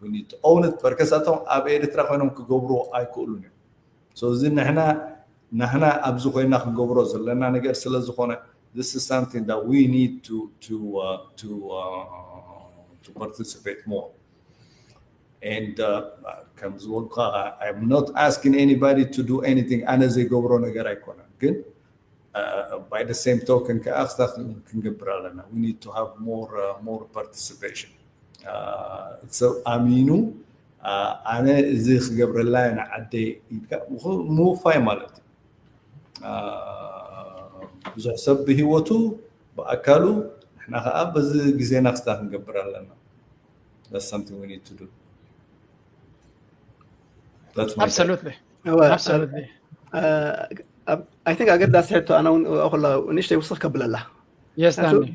We need to own it በርከሳቶም ኣብ ኤርትራ ኮይኖም ክገብርዎ ኣይክእሉን እዮም። So እዚ ንሕና ንሕና ኣብዚ ኮይና ክንገብሮ ዘለና ነገር ስለ ዝኾነ this is something that we need to to uh, to uh, to participate more and uh, ከም ዝበልኩ I'm not asking anybody to do anything ኣነ ዘይገብሮ ነገር ኣይኮነን ግን uh, by the same token ከዓ ክስታ ክንገብር ኣለና we need to have more uh, more participation ሰብ ኣሚኑ ኣነ እዚ ክገብረላ ንዓደይ ኢልካ ምውፋይ ማለት እዩ። ብዙሕ ሰብ ብሂወቱ ብኣካሉ ንሕና ከዓ በዚ ግዜና ክስታ ክንገብር ኣለና። That's something we need to do. That's my take. Absolutely. እወ፣ Absolutely. እ፣ ኣብ- I think ኣገዳሲ ሕቶ ኣነ እውን ኣብኡ ከላ ንእሽተይ ውስኽ ከብለላ Yes, ኣቶ- Danny.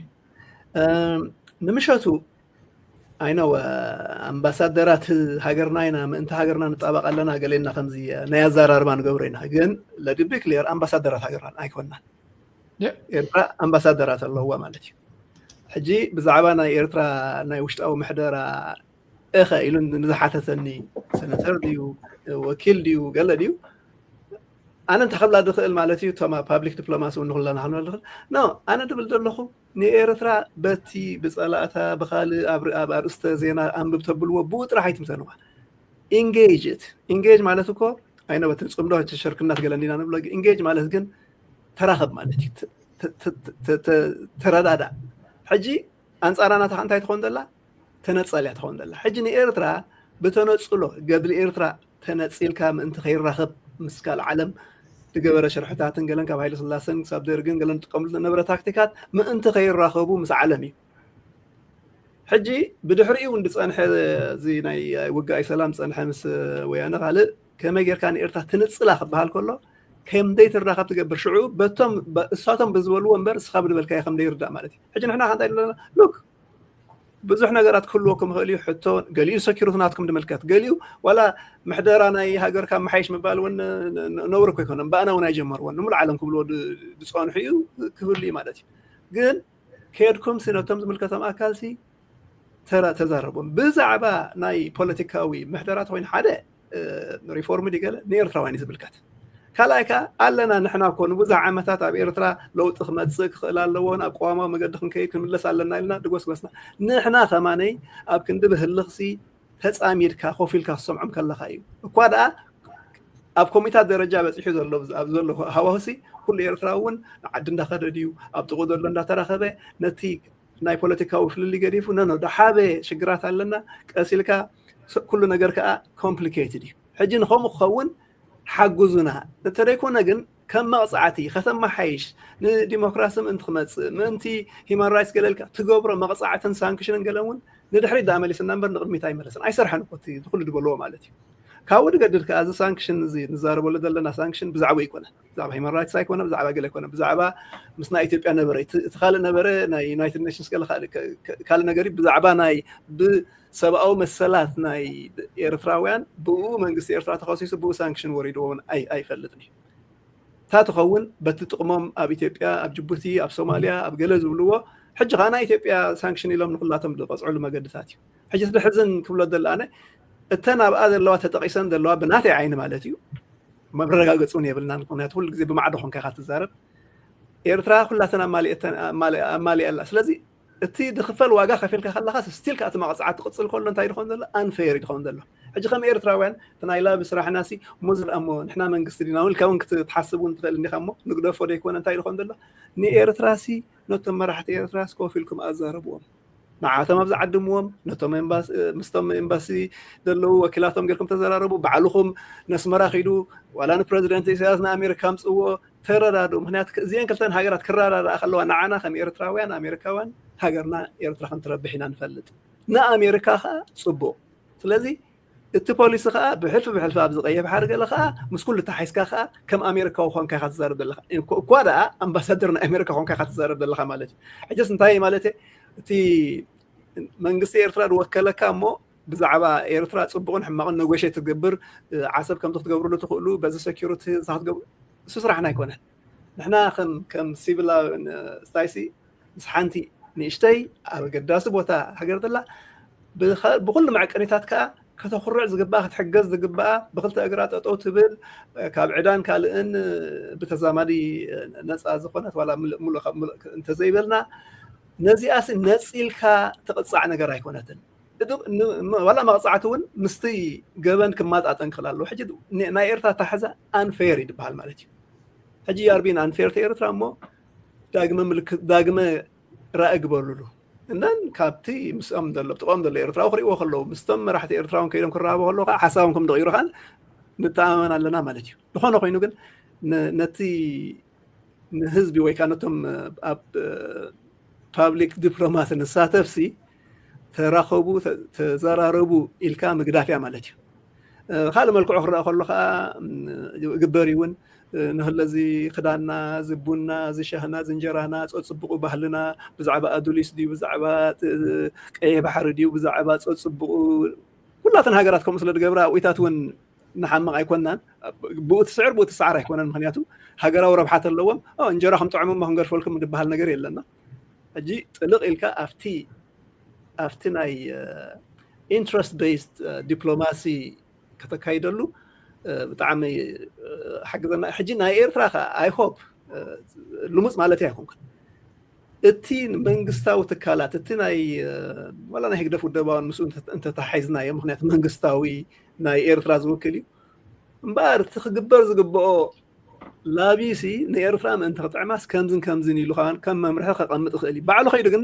እም፣ ንምሸቱ I know ኣምባሳደራት ሃገርና ኢና ምእንቲ ሃገርና ንጣበቕ ኣለና ገሌና ከምዚ ናይ ኣዘራርባ ንገብሮ ኢና ግን let it be clear ኣምባሳደራት ሃገርና ኣይኮንናን። Yeah. ኤርትራ ኣምባሳደራት ኣለዋ ማለት እዩ። ሕጂ ብዛዕባ ናይ ኤርትራ ናይ ውሽጣዊ ምሕደራ እኸ ኢሉ ንዝሓተተኒ ሴነተር ድዩ ወኪል ድዩ ገለ ድዩ ኣነ እንታይ ክብላ ዝኽእል ማለት እዩ። እቶም ኣብ ፓብሊክ ዲፕሎማሲ እውን ንኩልና ክንብል ንኽእል no ኣነ ድብል ዘለኹ ንኤርትራ በቲ ብፀላእታ ብካልእ ኣብ ኣብ ኣርእስተ ዜና ኣንብብ ተብልዎ ብኡ ጥራሕ ኣይትምተንዋ። Engage it engage ማለት እኮ ኣይነ በቲ ፅምዶ ሽርክነት ገለ እንዲና ንብሎ engage ማለት ግን ተራኸብ ማለት እዩ። ተ- ተ- ተ- ተ- ተረዳዳእ። ሕጂ ኣንፃራ ናታ እንታይ ትኸውን ዘላ ተነፀል እያ ትኸውን ዘላ። ሕጂ ንኤርትራ ብተነፅሎ ገድሊ ኤርትራ ተነፂልካ ምእንቲ ከይራኸብ ምስ ካልእ ዓለም ዝገበረ ሽርሕታትን ገለን ካብ ሃይለ ስላሰን ክሳብ ደርግን ገለን ዝጥቀምሉ ዝነበረ ታክቲካት ምእንቲ ከይራኸቡ ምስ ዓለም እዩ። ሕጂ ብድሕሪኡ እውን ዝፀንሐ እዚ ናይ ውግኣይ ሰላም ዝፀንሐ ምስ ወያነ ካልእ ከመይ ጌርካ ንኤርትራ ትንፅላ ክበሃል ከሎ ከም ዘይትራኸብ ትገብር ሽዑ በቶም በ- እሳቶም ብዝበልዎ እምበር እስኻ ብዝበልካዮ ከም ዘይርዳእ ማለት እዩ። ሕጂ ንሕና ከንታይ ዘለና ሉክ ብዙሕ ነገራት ክህልወኩም ይኽእል እዩ። ሕቶ ገሊኡ ሰኪሩት ናትኩም ድምልከት ገሊኡ ዋላ ምሕደራ ናይ ሃገርካ መሓይሽ ምባል እውን ን- ን- ነውሪ እኮ ኣይኮነን። ብኣና እውን ኣይጀመርዎን ንምሉእ ዓለም ክብልዎ ድ- ዝፀንሑ እዩ ክህሉ እዩ ማለት እዩ። ግን ከድኩም ሲ ነቶም ዝምልከቶም ኣካል ሲ ተራ ተዛረቦም ብዛዕባ ናይ ፖለቲካዊ ምሕደራ ተኮይኑ ሓደ ሪፎርም ድገለ ንኤርትራውያን እዩ ዝምልከት። ካልኣይ ከዓ ኣለና ንሕና እኮ ንብዙሕ ዓመታት ኣብ ኤርትራ ለውጢ ክመፅእ ክኽእል ኣለዎ ናብ ቀዋማዊ መገዲ ክንከይድ ክንምለስ ኣለና ኢልና ድጎስጎስና። ንሕና ከማነይ ኣብ ክንዲ ብህልኽሲ ተፃሚድካ ኮፍ ኢልካ ክሰምዖም ከለካ እዩ እኳ ደኣ ኣብ ኮሚታት ደረጃ በፂሑ ዘሎ ኣብ ዘሎ ሃዋሁሲ ኩሉ ኤርትራ እውን ንዓዲ እንዳኸደ ድዩ ኣብ ጥቁ ዘሎ እንዳተራኸበ ነቲ ናይ ፖለቲካዊ ፍልልይ ገዲፉ ነኖ ደሓበ ሽግራት ኣለና ቀሲልካ ኩሉ ነገር ከዓ complicated እዩ። ሕጂ ንከምኡ ክኸውን ሓጉዙና እንተደይኮነ ግን ከም መቕፃዕቲ ከተመሓይሽ ንዲሞክራሲ ምእንቲ ክመፅእ ምእንቲ human rights ገለልካ ትገብሮ መቕፃዕትን ሳንክሽንን ገለ እውን ንድሕሪት ዳኣ መሊስና እምበር ንቕድሚት ኣይመለስን። ኣይሰርሐን እኮ እቲ ኩሉ ዝበልዎ ማለት እዩ። ካብኡ ንገድድ ከኣ እዚ ሳንክሽን እዚ ንዛረበሉ ዘለና ሳንክሽን ብዛዕባ ኣይኮነ፣ ብዛዕባ ሂማን ራይትስ ኣይኮነ፣ ብዛዕባ ገለ ኣይኮነ፣ ብዛዕባ ምስ ናይ ኢትዮጵያ ነበረ እቲ ካልእ ነበረ ናይ ዩናይትድ ኔሽንስ ገለ ካልእ ነገር ብዛዕባ ናይ ብሰብኣዊ መሰላት ናይ ኤርትራውያን ብኡ መንግስቲ ኤርትራ ተኸሲሱ ብኡ ሳንክሽን ወሪድዎ እውን ኣይፈልጥን እዩ። እታ ትኸውን በቲ ጥቕሞም ኣብ ኢትዮጵያ፣ ኣብ ጅቡቲ፣ ኣብ ሶማልያ፣ ኣብ ገለ ዝብልዎ ሕጂ ከዓ ናይ ኢትዮጵያ ሳንክሽን ኢሎም ንኩላቶም ዝቐፅዕሉ መገድታት እዩ። ሕጂ እቲ ሕዝን ክብሎ ደለ ኣነ እተን ኣብኣ ዘለዋ ተጠቂሰን ዘለዋ ብናተይ ዓይኒ ማለት እዩ መረጋገፂ እውን የብልናን። ምክንያቱ ኩሉ ግዜ ብማዕዶ ኮንካ ኢኻ ትዛረብ። ኤርትራ ኩላተን ኣማሊኣ ኣላ። ስለዚ እቲ ዝኽፈል ዋጋ ከፊልካ ከለኻ ስቲል ከዓ እቲ መቕፃዕቲ ትቕፅል ከሎ እንታይ ድኾን ዘሎ ኣንፌር ድኾን ዘሎ። ሕጂ ከም ኤርትራውያን እቲ ናይ ላቢ ስራሕና ሲ እሞ ዝርኣ እሞ ንሕና መንግስቲ ዲና እውን ኢልካ እውን ክትሓስብ እውን ትኽእል እንዲኻ እሞ ንግደፎ ደይኮነ እንታይ ድኾን ዘሎ ንኤርትራ ሲ ነቶም መራሕቲ ኤርትራ ሲ ኮፍ ኢልኩም ኣዛረብዎም። ንዓቶም ኣብ ዝዓድምዎም ነቶም ምስቶም ኤምባሲ ዘለዉ ወኪላቶም ጌርኩም ተዘራረቡ። ባዕልኹም ነስመራ ኪዱ ዋላ ንፕረዚደንት ኢሳያስ ንኣሜሪካ ኣምፅዎ ተረዳድኡ። ምክንያቱ እዚአን ክልተን ሃገራት ክረዳድኣ ከለዋ ንዓና ከም ኤርትራውያን ኣሜሪካውያን ሃገርና ኤርትራ ከምትረብሕ ኢና ንፈልጥ። ንኣሜሪካ ከዓ ፅቡቕ። ስለዚ እቲ ፖሊሲ ከዓ ብሕልፊ ብሕልፊ ኣብ ዝቀየብ ሓር ገለ ከዓ ምስ ኩሉ ተሓይስካ ከዓ ከም ኣሜሪካዊ ኮንካ ኢካ ትዛረብ ዘለካ። እኳ ደኣ ኣምባሳደር ናይ ኣሜሪካ ኮንካ ኢካ ትዛረብ ዘለካ ማለት እዩ። ሕጅስ እንታይ ማለት እቲ መንግስቲ ኤርትራ ዝወከለካ እሞ ብዛዕባ ኤርትራ ፅቡቕን ሕማቕን ነጎሼት ትገብር ዓሰብ ከምዚ ክትገብርሉ ትኽእሉ በዚ ሰኪሪቲ ክትገብሩ እሱ ስራሕና ኣይኮነን። ንሕና ከም ሲቪላ ስታይሲ ምስ ሓንቲ ንእሽተይ ኣብ ኣገዳሲ ቦታ ሃገር ዘላ ብኩሉ መዕቀኒታት ከዓ ከተኩርዕ ዝግባኣ ክትሕገዝ ዝግባኣ ብክልተ እግራ ጠጠው ትብል ካብ ዕዳን ካልእን ብተዛማዲ ነፃ ዝኾነት ዋላ እንተዘይበልና ነዚኣሲ ነፂልካ ትቕፃዕ ነገር ኣይኮነትን። ዋላ መቕፃዕቲ እውን ምስቲ ገበን ክማጣጠን ክኽእል ኣለዎ። ሕጂ ናይ ኤርትራ ኣተሓሕዛ ኣንፌር ይድበሃል ማለት እዩ። ሕጂ ኣርቢን ኣንፌር ኤርትራ እሞ ዳግመ ምልክት ዳግመ ራእ ግበሩሉ። እነን ካብቲ ምስኦም ዘሎ ጥቆም ዘሎ ኤርትራዊ ክሪእዎ ከለዉ ምስቶም መራሕቲ ኤርትራውን ከይዶም ክረባቡ ከለዉ ከዓ ሓሳቦም ከም ደቂሩ ከዓ ንተኣማመን ኣለና ማለት እዩ። ዝኾነ ኮይኑ ግን ነቲ ንህዝቢ ወይ ከዓ ነቶም ኣብ ፓብሊክ ዲፕሎማሲ ንሳተፍሲ ተራኸቡ ተዘራረቡ ኢልካ ምግዳፍ እያ ማለት እዩ። ካልእ መልክዑ ክረአ ከሎ ከዓ ግበር እውን ንክለዚ ክዳንና ዝቡና ዝሸህና ዝንጀራና ፀፅቡቁ ባህልና ብዛዕባ ኣዱሊስ ድዩ ብዛዕባ ቀይሕ ባሕሪ ድዩ ብዛዕባ ፀፅቡቁ ኩላተን ሃገራት ከምኡ ስለ ዝገብራ ኣብኢታት እውን ንሓምቕ ኣይኮናን። ብኡ ትስዕር ብኡ ትሰዓር ኣይኮነን። ምክንያቱ ሃገራዊ ረብሓት ኣለዎም። እንጀራ ከም ጥዕሙ ሞ ክንገድፈልኩም ዝበሃል ነገር የለና። ሕጂ ጥልቕ ኢልካ ኣብቲ ኣብቲ ናይ ኢንትረስት ቤስድ ዲፕሎማሲ ከተካይደሉ ብጣዕሚ ሓግዘና። ሕጂ ናይ ኤርትራ ከ ኣይ ሆፕ ልሙፅ ማለት ኣይኮንኩን። እቲ መንግስታዊ ትካላት እቲ ናይ ዋላ ናይ ህግደፍ ውደባውን ምስኡ እንተተሓሒዝናዮ ምክንያቱ መንግስታዊ ናይ ኤርትራ ዝውክል እዩ እምበኣር እቲ ክግበር ዝግብኦ ላቢሲ ንኤርትራ ምእንቲ ክጥዕማስ ከምዝን ከምዝን ኢሉ ከማን ከም መምርሒ ከቐምጥ ይኽእል እዩ። ባዕሉ ከይዱ ግን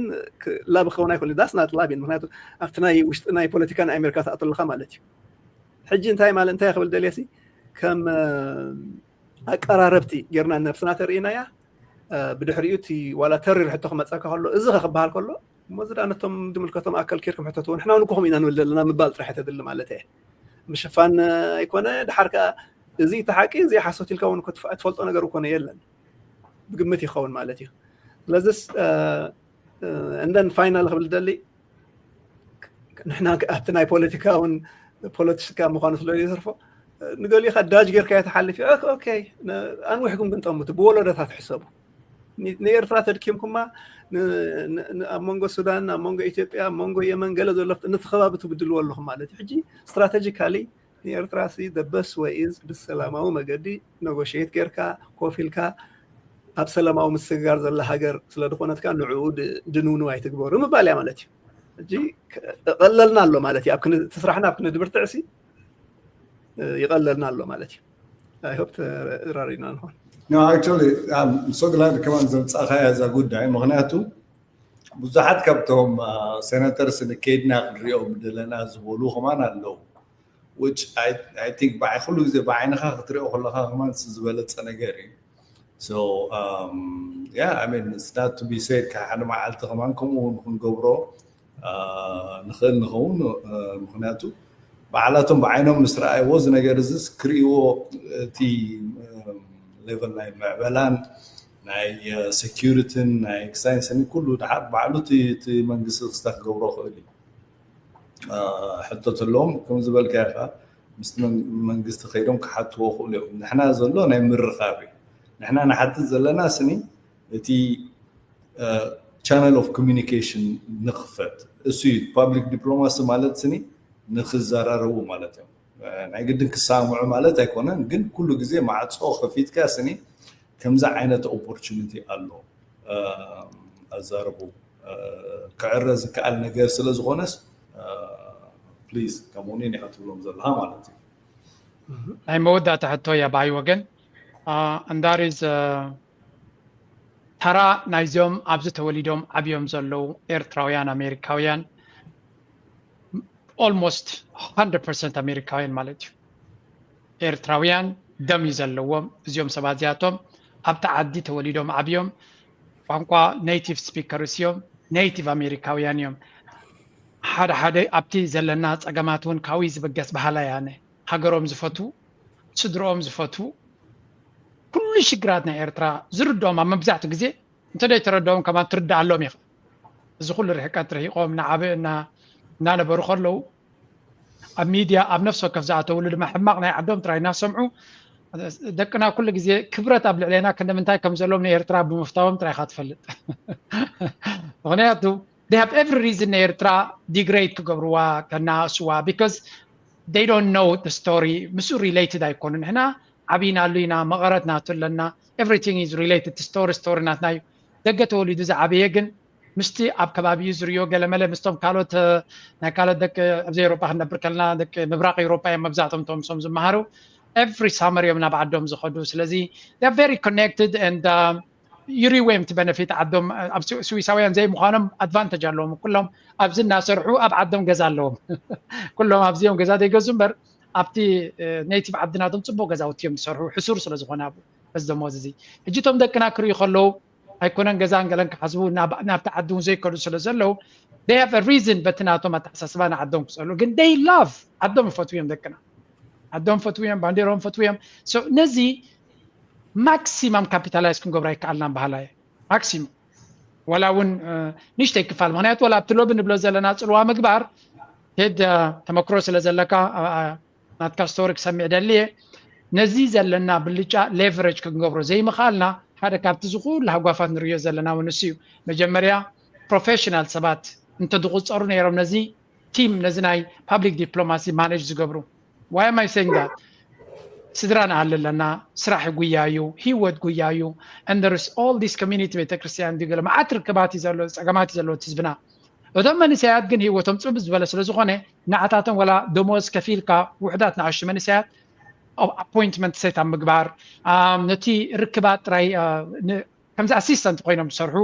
ላቢ ክኸውን ኣይክእልን። ዳስ ናት ላቢን ምክንያቱ ኣብቲ ናይ ውሽጢ ናይ ፖለቲካ ናይ ኣሜሪካ ትኣተለካ ማለት እዩ። ሕጂ እንታይ ማለት እንታይ ክብል ደልየሲ ከም ኣቀራረብቲ ጌርና ነብስና ተርእናያ ብድሕሪኡ እቲ ዋላ ተሪር ሕቶ ክመፀካ ከሎ እዚ ክበሃል ከሎ እሞ እዚ ዳ ነቶም ዝምልከቶም ኣካል ኬድኩም ሕተትዎ ንሕና እውን ከምኡ ኢና ንብል ዘለና ምባል ጥራሕ ተድሊ ማለት እየ። ምሽፋን ኣይኮነ ድሓር ከዓ እዚ እቲ ሓቂ እዚ ሓሶት ኢልካ እውን ክትፈልጦ ነገር ኮነ የለን ብግምት ይኸውን ማለት እዩ። ስለዚስ እንደን ፋይናል ክብል ደሊ ንሕና ኣብቲ ናይ ፖለቲካ እውን ፖለቲካ ምኳኑ ስለ ይተርፎ ንገሊኡ ከ ዳጅ ጌርካ እየ ተሓልፍ ኦኬ ኣንዊሕኩም ግን ጠምቱ ብወለዶታት ሕሰቡ። ንኤርትራ ተድኪምኩማ ኣብ መንጎ ሱዳን ኣብ መንጎ ኢትዮጵያ ኣብ መንጎ የመን ገለ ዘሎ ነቲ ከባቢ ትብድልዎ ኣለኹም ማለት እዩ። ሕጂ ስትራቴጂካሊ ንኤርትራ ሲ the best way is ብሰላማዊ መገዲ ነጎሽት ጌርካ ኮፍ ኢልካ ኣብ ሰላማዊ ምስግጋር ዘላ ሃገር ስለ ዝኾነትካ ንዕኡ ድንውንው ኣይትግበሩ ምባል እያ ማለት እዩ። ሕጂ ቀለልና ኣሎ ማለት እዩ። እቲ ስራሕና ኣብ ክንድብርትዕ ሲ ይቐለልና ኣሎ ማለት እዩ። I hope ተራሪና ንኾን። No, actually, I'm so glad ከማን ዘምፃእካያ እዛ ጉዳይ ምክንያቱ ብዙሓት ካብቶም ሴናተርስ ንከይድና ክንሪኦም ደለና ዝበሉ ከማን ኣለዉ። Which I think ብዓይ ኩሉ ግዜ ብዓይንኻ ክትሪኦ ከለካ ከማን ዝበለፀ ነገር እዩ። So yeah, I mean, it's not to be said ካብ ሓደ መዓልቲ ከማን ከምኡ እውን ክንገብሮ ንኽእል ንኸውን። ምክንያቱ ባዕላቶም ብዓይኖም ምስ ረኣይዎ እዚ ነገር እዚ ክርእይዎ፣ እቲ ሌቨል ናይ ምዕበላን ናይ ሴኪሪቲን ናይ ኤክስቴንሽን ኩሉ ድሓር ባዕሉ እቲ መንግስቲ ክስታ ክገብሮ ክእል እዩ። ሕቶ ተለዎም ከም ዝበልካ ኢኻ፣ ምስቲ መንግስቲ ከይዶም ክሓትዎ ክእሉ እዮም። ንሕና ዘሎ ናይ ምርኻብ እዩ። ንሕና ንሓትት ዘለና ስኒ እቲ ቻነል ኦፍ ኮሚኒኬሽን ንኽፈት። እሱ እዩ ፓብሊክ ዲፕሎማሲ ማለት ስኒ፣ ንክዘራረቡ ማለት እዮም። ናይ ግድን ክሳምዑ ማለት ኣይኮነን፣ ግን ኩሉ ግዜ ማዕፆ ከፊትካ ስኒ ከምዚ ዓይነት ኦፖርቹኒቲ ኣሎ፣ ኣዛርቡ። ክዕረ ዝከኣል ነገር ስለ ዝኾነስ ፕሊዝ ከምኡውን ኢኻ ትብሎም ዘለኻ ማለት እዩ። ናይ መወዳእታ ሕቶ እያ ብዓይ ወገን። እንዳሪዝ ተራ ናይዚኦም ኣብዚ ተወሊዶም ዓብዮም ዘለዉ ኤርትራውያን ኣሜሪካውያን፣ ኦልሞስት ሃንድረድ ፐርሰንት ኣሜሪካውያን ማለት እዩ። ኤርትራውያን ደም እዩ ዘለዎም። እዚኦም ሰባት እዚኣቶም ኣብቲ ዓዲ ተወሊዶም ዓብዮም፣ ቋንቋ ኔቲቭ ስፒከርስ እዮም፣ ኔቲቭ ኣሜሪካውያን እዮም። ሓደ ሓደ ኣብቲ ዘለና ፀገማት እውን ካብኡ ዝብገስ በሃላይ ኣነ። ሃገሮም ዝፈትዉ፣ ስድርኦም ዝፈትዉ፣ ኩሉ ሽግራት ናይ ኤርትራ ዝርድኦም ኣብ መብዛሕትኡ ግዜ እንተ ዘይተረድኦም ከማን ትርድኣሎም ኢኻ። እዚ ኩሉ ርሕቀት ርሒቆም ንዓበ እናነበሩ ከለዉ ኣብ ሚድያ ኣብ ነፍሲ ወከፍ ዝኣተውሉ ድማ ሕማቕ ናይ ዓዶም ጥራይ እናሰምዑ ደቅና ኩሉ ግዜ ክብረት ኣብ ልዕሌና ክንዲ ምንታይ ከም ዘለዎም ንኤርትራ ብምፍታዎም ጥራይ ኢኻ ትፈልጥ። ምክንያቱ they have every reason ንኤርትራ ዲግሬድ ክገብርዋ ከናእስዋ because they don't know the story። ምስኡ ሪሌትድ ኣይኮኑን። ንሕና ዓብይናሉ ኢና፣ መቐረት ናቱ ኣለና። Everything is related to story፣ ስቶሪ ናትና እዩ። ደገ ተወሊዱ ዝዓበየ ግን ምስቲ ኣብ ከባቢኡ ዝርእዮ ገለመለ ምስቶም ካልኦት ናይ ካልኦት ደቂ ኣብዚ ኤውሮጳ ክንነብር ከለና ደቂ ምብራቕ ኤውሮጳ እዮም መብዛሕቶም እቶም ምስኦም ዝመሃሩ። ኤቭሪ ሳመር እዮም ናብ ዓዶም ዝኸዱ። ስለዚ very connected and ይርእዎ እዮም እቲ በነፊት ዓዶም። ኣብ ስዊሳውያን ዘይምዃኖም ኣድቫንተጅ ኣለዎም። ኩሎም ኣብዚ እናሰርሑ ኣብ ዓዶም ገዛ ኣለዎም። ኩሎም ኣብዚኦም ገዛ ዘይገዙ እምበር ኣብቲ ኔቲቭ ዓዲ ናቶም ፅቡቅ ገዛውቲ እዮም ዝሰርሑ፣ ሕሱር ስለ ዝኾነ ኣብኡ በዚ ደሞዝ እዚ። ሕጂ እቶም ደቅና ክርእዩ ከለዉ ኣይኮነን ገዛን ገለን ክሓስቡ ናብቲ ዓዲ እውን ዘይከዱ ስለ ዘለዉ they have a reason በቲ ናቶም ኣተሓሳስባ ንዓዶም ክፀልኡ። ግን they love ዓዶም ይፈትዉ እዮም ደቅና፣ ዓዶም ፈትዉ እዮም፣ ባንዴሮም ፈትዉ እዮም። ነዚ ማክሲማም ካፒታላይዝ ክንገብሮ ኣይከኣልናን በሃላ እየ። ማክሲሙም ዋላ እውን ንእሽተይ ክፋል፣ ምክንያቱ ዋላ ኣብቲ ሎቢ ንብሎ ዘለና ፅልዋ ምግባር ቴድ ተመክሮ ስለ ዘለካ ናትካ ስቶሪ ክሰምዕ ደልየ። ነዚ ዘለና ብልጫ ሌቨሬጅ ክንገብሮ ዘይምኽኣልና ሓደ ካብቲ እዚ ኩሉ ሃጓፋት ንርእዮ ዘለና እውን ንሱ እዩ። መጀመርያ ፕሮፌሽናል ሰባት እንተዝቁፀሩ ነይሮም ነዚ ቲም ነዚ ናይ ፓብሊክ ዲፕሎማሲ ማኔጅ ዝገብሩ። Why am I saying that? ስድራ ንኣሊ ኣለና፣ ስራሕ ጉያ እዩ፣ ህይወት ጉያ እዩ። And there is all this community ቤተክርስትያን ድዩ ገለ መዓት ርክባት እዩ ዘሎ፣ ፀገማት እዩ ዘለዎ ህዝብና። እቶም መንእሰያት ግን ህይወቶም ፅብብ ዝበለ ስለ ዝኾነ ንዓታቶም ወላ ደሞዝ ከፊልካ ውሕዳት ንኣሽቱ መንእሰያት ኣፖይንትመንት ሴት ኣብ ምግባር ነቲ ርክባት ጥራይ ከምዚ ኣሲስተንት ኮይኖም ዝሰርሑ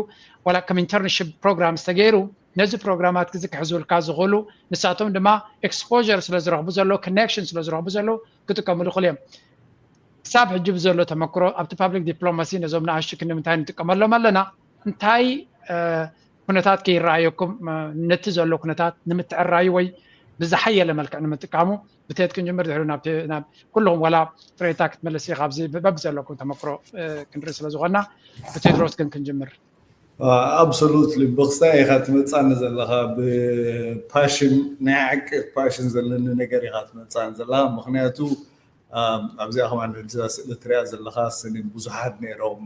ዋላ ከም ኢንተርንሽፕ ፕሮግራም ዝተገይሩ ነዚ ፕሮግራማት ክዚ ክሕዙልካ ዝኽእሉ ንሳቶም ድማ ኤክስፖር ስለ ዝረኽቡ ዘሎ ኮኔክሽን ስለ ዝረኽቡ ዘሎ ክጥቀምሉ ይኽእሉ እዮም። ክሳብ ሕጂ ብዘሎ ተመክሮ ኣብቲ ፓብሊክ ዲፕሎማሲ ነዞም ንኣሽቱ ክንዲ ምንታይ ንጥቀመሎም ኣለና እንታይ ኩነታት ከይረኣየኩም ነቲ ዘሎ ኩነታት ንምትዕራዩ ወይ ብዝሓየለ መልክዕ ንምጥቃሙ ብቴድ ክንጅምር ድሕሪ ኩልኹም ዋላ ጥሬታ ክትመልስ ኢኻ ኣብዚ በብ ዘለኩም ተመክሮ ክንርኢ ስለ ዝኾንና ብቴድሮስ ግን ክንጅምር። ኣብሶሉትሊ ብክስታይ ኢኻ ትመፃኒ ዘለኻ ብፓሽን ናይ ዓቂ ፓሽን ዘለኒ ነገር ኢኻ ትመፃኒ ዘለኻ ምክንያቱ ኣብዚኣ ከማን ሕጂ ስእሊ ትሪኣ ዘለኻ ስኒ ብዙሓት ነይሮም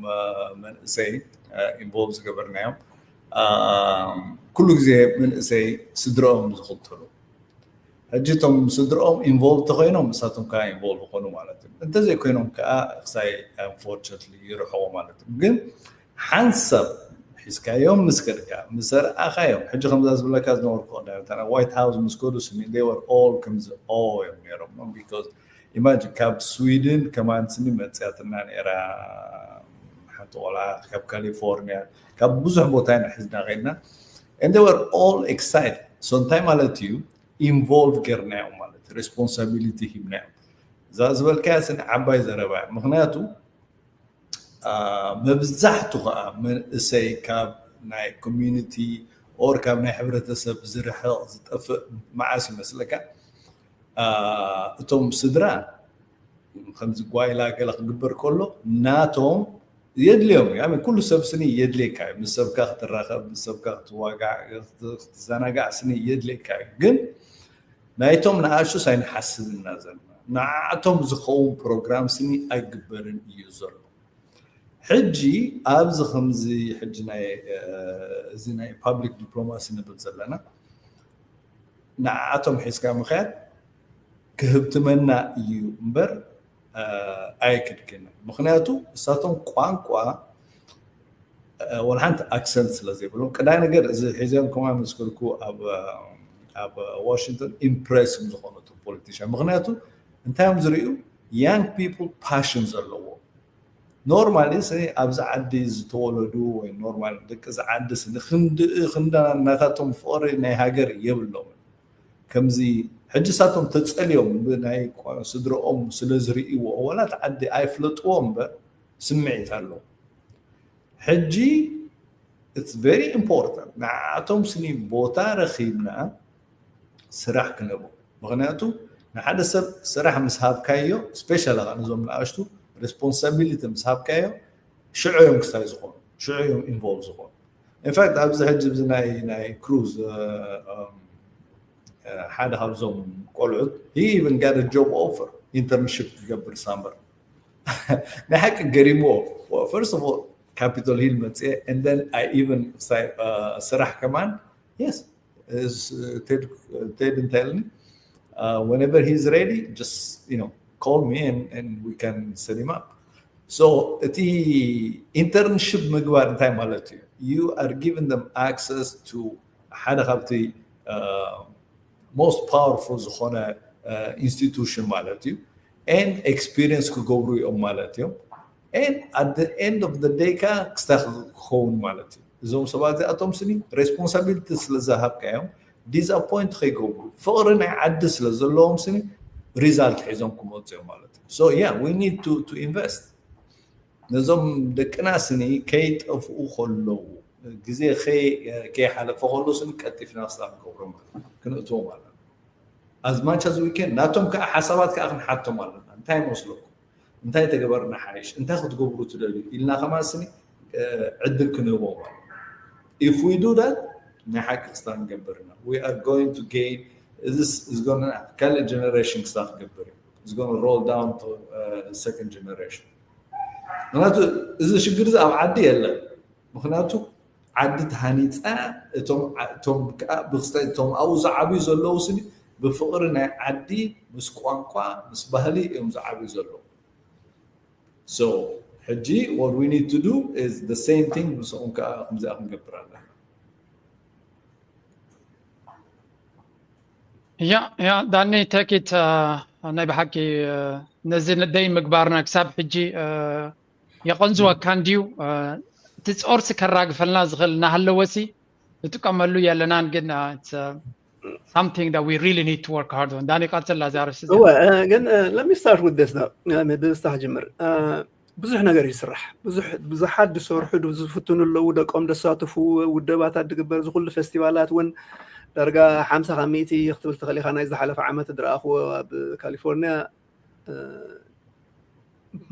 መንእሰይ ኢንቮልቭ ዝገበርናዮም ኩሉ ግዜ መንእሰይ ስድረኦም ዝኽተሉ ሕጂ እቶም ስድረኦም ኢንቮልቭ ተኮይኖም ንሳቶም ከዓ ኢንቮልቭ ይኮኑ ማለት እዩ እንተዘይኮይኖም ከዓ ክሳይ ኣንፎርችነትሊ ይርሕቁ ማለት እዩ ግን ሓንሳብ ሒዝካዮም ምስ ከድካ ምስ ኣርኣኻዮም ሕጂ ከምዛ ዝብለካ ዝነበርኩ ዋይት ሃውስ ምስ ከዱ ስኒ they were all ከምዚ ኦ እዮም ነይሮም because ኢማጂን ካብ ስዊድን ከማን ስኒ መፅያትና ነይራ ሓንቲ ቆልዓ ካብ ካሊፎርኒያ ካብ ብዙሕ ቦታ ኢና ሒዝና ከይድና and they were all excited so እንታይ ማለት እዩ ኢንቮልቭ ጌርናዮም ማለት ሬስፖንሳቢሊቲ ሂብናዮም እዛ ዝበልካያ ስኒ ዓባይ ዘረባ እያ ምክንያቱ መብዛሕቱ ከዓ መንእሰይ ካብ ናይ ኮሚኒቲ or ካብ ናይ ሕብረተሰብ ዝርሕቕ ዝጠፍእ መዓስ ይመስለካ? እቶም ስድራ ከምዚ ጓይላ ገለ ክግበር ከሎ ናቶም የድልዮም እዩ። ኩሉ ሰብ ስኒ የድልየካ እዩ። ምስ ሰብካ ክትራኸብ፣ ምስ ሰብካ ክትዋጋዕ፣ ክትዘናጋዕ ስኒ የድልየካ እዩ። ግን ናይቶም ንኣሹስ ኣይንሓስብና ዘለና። ንዓቶም ዝኸውን ፕሮግራም ስኒ ኣይግበርን እዩ ዘሎ። ሕጂ ኣብዚ ከምዚ ሕጂ ናይ እዚ ናይ ፓብሊክ ዲፕሎማሲ ንብል ዘለና ንዓቶም ሒዝካ ምኽያድ ክህብትመና እዩ እምበር ኣይክድክን። ምክንያቱ እሳቶም ቋንቋ ወላ ሓንቲ ኣክሰንት ስለ ዘይብሎም፣ ቀዳይ ነገር እዚ ሒዘም ከማ መስክርኩ ኣብ ኣብ ዋሽንግተን ኢምፕሬስ ዝኾኑ ፖለቲሻን። ምክንያቱ እንታይ እዮም ዝርእዩ? ያንግ ፒፕል ፓሽን ዘለዎ ኖርማሊ ኣብዚ ዓዲ ዝተወለዱ ወይ ኖርማል ደቂ እዚ ዓዲ ክንዳናታቶም ፍቕሪ ናይ ሃገር የብሎም። ከምዚ ሕጂ ሳቶም ተጸልዮም ብናይ ስድረኦም ስለ ዝርእይዎ ወላ እቲ ዓዲ ኣይፍለጥዎ እምበር ስምዒት ኣሎ። ሕጂ it's very important ንዓቶም ስኒ ቦታ ረኺብና ስራሕ ክነቦ። ምክንያቱ ንሓደ ሰብ ስራሕ ምስ ሃብካዮ ስፔሻል ነዞም ንኣሽቱ ሬስፖንሳቢሊቲ ምስ ሃብካዮ ሽዑ እዮም ክስታይ ዝኾኑ ሽዑ እዮም ኢንቮልቭ ዝኾኑ። ኢንፋክት ኣብዚ ሕጂ እዚ ናይ ናይ ክሩዝ ሓደ ካብዞም ቆልዑት he even got a job offer internship ክገብር ሳምበር ናይ ሓቂ ገሪምዎ። First of all Capitol Hill መፅየ and then I even ስራሕ ከማን yes ቴድ እንታይ ኢልኒ whenever he's ready just you know call me and, and we can set him up. So እቲ ኢንተርንሽፕ ምግባር እንታይ ማለት እዩ? You are giving them access to ሓደ ካብቲ most powerful ዝኾነ ኢንስቲቱሽን ማለት እዩ። And experience ክገብሩ እዮም ማለት እዮም። And at the end of the day ከዓ ክስታይ ክኸውን ማለት እዩ። እዞም ሰባት እዚኣቶም ስኒ ሬስፖንሳቢሊቲ ስለ ዝሃብካዮም ዲስኣፖይንት ከይገብሩ ፍቕሪ ናይ ዓዲ ስለ ዘለዎም ስኒ ሪዛልት ሒዞም ክመፁ እዮም ማለት እዩ። So yeah we need to, to invest ነዞም ደቅና ስኒ ከይጠፍኡ ከለዉ ግዜ ከይሓለፈ ከሎ ስኒ ቀልጢፍና ክስታይ ክንገብሮም ክንእትዎም ኣለና። As much as we can ናቶም ከዓ ሓሳባት ከዓ ክንሓቶም ኣለና። እንታይ ይመስለኩም? እንታይ ተገበርና ሓይሽ? እንታይ ክትገብሩ ትደልዩ ኢልና ከማን ስኒ ዕድል ክንህቦም ኣሎ። If we do that ናይ ሓቂ ክስታይ ክንገብርና we are going to gain ካልእ ጀነሬሽን ክስታይ ክገብር እዩ። It's going to roll down to second generation። ምክንያቱ እዚ ሽግር እዚ ኣብ ዓዲ የለን። ምክንያቱ ዓዲ ተሃኒፃ እቶም እቶም ከዓ ብክስታይ እቶም ኣብኡ ዝዓብዩ ዘለዉ ስኒ ብፍቕሪ ናይ ዓዲ ምስ ቋንቋ ምስ ባህሊ እዮም ዝዓብዩ ዘለዉ። So ሕጂ what we need to do is the same thing ምስኦም ከዓ ከምዚኣ ክንገብር ኣለና። ያ ያ ዳኒ ተኪት ናይ ብሓቂ ነዚ ደይ ምግባርና ክሳብ ሕጂ የቐንዝወካ እንድዩ። እቲ ጾርሲ ከራግፈልና ዝኽእል እናሃለወሲ ንጥቀመሉ የለናን ግን something that we really need to work hard on። ዳኒ ቀጽላ ዛርስ እወ ግን let me start with this ብስታ ክጅምር። ብዙሕ ነገር ይስራሕ። ብዙሓት ዝሰርሑ ዝፍትኑ ኣለዉ። ደቆም ደሳትፉ ውደባታት ድግበር ዝኩሉ ፌስቲቫላት እውን ዳርጋ ሓምሳ ካብ ሚእቲ ክትብል ትኽእል ኢኻ። ናይ ዝሓለፈ ዓመት ድረኣኽዎ ኣብ ካሊፎርኒያ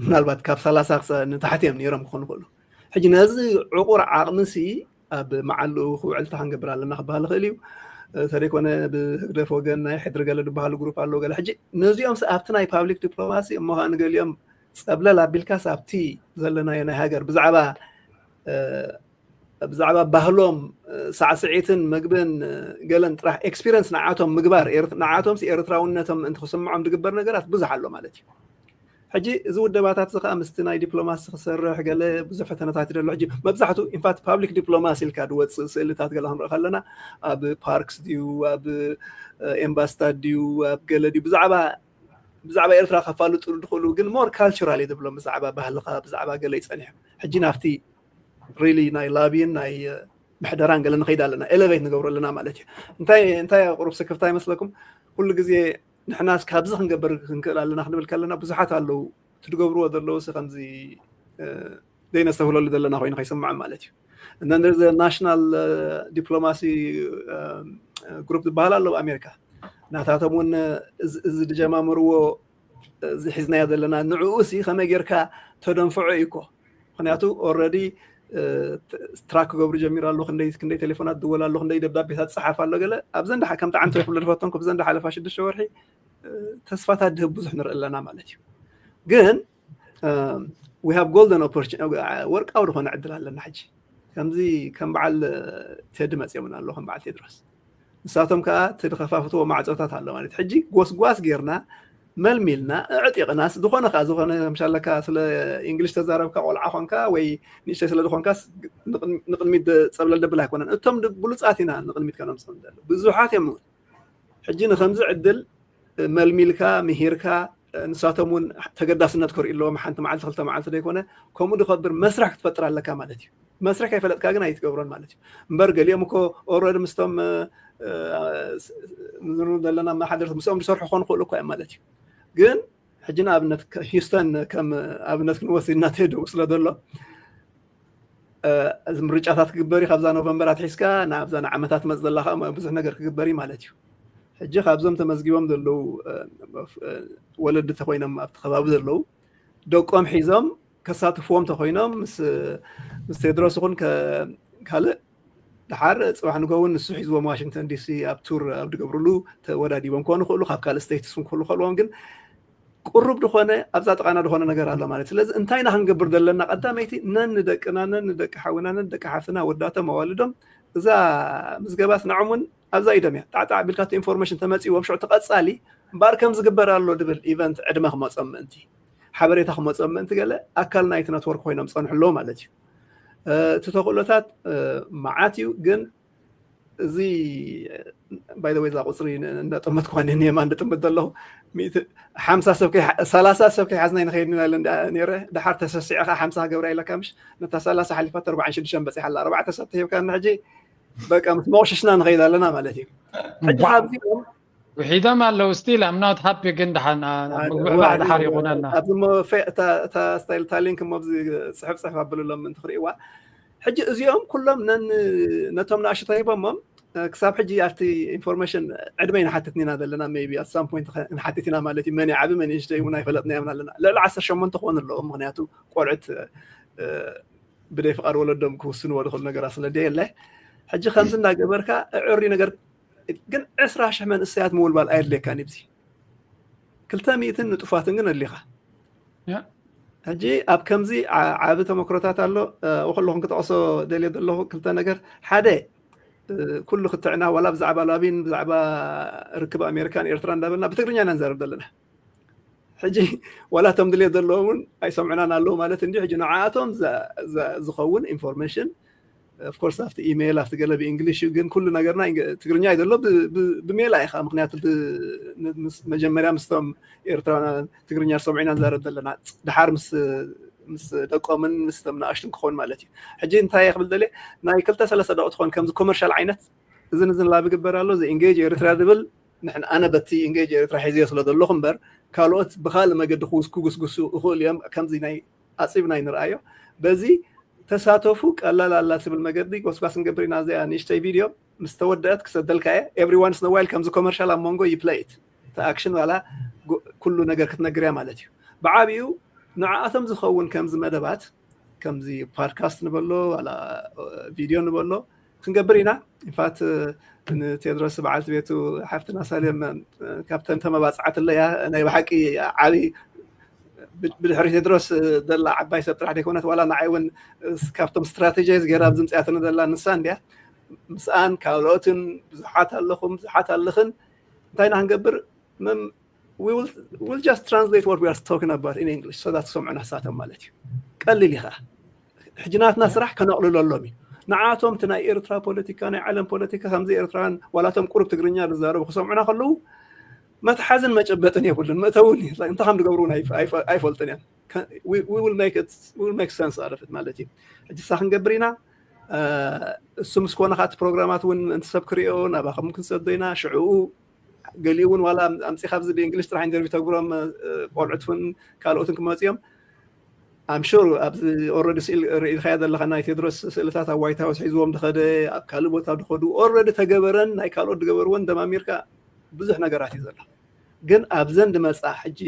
ምናልባት ካብ ሰላሳ ንታሕቲ እዮም ነይሮም ክኾኑ ክእሉ። ሕጂ ነዚ ዕቑር ዓቕምሲ ኣብ መዓልኡ ክውዕል እንታይ ክንገብር ኣለና ክበሃል ይኽእል እዩ። ተደይኮነ ብህግደፍ ወገን ናይ ሕድሪ ገለ ዝበሃሉ ግሩፕ ኣለዉ ገለ። ሕጂ ነዚኦም ኣብቲ ናይ ፓብሊክ ዲፕሎማሲ እሞ ከዓ ንገሊኦም ፀብለል ኣቢልካስ ኣብቲ ዘለናዮ ናይ ሃገር ብዛዕባ ብዛዕባ ባህሎም ሳዕስዒትን ምግብን ገለን ጥራሕ ኤክስፒሪንስ ንዓቶም ምግባር ንዓቶም ኤርትራውነቶም ምእንቲ ክስምዖም ዝግበር ነገራት ብዙሕ ኣሎ ማለት እዩ። ሕጂ እዚ ውደባታት እዚ ከዓ ምስቲ ናይ ዲፕሎማሲ ክሰርሕ ገለ ብዙሕ ፈተነታት ይደሎ። ሕጂ መብዛሕቱ ኢንፋክት ፓብሊክ ዲፕሎማሲ ኢልካ ዝወፅእ ስእልታት ገለ ክንርኢ ከለና ኣብ ፓርክስ ድዩ ኣብ ኤምባስታት ድዩ ኣብ ገለ ድዩ ብዛዕባ ብዛዕባ ኤርትራ ከፋልጡ ዝኽእሉ ግን ሞር ካልቸራል እዩ ዝብሎም ብዛዕባ ባህልኻ ብዛዕባ ገለ ይፀኒሑ። ሕጂ ናብቲ ሪሊ ናይ ላቢን ናይ ምሕደራን ገለ ንኸይድ ኣለና ኤሌቬት ንገብሮ ኣለና ማለት እዩ። እንታይ እንታይ ቁሩብ ስክፍታ ይመስለኩም? ኩሉ ግዜ ንሕናስ ካብዚ ክንገብር ክንክእል ኣለና ክንብል ከለና ብዙሓት ኣለዉ ትድገብርዎ ዘለዉ ሲ ከምዚ ዘይነስተብህለሉ ዘለና ኮይኑ ከይስምዖም ማለት እዩ። And then there's the national diplomacy group ዝበሃል ኣሎ ኣብ ኣሜሪካ። ናታቶም እውን እዚ ዝጀማመርዎ እዚ ሒዝናዮ ዘለና ንዕኡ ሲ ከመይ ጌርካ ተደንፍዖ እዩ እኮ። ምክንያቱ already track ክገብሩ ጀሚሩ ኣሎ። ክንደይ ክንደይ ቴሌፎናት ድወል ኣሎ፣ ክንደይ ደብዳቤታት ጸሓፍ ኣሎ። ገለ ኣብዘን ደሓ ከምቲ ዓንቶ ይኽብሎ ዝፈተንኩ ብዘን ደሓለፋ ሽዱሽተ ወርሒ ተስፋታት ድህብ ብዙሕ ንርኢ ኣለና ማለት እዩ። ግን we have golden opportunity፣ ወርቃዊ ዝኾነ ዕድል ኣለና ሕጂ። ከምዚ ከም በዓል ቴዲ መጽዮምና ኣሎ፣ ከም በዓል ቴድሮስ። ንሳቶም ከዓ እቲ ዝኸፋፍትዎ ማዕጾታት ኣሎ ማለት ሕጂ ጎስጓስ ጌርና መልሚልና ኣዕጢቕናስ ዝኾነ ከዓ ዝኾነ ምሻለካ ስለ እንግሊሽ ተዛረብካ ቆልዓ ኮንካ ወይ ንእሽተይ ስለ ዝኾንካስ ንቕድሚት ጸብለል ደብል ኣይኮነን። እቶም ብሉጻት ኢና ንቕድሚት ከነምፅኦም ደሉ ብዙሓት እዮም እውን ሕጂ ንከምዚ ዕድል መልሚልካ ምሂርካ ንሳቶም እውን ተገዳስነት ከርእዩ ኣለዎም። ሓንቲ መዓልቲ ክልተ መዓልቲ ዘይኮነ ከምኡ ዝኸብር መስርሕ ክትፈጥር ኣለካ ማለት እዩ። መስርሕ ከይፈለጥካ ግን ኣይትገብሮን ማለት እዩ። እምበር ገሊኦም እኮ already ምስቶም ዘለና ማሓደር ምስኦም ዝሰርሑ ክኾኑ ክእሉ እኳ እዮም ማለት እዩ። ግን ሕጂ ንኣብነት ሂውስተን ከም ኣብነት ክንወስድ እናተሄደው ስለ ዘሎ እዚ ምርጫታት ክግበር እዩ። ካብዛ ኖቨምበር ኣትሒዝካ ናብዛ ንዓመታት መፅ ዘላ ከዓ ብዙሕ ነገር ክግበር እዩ ማለት እዩ። ሕጂ ካብዞም ተመዝጊቦም ዘለዉ ወለዲ ተኮይኖም ኣብቲ ከባቢ ዘለዉ ደቆም ሒዞም ከሳትፍዎም ተኮይኖም ምስ ቴድሮስ ይኹን ካልእ ድሓር ፅባሕ ንጎውን ንሱ ሒዝዎም ዋሽንግተን ዲሲ ኣብ ቱር ኣብ ዝገብርሉ ተወዳዲቦም ክኾኑ ክእሉ ካብ ካልእ ስቴትስ ክእሉ ከልዎም ግን ቁሩብ ዝኾነ ኣብዛ ጥቓና ዝኾነ ነገር ኣሎ ማለት። ስለዚ እንታይ ኢና ክንገብር ዘለና? ቀዳመይቲ ነን ንደቅና ነን ንደቂ ሓውና ነን ደቂ ሓፍትና ወዳቶም ኣዋልዶም እዛ ምዝገባስ ንዖም እውን ኣብዛ ኢዶም እያ። ጣዕጣዕ ቢልካ ኢንፎርሜሽን ተመፂዎም ሽዑ ተቐፃሊ እምበኣር ከም ዝግበር ኣሎ ድብል ኢቨንት ዕድመ ክመፆም ምእንቲ ሓበሬታ ክመፆም ምእንቲ ገለ ኣካል ናይቲ ነትወርክ ኮይኖም ፀንሑ ኣለዉ ማለት እዩ። እቲ ተኽእሎታት መዓት እዩ ግን እዚ ባይ ወይ እዛ ቁፅሪ እንዳጠመት ኳ የማ እንድጥምት ዘለኹ ሓምሳ ሰብ ሰላሳ ሰብ ከይሓዝና ይንኸይድ ኢና ኢለ ነረ። ድሓር ተሰሲዕካ ሓምሳ ገብራ ኢለካ ምሽ ነታ ሰላሳ ሓሊፋት ኣርባዓን ሽዱሽተን በፂሓ ኣላ። ኣርባዕተ ሰብ ተሂብካ ሕጂ በቃ ምስ መቑሽሽና ንኸይድ ኣለና ማለት እዩ። ሕጂ ካብዚኦም ውሒዶም ኣለዉ still I'm not happy ግን ድሓን ምግብዕባዕ ድሓር ይኹነና። ኣብዚ እሞ እታ ስታይል እታ ሊንክ እሞ ኣብዚ ፅሕፍ ፅሕፍ ኣብልሎም ምእንቲ ክርእይዋ። ሕጂ እዚኦም ኩሎም ነቶም ንኣሽቱ ተሂቦሞም ክሳብ ሕጂ ኣብቲ ኢንፎርሜሽን ዕድመ ይንሓትት ኢና ዘለና maybe at some point ንሓትት ኢና ማለት እዩ። መን ይዓቢ መን ንእሽተይ እውን ኣይፈለጥናዮም ኣለና። ልዕሊ ዓሰርተ ሸሞንተ ክኾኑ ኣለዎም ምክንያቱ ቆልዑት ብደይ ፍቃድ ወለዶም ክውስንዎ ዝኽእሉ ነገራት ስለ ደየለ ሕጂ ከምዚ እናገበርካ እዕሪ ነገር ግን ዕስራ ሽሕ መንእሰያት ምውልባል ኣየድልየካን እዩ። ክልተ ሚእትን ንጡፋትን ግን ኣድሊኻ ሕጂ ኣብ ከምዚ ዓቢ ተመክሮታት ኣሎ። ከለኹም ክጠቕሶ ደልየ ዘለኹ ክልተ ነገር ሓደ ኩሉ ክትዕና ዋላ ብዛዕባ ላቢን ብዛዕባ ርክብ ኣሜሪካን ኤርትራ እንዳበልና ብትግርኛ ኢና ንዛረብ ዘለና። ሕጂ ዋላ እቶም ድልየት ዘለዎም እውን ኣይሰምዑናን ኣለዉ ማለት እንዲ ሕጂ ንዓኣቶም ዝኸውን ኢንፎርሜሽን of course ኣብቲ ኢሜይል ኣብቲ ገለ ብእንግሊሽ እዩ ግን ኩሉ ነገርና ትግርኛ እዩ ዘሎ። ብሜላ ኢኻ ምክንያቱ መጀመርያ ምስቶም ኤርትራውያን ትግርኛ ዝሰምዑ ኢና ንዛረብ ዘለና ድሓር ምስ ደቆምን ምስቶም ንኣሽቱን ክኸውን ማለት እዩ። ሕጂ እንታይ ክብል ደልየ ናይ ክልተ ሰለስተ ደቂ ትኾን ከምዚ ኮመርሻል ዓይነት እዝን እዝን ላብ ይግበር ኣሎ እዚ ኢንጌጅ ኤርትራ ዝብል ንሕን ኣነ በቲ ኢንጌጅ ኤርትራ ሒዝዮ ስለ ዘለኹ እምበር ካልኦት ብካልእ መገዲ ክጉስጉሱ ይኽእሉ እዮም። ከምዚ ናይ ኣፂብና ይንርኣዮ በዚ ተሳተፉ ቀላል ኣላ ትብል መገዲ ጎስጓስ ንገብር ኢና። እዚኣ ንእሽተይ ቪድዮ ምስ ተወደአት ክሰደልካ እየ። Every once in a while ከምዚ ኮመርሻል ኣብ መንጎ ይፕለይት ተኣክሽን ዋላ ኩሉ ነገር ክትነግር እያ ማለት እዩ። ብዓብኡ ንዓኣቶም ዝኸውን ከምዚ መደባት ከምዚ ፓድካስት ንበሎ ዋላ ቪድዮ ንበሎ ክንገብር ኢና። ኢንፋት ንቴድሮስ በዓልቲ ቤቱ ሓፍትና ሳሌም ካብተን ተመባፅዓትለያ ናይ ብሓቂ ዓብዪ ብድሕሪ ቴድሮስ ዘላ ዓባይ ሰብ ጥራሕ ዘይኮነት ዋላ ንዓይ እውን ካብቶም ስትራቴጂይዝ ገይራ ኣብዚ ምፅያትኒ ዘላ ንሳ እንድያ። ምስኣን ካልኦትን ብዙሓት ኣለኹም ብዙሓት ኣለኽን እንታይ ኢና ክንገብር will just translate what we are talking about in English so that ሰምዑና ሳቶም ማለት እዩ። ቀሊል ኢኻ ሕጂ ናትና ስራሕ ከነቕልለሎም እዩ። ንዓቶም እቲ ናይ ኤርትራ ፖለቲካ ናይ ዓለም ፖለቲካ ከምዚ ኤርትራውያን ዋላቶም ቁሩብ ትግርኛ ዝዛረቡ ክሰምዑና ከለዉ መትሓዝን መጨበጥን የብሉን። መእተውን እንታይ ከም ዝገብሩ እውን ኣይፈልጥን እዮም። Make sense out of it ማለት እዩ። ሕጂ ሳ ክንገብር ኢና። እሱ ምስ ኮነ ከዓ እቲ ፕሮግራማት እውን እንተ ሰብ ክሪኦ ናባኹም ክንሰዶ ኢና። ሽዕኡ ገሊኡ እውን ዋላ ኣምፂኻ ኣብዚ ብእንግሊሽ ጥራሕ ኢንተርቪው ተግብሮም ቆልዑት እውን ካልኦትን ክመፅኦም I'm sure ኣብዚ already ስእል ርኢኻያ ዘለኻ ናይ ቴድሮስ ስእልታት ኣብ ዋይት ሃውስ ሒዝዎም ዝኸደ ኣብ ካልእ ቦታ ዝኸዱ already ተገበረን ናይ ካልኦት ዝገበርዎን ደማሚርካ ብዙሕ ነገራት እዩ ዘሎ። ግን ኣብዘን ዝመፃ ሕጂ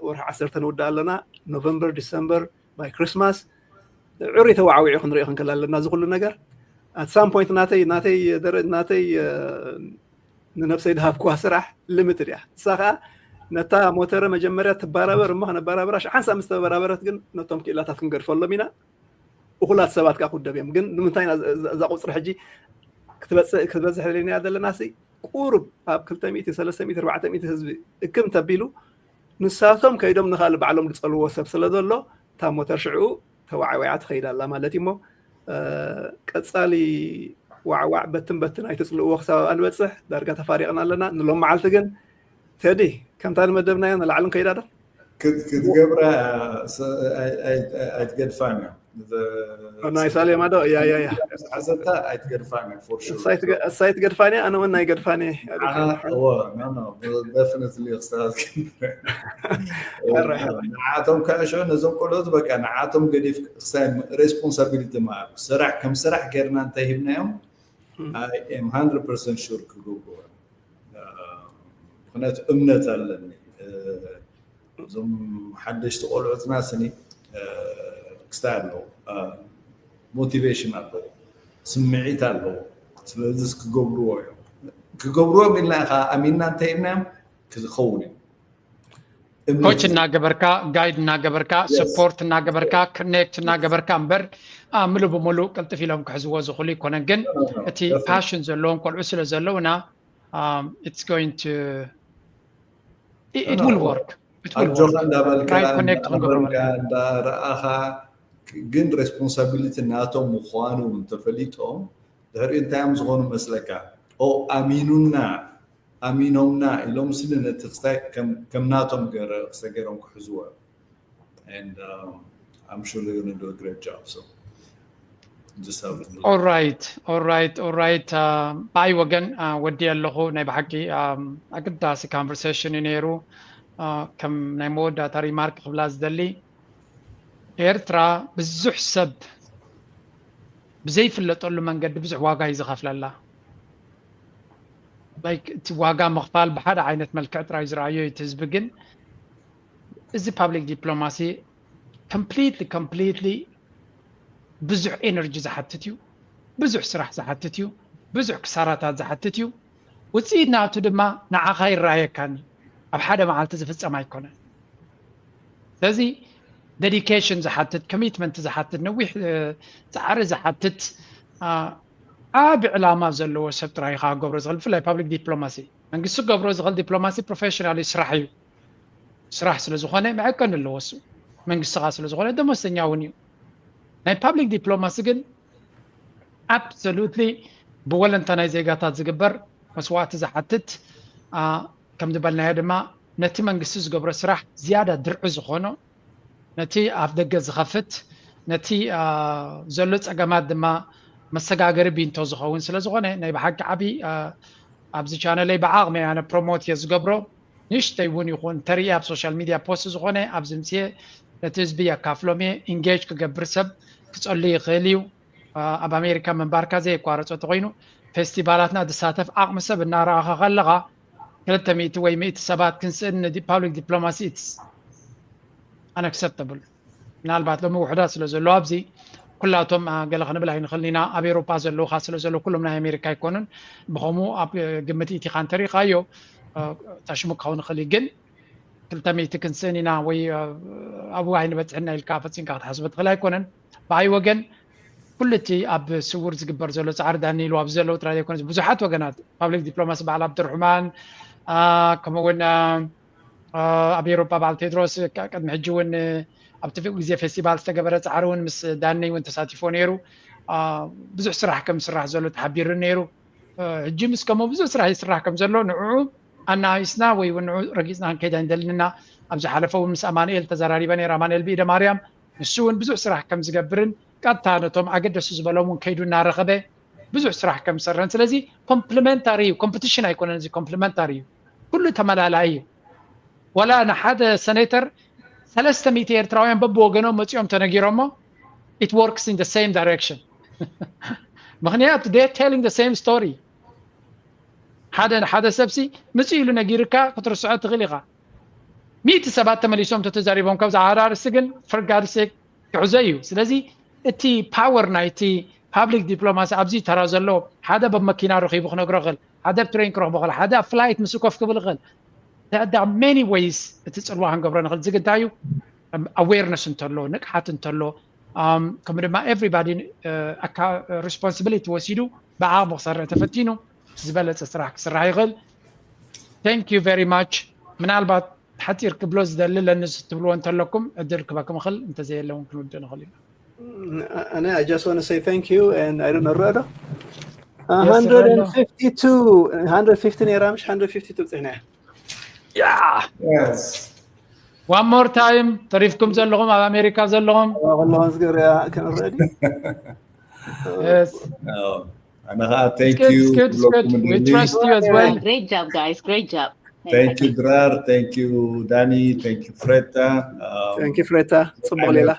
ወርሒ ዓሰርተ ንውዳእ ኣለና፣ ኖቨምበር፣ ዲሰምበር፣ by Christmas ዕሪ ተዋዕዊዑ ክንሪኦ ክንክእል ኣለና። እዚ ኩሉ ነገር at some point ናተይ ናተይ ደረ- ናተይ ንነብሰይ ድሃብኩዋ ስራሕ limited እያ። ንሳ ከዓ ነታ ሞተረ መጀመርያ ትበራበር እሞ ከነበራብራ ሽሓንሳ ምስ ተበራበረት ግን ነቶም ክኢላታት ክንገድፈሎም ኢና። እኹላት ሰባት ከዓ ክውደብ እዮም። ግን ንምንታይ እዛ ቁፅሪ ሕጂ ክትበፅሕ ክትበዝሕ ደለና ዘለና ሲ ቁሩብ ኣብ ክልተ ሚእቲ ሰለስተ ሚእቲ ኣርባዕተ ሚእቲ ህዝቢ እክም ተቢሉ ንሳቶም ከይዶም ንካልእ ባዕሎም ዝፀልዎ ሰብ ስለ ዘሎ እታ ሞተር ሽዑ ተዋዕዊዓ ትኸይድ ኣላ ማለት እዩ። እሞ ቀፃሊ ዋዕዋዕ በትን በትን ኣይትፅልእዎ ክሳብ ኣብኣ ንበፅሕ ዳርጋ ተፋሪቕና ኣለና። ንሎም መዓልቲ ግን ቴዲ ከምታ ንመደብናዮ ንላዕሊ ንከይዳ ዶ? ክትገብራ ኣይትገድፋን እያ። ናይ ሳሌማ ዶ? እያ እያ እያ። ሓሰብታ ኣይትገድፋን እያ for sure። እሳይ ትገድፋን እያ፣ ኣነ እውን ናይ ገድፋን እየ። ንዓቶም ከዕሾ ነዞም ቆልዑት በቃ ንዓቶም ገዲፍ ክሳይ responsibility ማለት ስራሕ ከም ስራሕ ጌርና እንተሂብናዮም I am hundred percent sure ክገብርዎ። ምክንያቱ እምነት ኣለኒ። እዞም ሓደሽቲ ቆልዑትና ስኒ ክስታይ ኣለዉ፣ motivation ኣለዉ፣ ስምዒት ኣለዉ። ስለዚ ክገብርዎ እዮም። ክገብርዎም ኢልና ኢኻ ኣሚንና እንተሂብናዮም ክኸውን እዩ። ኮች እናገበርካ፣ ጋይድ እናገበርካ፣ support እናገበርካ፣ connect እናገበርካ እምበር ምሉእ ብምሉእ ቅልጥፍ ኢሎም ክሕዝዎ ዝኽእሉ ይኮነን። ግን እቲ passion ዘለዎም ቆልዑ ስለ ዘለውና it's going to it will work። ኣጆኻ እንዳበልካ እንዳረኣኻ ግን responsibility ናቶም ምዃኑ እንተፈሊጦም ድሕሪኡ እንታይ እዮም ዝኾኑ መስለካ? ኦ ኣሚኑና ኣሚኖምና ኢሎም ስኒ ነቲ ክስታይ ከም ናቶም ገረ ክስታይ ገይሮም ክሕዝዎ እዮም። And um, I'm sure they're going to do a great job. So just have to do it. All right, all right, all right. ብኣይ ወገን ወዲ ኣለኹ። ናይ ብሓቂ ኣገዳሲ conversation እዩ ነይሩ። ከም ናይ መወዳእታ remark ክብላ ዝደሊ ኤርትራ ብዙሕ ሰብ ብዘይፍለጠሉ መንገዲ ብዙሕ ዋጋ እዩ ዝኸፍለላ። Like እቲ ዋጋ ምኽፋል ብሓደ ዓይነት መልክዕ ጥራይ ዝረኣዮ እቲ ህዝቢ ግን እዚ public diplomacy completely completely ብዙሕ energy ዝሓትት እዩ፣ ብዙሕ ስራሕ ዝሓትት እዩ፣ ብዙሕ ክሳራታት ዝሓትት እዩ። ውፅኢት ናቱ ድማ ንዓኻ ይረኣየካን እዩ፣ ኣብ ሓደ መዓልቲ ዝፍፀም ኣይኮነን። ስለዚ dedication ዝሓትት፣ commitment ዝሓትት፣ ነዊሕ ፃዕሪ ዝሓትት ዓቢ ዕላማ ዘለዎ ሰብ ጥራይ ኢኻ ክገብሮ ዝኽእል። ብፍላይ public diplomacy መንግስቲ ክገብሮ ዝኽእል diplomacy professionally ስራሕ እዩ። ስራሕ ስለ ዝኾነ መዐቀኒ ኣለዎ። እሱ መንግስቲ ኸኣ ስለ ዝኾነ ደሞዝተኛ እውን እዩ። ናይ public diplomacy ግን absolutely ብወለንታ ናይ ዜጋታት ዝግበር መስዋእቲ ዝሓትት፣ ከም ዝበልናዮ ድማ ነቲ መንግስቲ ዝገብሮ ስራሕ ዝያዳ ድርዒ ዝኾኖ፣ ነቲ ኣፍ ደገ ዝኸፍት፣ ነቲ ዘሎ ፀገማት ድማ መሰጋገሪ ቢንቶ ዝኸውን ስለ ዝኾነ ናይ ብሓቂ ዓቢ ኣብዚ ቻነለይ ብዓቕመይ ኣነ promote እየ ዝገብሮ። ንእሽተይ እውን ይኹን እንተርኢ ኣብ social media post ዝኾነ ኣብዚ ምፅኤ ነቲ ህዝቢ የካፍሎም እየ። Engage ክገብር ሰብ ክፀሉ ይኽእል እዩ። ኣብ ኣሜሪካ ምንባርካ ዘየቋረፆ ተኮይኑ ፌስቲቫላትና ዝሳተፍ ዓቕሚ ሰብ እናረኣኻ ከለኻ ክልተ ሚእቲ ወይ ሚእቲ ሰባት ክንስእን public diplomacy it's unacceptable። ምናልባት ሎሚ ውሕዳት ስለ ዘለዉ ኣብዚ ኩላቶም ገለ ክንብል ኣይንኽእልን ኢና። ኣብ ኤውሮጳ ዘለዉ ኻ ስለ ዘለዉ ኩሎም ናይ ኣሜሪካ ኣይኮኑን። ብኸምኡ ኣብ ግምት ኢቲኻ እንተሪእኻዮ ታሽሙ ክኸውን ይኽእል እዩ። ግን ክልተ ሚእቲ ክንስእን ኢና ወይ ኣብኡ ኣይንበፅሕና ኢልካ ፈፂምካ ክትሓስቦ ትኽእል ኣይኮነን። ብኣይ ወገን ኩሉ እቲ ኣብ ስውር ዝግበር ዘሎ ፃዕሪ ዳኒ ኢሉ ኣብዚ ዘለዉ ጥራይ ዘይኮነስ ብዙሓት ወገናት public diplomacy በዓል ኣብድርሕማን ከምኡውን ኣብ ኤውሮጳ በዓል ቴድሮስ ቅድሚ ሕጂ እውን ኣብቲ ግዜ ፌስቲቫል ዝተገበረ ፃዕሪ እውን ምስ ዳኒ እውን ተሳቲፎ ነይሩ። ብዙሕ ስራሕ ከም ዝስራሕ ዘሎ ተሓቢሩ ነይሩ። ሕጂ ምስ ከምኡ ብዙሕ ስራሕ ይስራሕ ከም ዘሎ ንዕኡ ኣናኢስና ወይ እውን ንዕኡ ረጊፅና ክንከይድ ኣይንደልን ኢና። ኣብ ዝሓለፈ እውን ምስ ኣማኑኤል ተዘራሪበ ነይረ። ኣማኑኤል ብኢደ ማርያም ንሱ እውን ብዙሕ ስራሕ ከም ዝገብርን ቀጥታ ነቶም ኣገደሱ ዝበሎም እውን ከይዱ እናረኸበ ብዙሕ ስራሕ ከም ዝሰርሕን። ስለዚ complementary እዩ፣ competition ኣይኮነን፣ እዚ complementary እዩ። ኩሉ ተመላላኢ እዩ። ዋላ ንሓደ ሴኔተር ሰለስተ ሚእቲ ኤርትራውያን በብወገኖም መጺኦም ተነጊሮሞ፣ it works in the same direction። ምኽንያቱ they're telling the same story። ሓደ ሓደ ሰብሲ ምጽእ ኢሉ ነጊርካ ክትርስዖ ትኽእል ኢኻ። ሚእቲ ሰባት ተመሊሶም ተተዛሪቦም ካብዛ ሓደ ኣርእስቲ ግን for God's sake ክሕዞ እዩ። ስለዚ እቲ power ናይቲ public diplomacy ኣብዚ ተራ ዘሎ ሓደ በብ መኪና ረኺቡ ክነግሮ ይኽእል፣ ሓደ ኣብ ትሬን ክረኽቦ ይኽእል፣ ሓደ ኣብ flight ምስ ኮፍ ክብል ይኽእል። There are many ways እቲ ጽልዋ ክንገብሮ ንኽእል። ዝግዳዩ awareness እንተሎ፣ ንቅሓት እንተሎ፣ ከምኡ ድማ everybody responsibility ወሲዱ ብዓቕሚ ክሰርሕ ተፈቲኑ ዝበለጸ ስራሕ ክስራሕ ይኽእል። Thank you very much። ምናልባት ሓፂር ክብሎ ዝደሊ ለንስ ትብልዎ እንተለኩም ዕድል ክበክም ኽእል፣ እንተዘየለ እውን ክንውድእ ንኽእል ኢና። ኣነ I just want to say thank you and I don't know ዶ Yes, 152 150 ነይራ ምሽ 152 ብፅሕና ያ one more time ተሪፍኩም ዘለኹም ኣብ ኣሜሪካ ዘለኹም ከለኹም ዝገርያ ክንረዲ Yes. ኣነ ከዓ thank Good, you good, good. ክብለኩም We እደሊ። Trust you as well. Great job, guys. Great job. Thank you ድራር፣ thank you ዳኒ፣ thank you ፍሬታ። Um, thank you ፍሬታ። ፅቡቅ ሌላ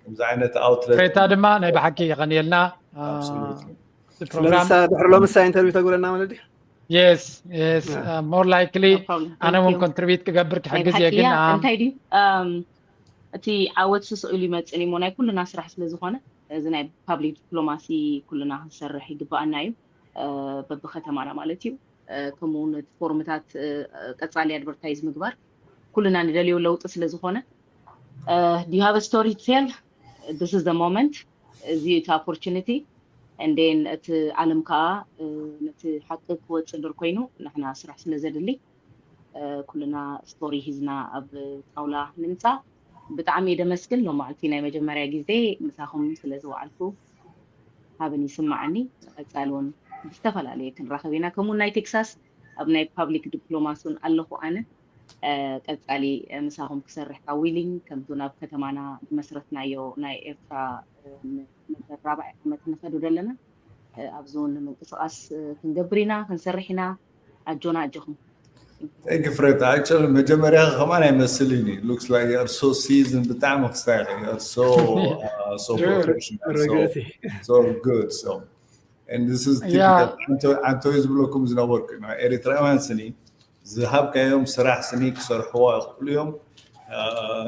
ከምዚ ዓይነት outlet ፍሬታ ድማ ናይ ብሓቂ የቐንየልና። Absolutely. ፕሮግራም ስለሳ ድሕሪ ሎምሳ ኢንተርቪው ተጉረና ማለት ድዩ? Yes, yes. Yeah. More likely No problem. ኣነ Thank እውን you. ኮንትሪቢዩት ክገብር ናይ ክሕግዝ እየ ብሓቂ ግን እያ um, እንታይ ድዩ እም፣ እቲ ዓወት ስስቕ ኢሉ ይመፅን እሞ ናይ ኩልና ስራሕ ስለ ዝኾነ እዚ ናይ ፓብሊክ ዲፕሎማሲ ኩልና ክንሰርሕ ይግባኣና እዩ እ፣ በብከተማና ማለት እዩ እ፣ ከምኡ እውን እቲ ፎርምታት እ፣ ቀፃሊ ኣድቨርታይዝ ምግባር ኩልና ንደልዮ ለውጢ ስለ ዝኾነ do you have a story to tell? This is the moment። እዚ እቲ opportunity and then እቲ ዓለም ከዓ እ፣ ነቲ ሓቂ ክወፅእ ድር ኮይኑ ንሕና ስራሕ ስለ ዘድሊ እ፣ ኩልና ስቶሪ ሂዝና ኣብ ጣውላ ንምፃእ ብጣዕሚ እየ ደመስግን። ሎማዕልቲ ናይ መጀመርያ ግዜ ምሳኹም ስለ ዝወዓልኩ ሃብን ይስማዓኒ። ቀፃሊ እውን ብዝተፈላለየ ክንራኸብ ኢና። ከምኡ ናይ ቴክሳስ ኣብ ናይ ፓብሊክ ዲፕሎማሲ እውን ኣለኹ ኣነ እ፣ ቀፃሊ እ፣ ምሳኹም ክሰርሕ ካብ ዊሊንግ ከምቱ ናብ ከተማና ዝመስረትናዮ ናይ ኤርትራ እ፣ መበል ራብዓይ ዓመት ንኸዱ ዘለና እ፣ ኣብዚ እውን ንምንቅስቃስ እ፣ ክንገብር ኢና ክንሰርሕ ኢና። ኣጆና ኣጆኹም። Thank you ፍሬታ። Actually መጀመርያ ከማን ኣይመስልን እዩ። Looks like you are so seasoned ብጣዕሚ ክስታይ ኢኻ። You are so uh, so Sure. professional. So, ረገቲ so good. So and this is Yeah. typical. ኣንቶ ኣንቶይ ዝብለኩም ዝነበርኩ ኢና ኤሪትራውያን ስኒ ዝሃብካዮም ስራሕ ስኒ ክሰርሕዎ ይኽእሉ እዮም። Uh,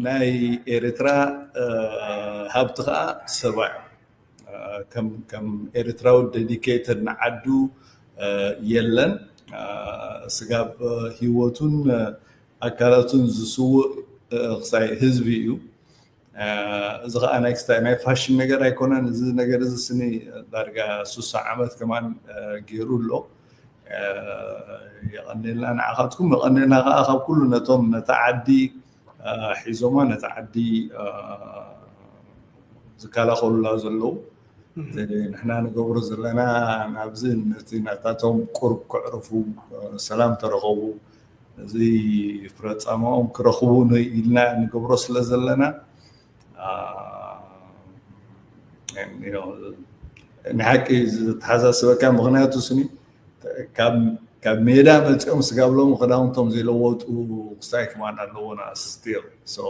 ናይ ኤርትራ uh, ሃብቲ ከዓ ሰባ እዮም። Uh, ከም ከም ኤርትራዊ dedicated ንዓዱ uh, የለን። Uh, ስጋብ uh, ህይወቱን uh, ኣካላቱን ዝስውእ uh, ክሳይ ህዝቢ እዩ። Uh, እዚ ከዓ ናይ ክስታይ ናይ ፋሽን ነገር ኣይኮነን። እዚ ነገር እዚ ስኒ ዳርጋ ሱሳ ዓመት ከማን uh, ገይሩ ኣሎ። Uh, የቐንየልና ንዓኻትኩም፣ የቐንየልና ከዓ ካብ ኩሉ ነቶም ነታ ዓዲ uh, ሒዞማ ነታ ዓዲ uh, ዝከላኸሉላ ዘለዉ። እቲ ንሕና ንገብሮ ዘለና ናብዚ ነቲ ናታቶም ቁርብ ክዕርፉ uh, ሰላም ተረኸቡ እዚ ፍረጻማኦም ክረኽቡ ን- ኢልና ንገብሮ ስለ ዘለና uh, you know፣ ንሓቂ ዝተሓሳስበካ ምክንያቱ ስኒ ካብ ካብ ሜዳ መፂኦም ስጋብ ሎሚ ክዳውንቶም ዘይለወጡ ክስታይ ክማን ኣለዎና still so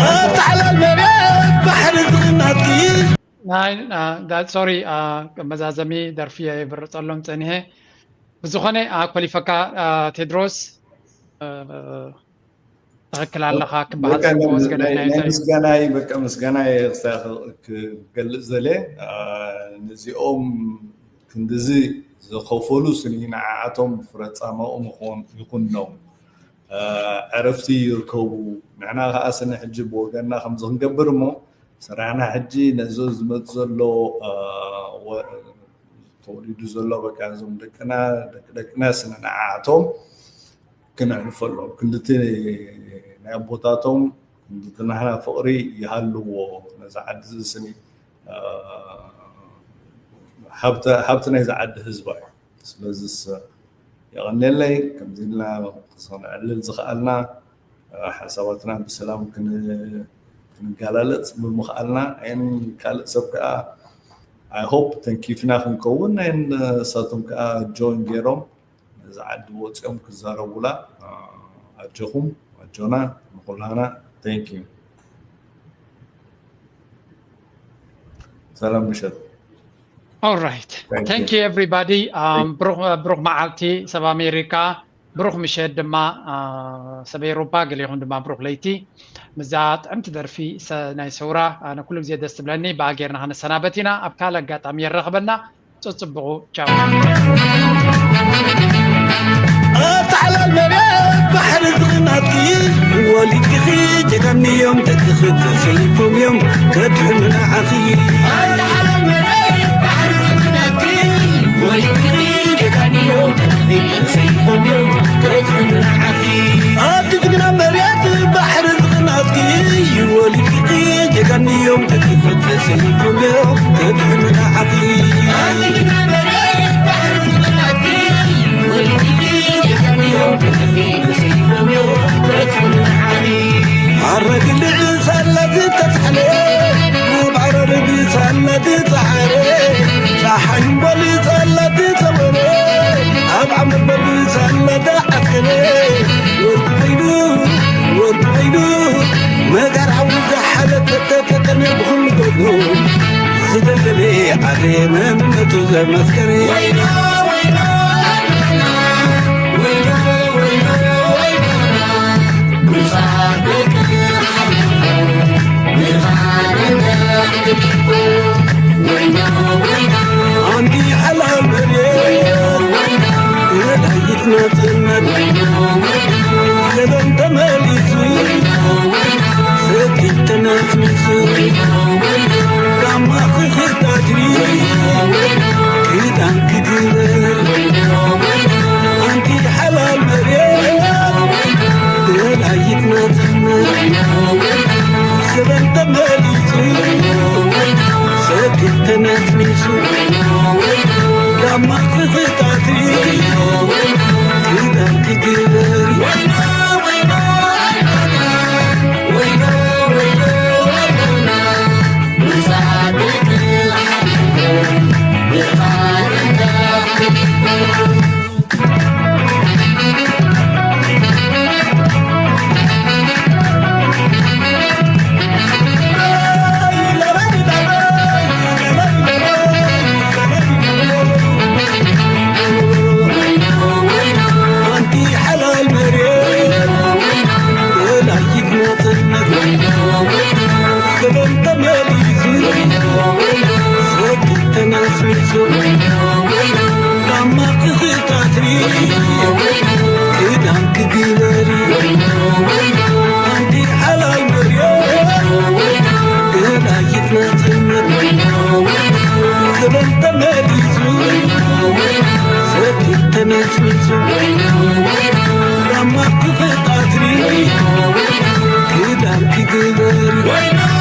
ኣታዕላል መሬት ባሕሪ ዝቕናጥኪ ናይ ሶሪ መዛዘሚ ደርፊ የብርፀሎም ፀኒሐ ብዝኾነ ኮሊፈካ ቴድሮስ ትኽክል ኣለኻ ክበሃል ዝግብኦ ዝገደፍናዮ ናይ እንታይ እዩ? ምስጋናይ በቃ ምስጋናይ ክገልፅ ዘለ ነዚኦም ክንድዚ ዝኸፈሉ ስኒ ንዓኣቶም ፍረፃማኦም ይኹን- ይኹኖም ዕረፍቲ ይርከቡ። ንሕና ከዓ ስኒ ሕጂ ብወገንና ከምዚ ክንገብር እሞ ስራሕና ሕጂ ነዚ ዝመፅ ዘሎ ተወሊዱ ዘሎ በቃ እዞም ደቅና ደቂ ደቅና ስኒ ንዓኣቶም ክነዕርፈሎም ክንድቲ ናይ ኣቦታቶም ክንድቲ ናህና ፍቕሪ ይሃልዎ ነዚ ዓዲ እዚ ስኒ ሃብቲ ናይዚ ዓዲ ህዝባ እዩ። ስለዚስ የቐንየለይ ከምዚ ኢልና ክነዕልል ዝኸኣልና ሓሳባትና ብሰላም ክንጋላለፅ ብምኽኣልና ን ካልእ ሰብ ከዓ I hope ተንኪፍና ክንከውን ን እሳቶም ከዓ join ገይሮም ነዚ ዓዲ ወፂኦም ክዛረቡላ ኣጆኹም ኣጆና ንኹላና። Thank you። ሰላም ምሸት። All right. Thank you everybody. ብሩኽ መዓልቲ ሰብ ኣሜሪካ፣ ብሩኽ ምሸት ድማ ሰብ ኤውሮፓ፣ ገሊኹም ድማ ብሩኽ ለይቲ። ምዛ ጥዕምቲ ደርፊ ናይ ሰውራ ኣነ ኩሉ ግዜ ደስ ትብለኒ። ብኣ ጌርና ከነሰናበት ኢና። ኣብ ካልእ ኣጋጣሚ የራኽበና። ጽጽብቑ። ቻው። ኣታ ሓላል መሬት ባሕሪ ዝኽናትኪ፣ ወሊድኪ ጀጋኑ እዮም ደቅኺ ተሰይፎም እዮም ከድሕኑ ንዓኺ። ኣታ ሓላል መሬት ባሕሪ ዝኽናትኪ፣ ወሊድኪ ጀጋኑ እዮም ደቅኺ ተሰይፎም እዮም ከድሕኑ ንዓኺ። ኣቲ ጅግና መሬት ባሕሪ ዝኽናትኪ፣ ወሊድኪ ጀጋኑ እዮም ደቅኺ ተሰይፎም እዮም ከድሕኑ ንዓኺ። ኣቲ ጅግና መሬት ባሕሪ ዝኽናትኪ፣ ወሊድኪ ጀጋኑ እዮም ደቅኺ ተሰይፎም እዮም ከድሕኑ ንዓኺ። ሓረግ ልዕል ሳላ ዝተትሓለ፣ ኣብ ዓረር ብሳላ ዝፀዓረ፣ ፀሓይ እምበል ሳላ ዝፀወረ፣ ኣብ ዓመት በል ሳላ ዝዓስከረ፣ ወርቂ ኮይኑ፣ ወርቂ ኮይኑ፣ መጋር ሓዊ ዝሓለፈ ተፈተነ ብኹሉ ገድሉ፣ ዝደለለ ዓለ መንነቱ ዘመስከረ። ወይኖ፣ ወይኖ፣ ወይኖ፣ ወይኖ፣ ወይኖ፣ ብጻድቅ ሓሊፉ፣ ብርሃን ተሕሊፉ። ወይኖ፣ ወይኖ፣ ኣንቲ ሓላል መሬት፣ ወይኖ፣ ወይኖ፣ ወላይት ናጽነት፣ ወይኖ፣ ወይኖ፣ ገበን ተመሊሱ፣ ወይኖ፣ ወይኖ፣ ሰኪት ተነስኒሱ፣ ወይኖ፣ ወይኖ፣ ጋማ ክኽታትሪ፣ ወይኖ፣ ወይኖ፣ ክዳን ክግበር፣ ወይኖ፣ ወይኖ፣ ኣንቲ ሓላል መሬት፣ ወይኖ፣ ወይኖ፣ ወላይት ናጽነት፣ ወይኖ፣ ወይኖ፣ ገበን ተመሊሱ፣ ወይኖ፣ ወይኖ፣ ሰኪት ተነስኒሱ፣ ወይኖ፣ ወይኖ፣ ጋማ ክኽታትሪ፣ ወይኖ፣ ወይኖ፣ ክዳን ክግበር፣ ወይኖ፣ ወይኖ፣ ወይኖ፣ ወይኖ፣ ወይኖ፣ ወይኖ፣ ብጻድቅ ሓሊፉ፣ ብርሃን ተሕሊፉ። ኣንቲ ሓላል መሬት፣ ወላይት ናጽነት፣ ክበን ተመሊሱ፣ ሰኪት ተነስኒሱ፣ ጋማ ክኽታትሪ፣ ክዳን ክግበሪ፣ ኣንቲ ሓላል መሬት፣ ወላይት ናጽነት፣ ክበን ተመሊሱ፣ ሰኪት ተነስኒሱ፣ ጋማ ክኽታትሪ፣ ክዳን ክግበሪ።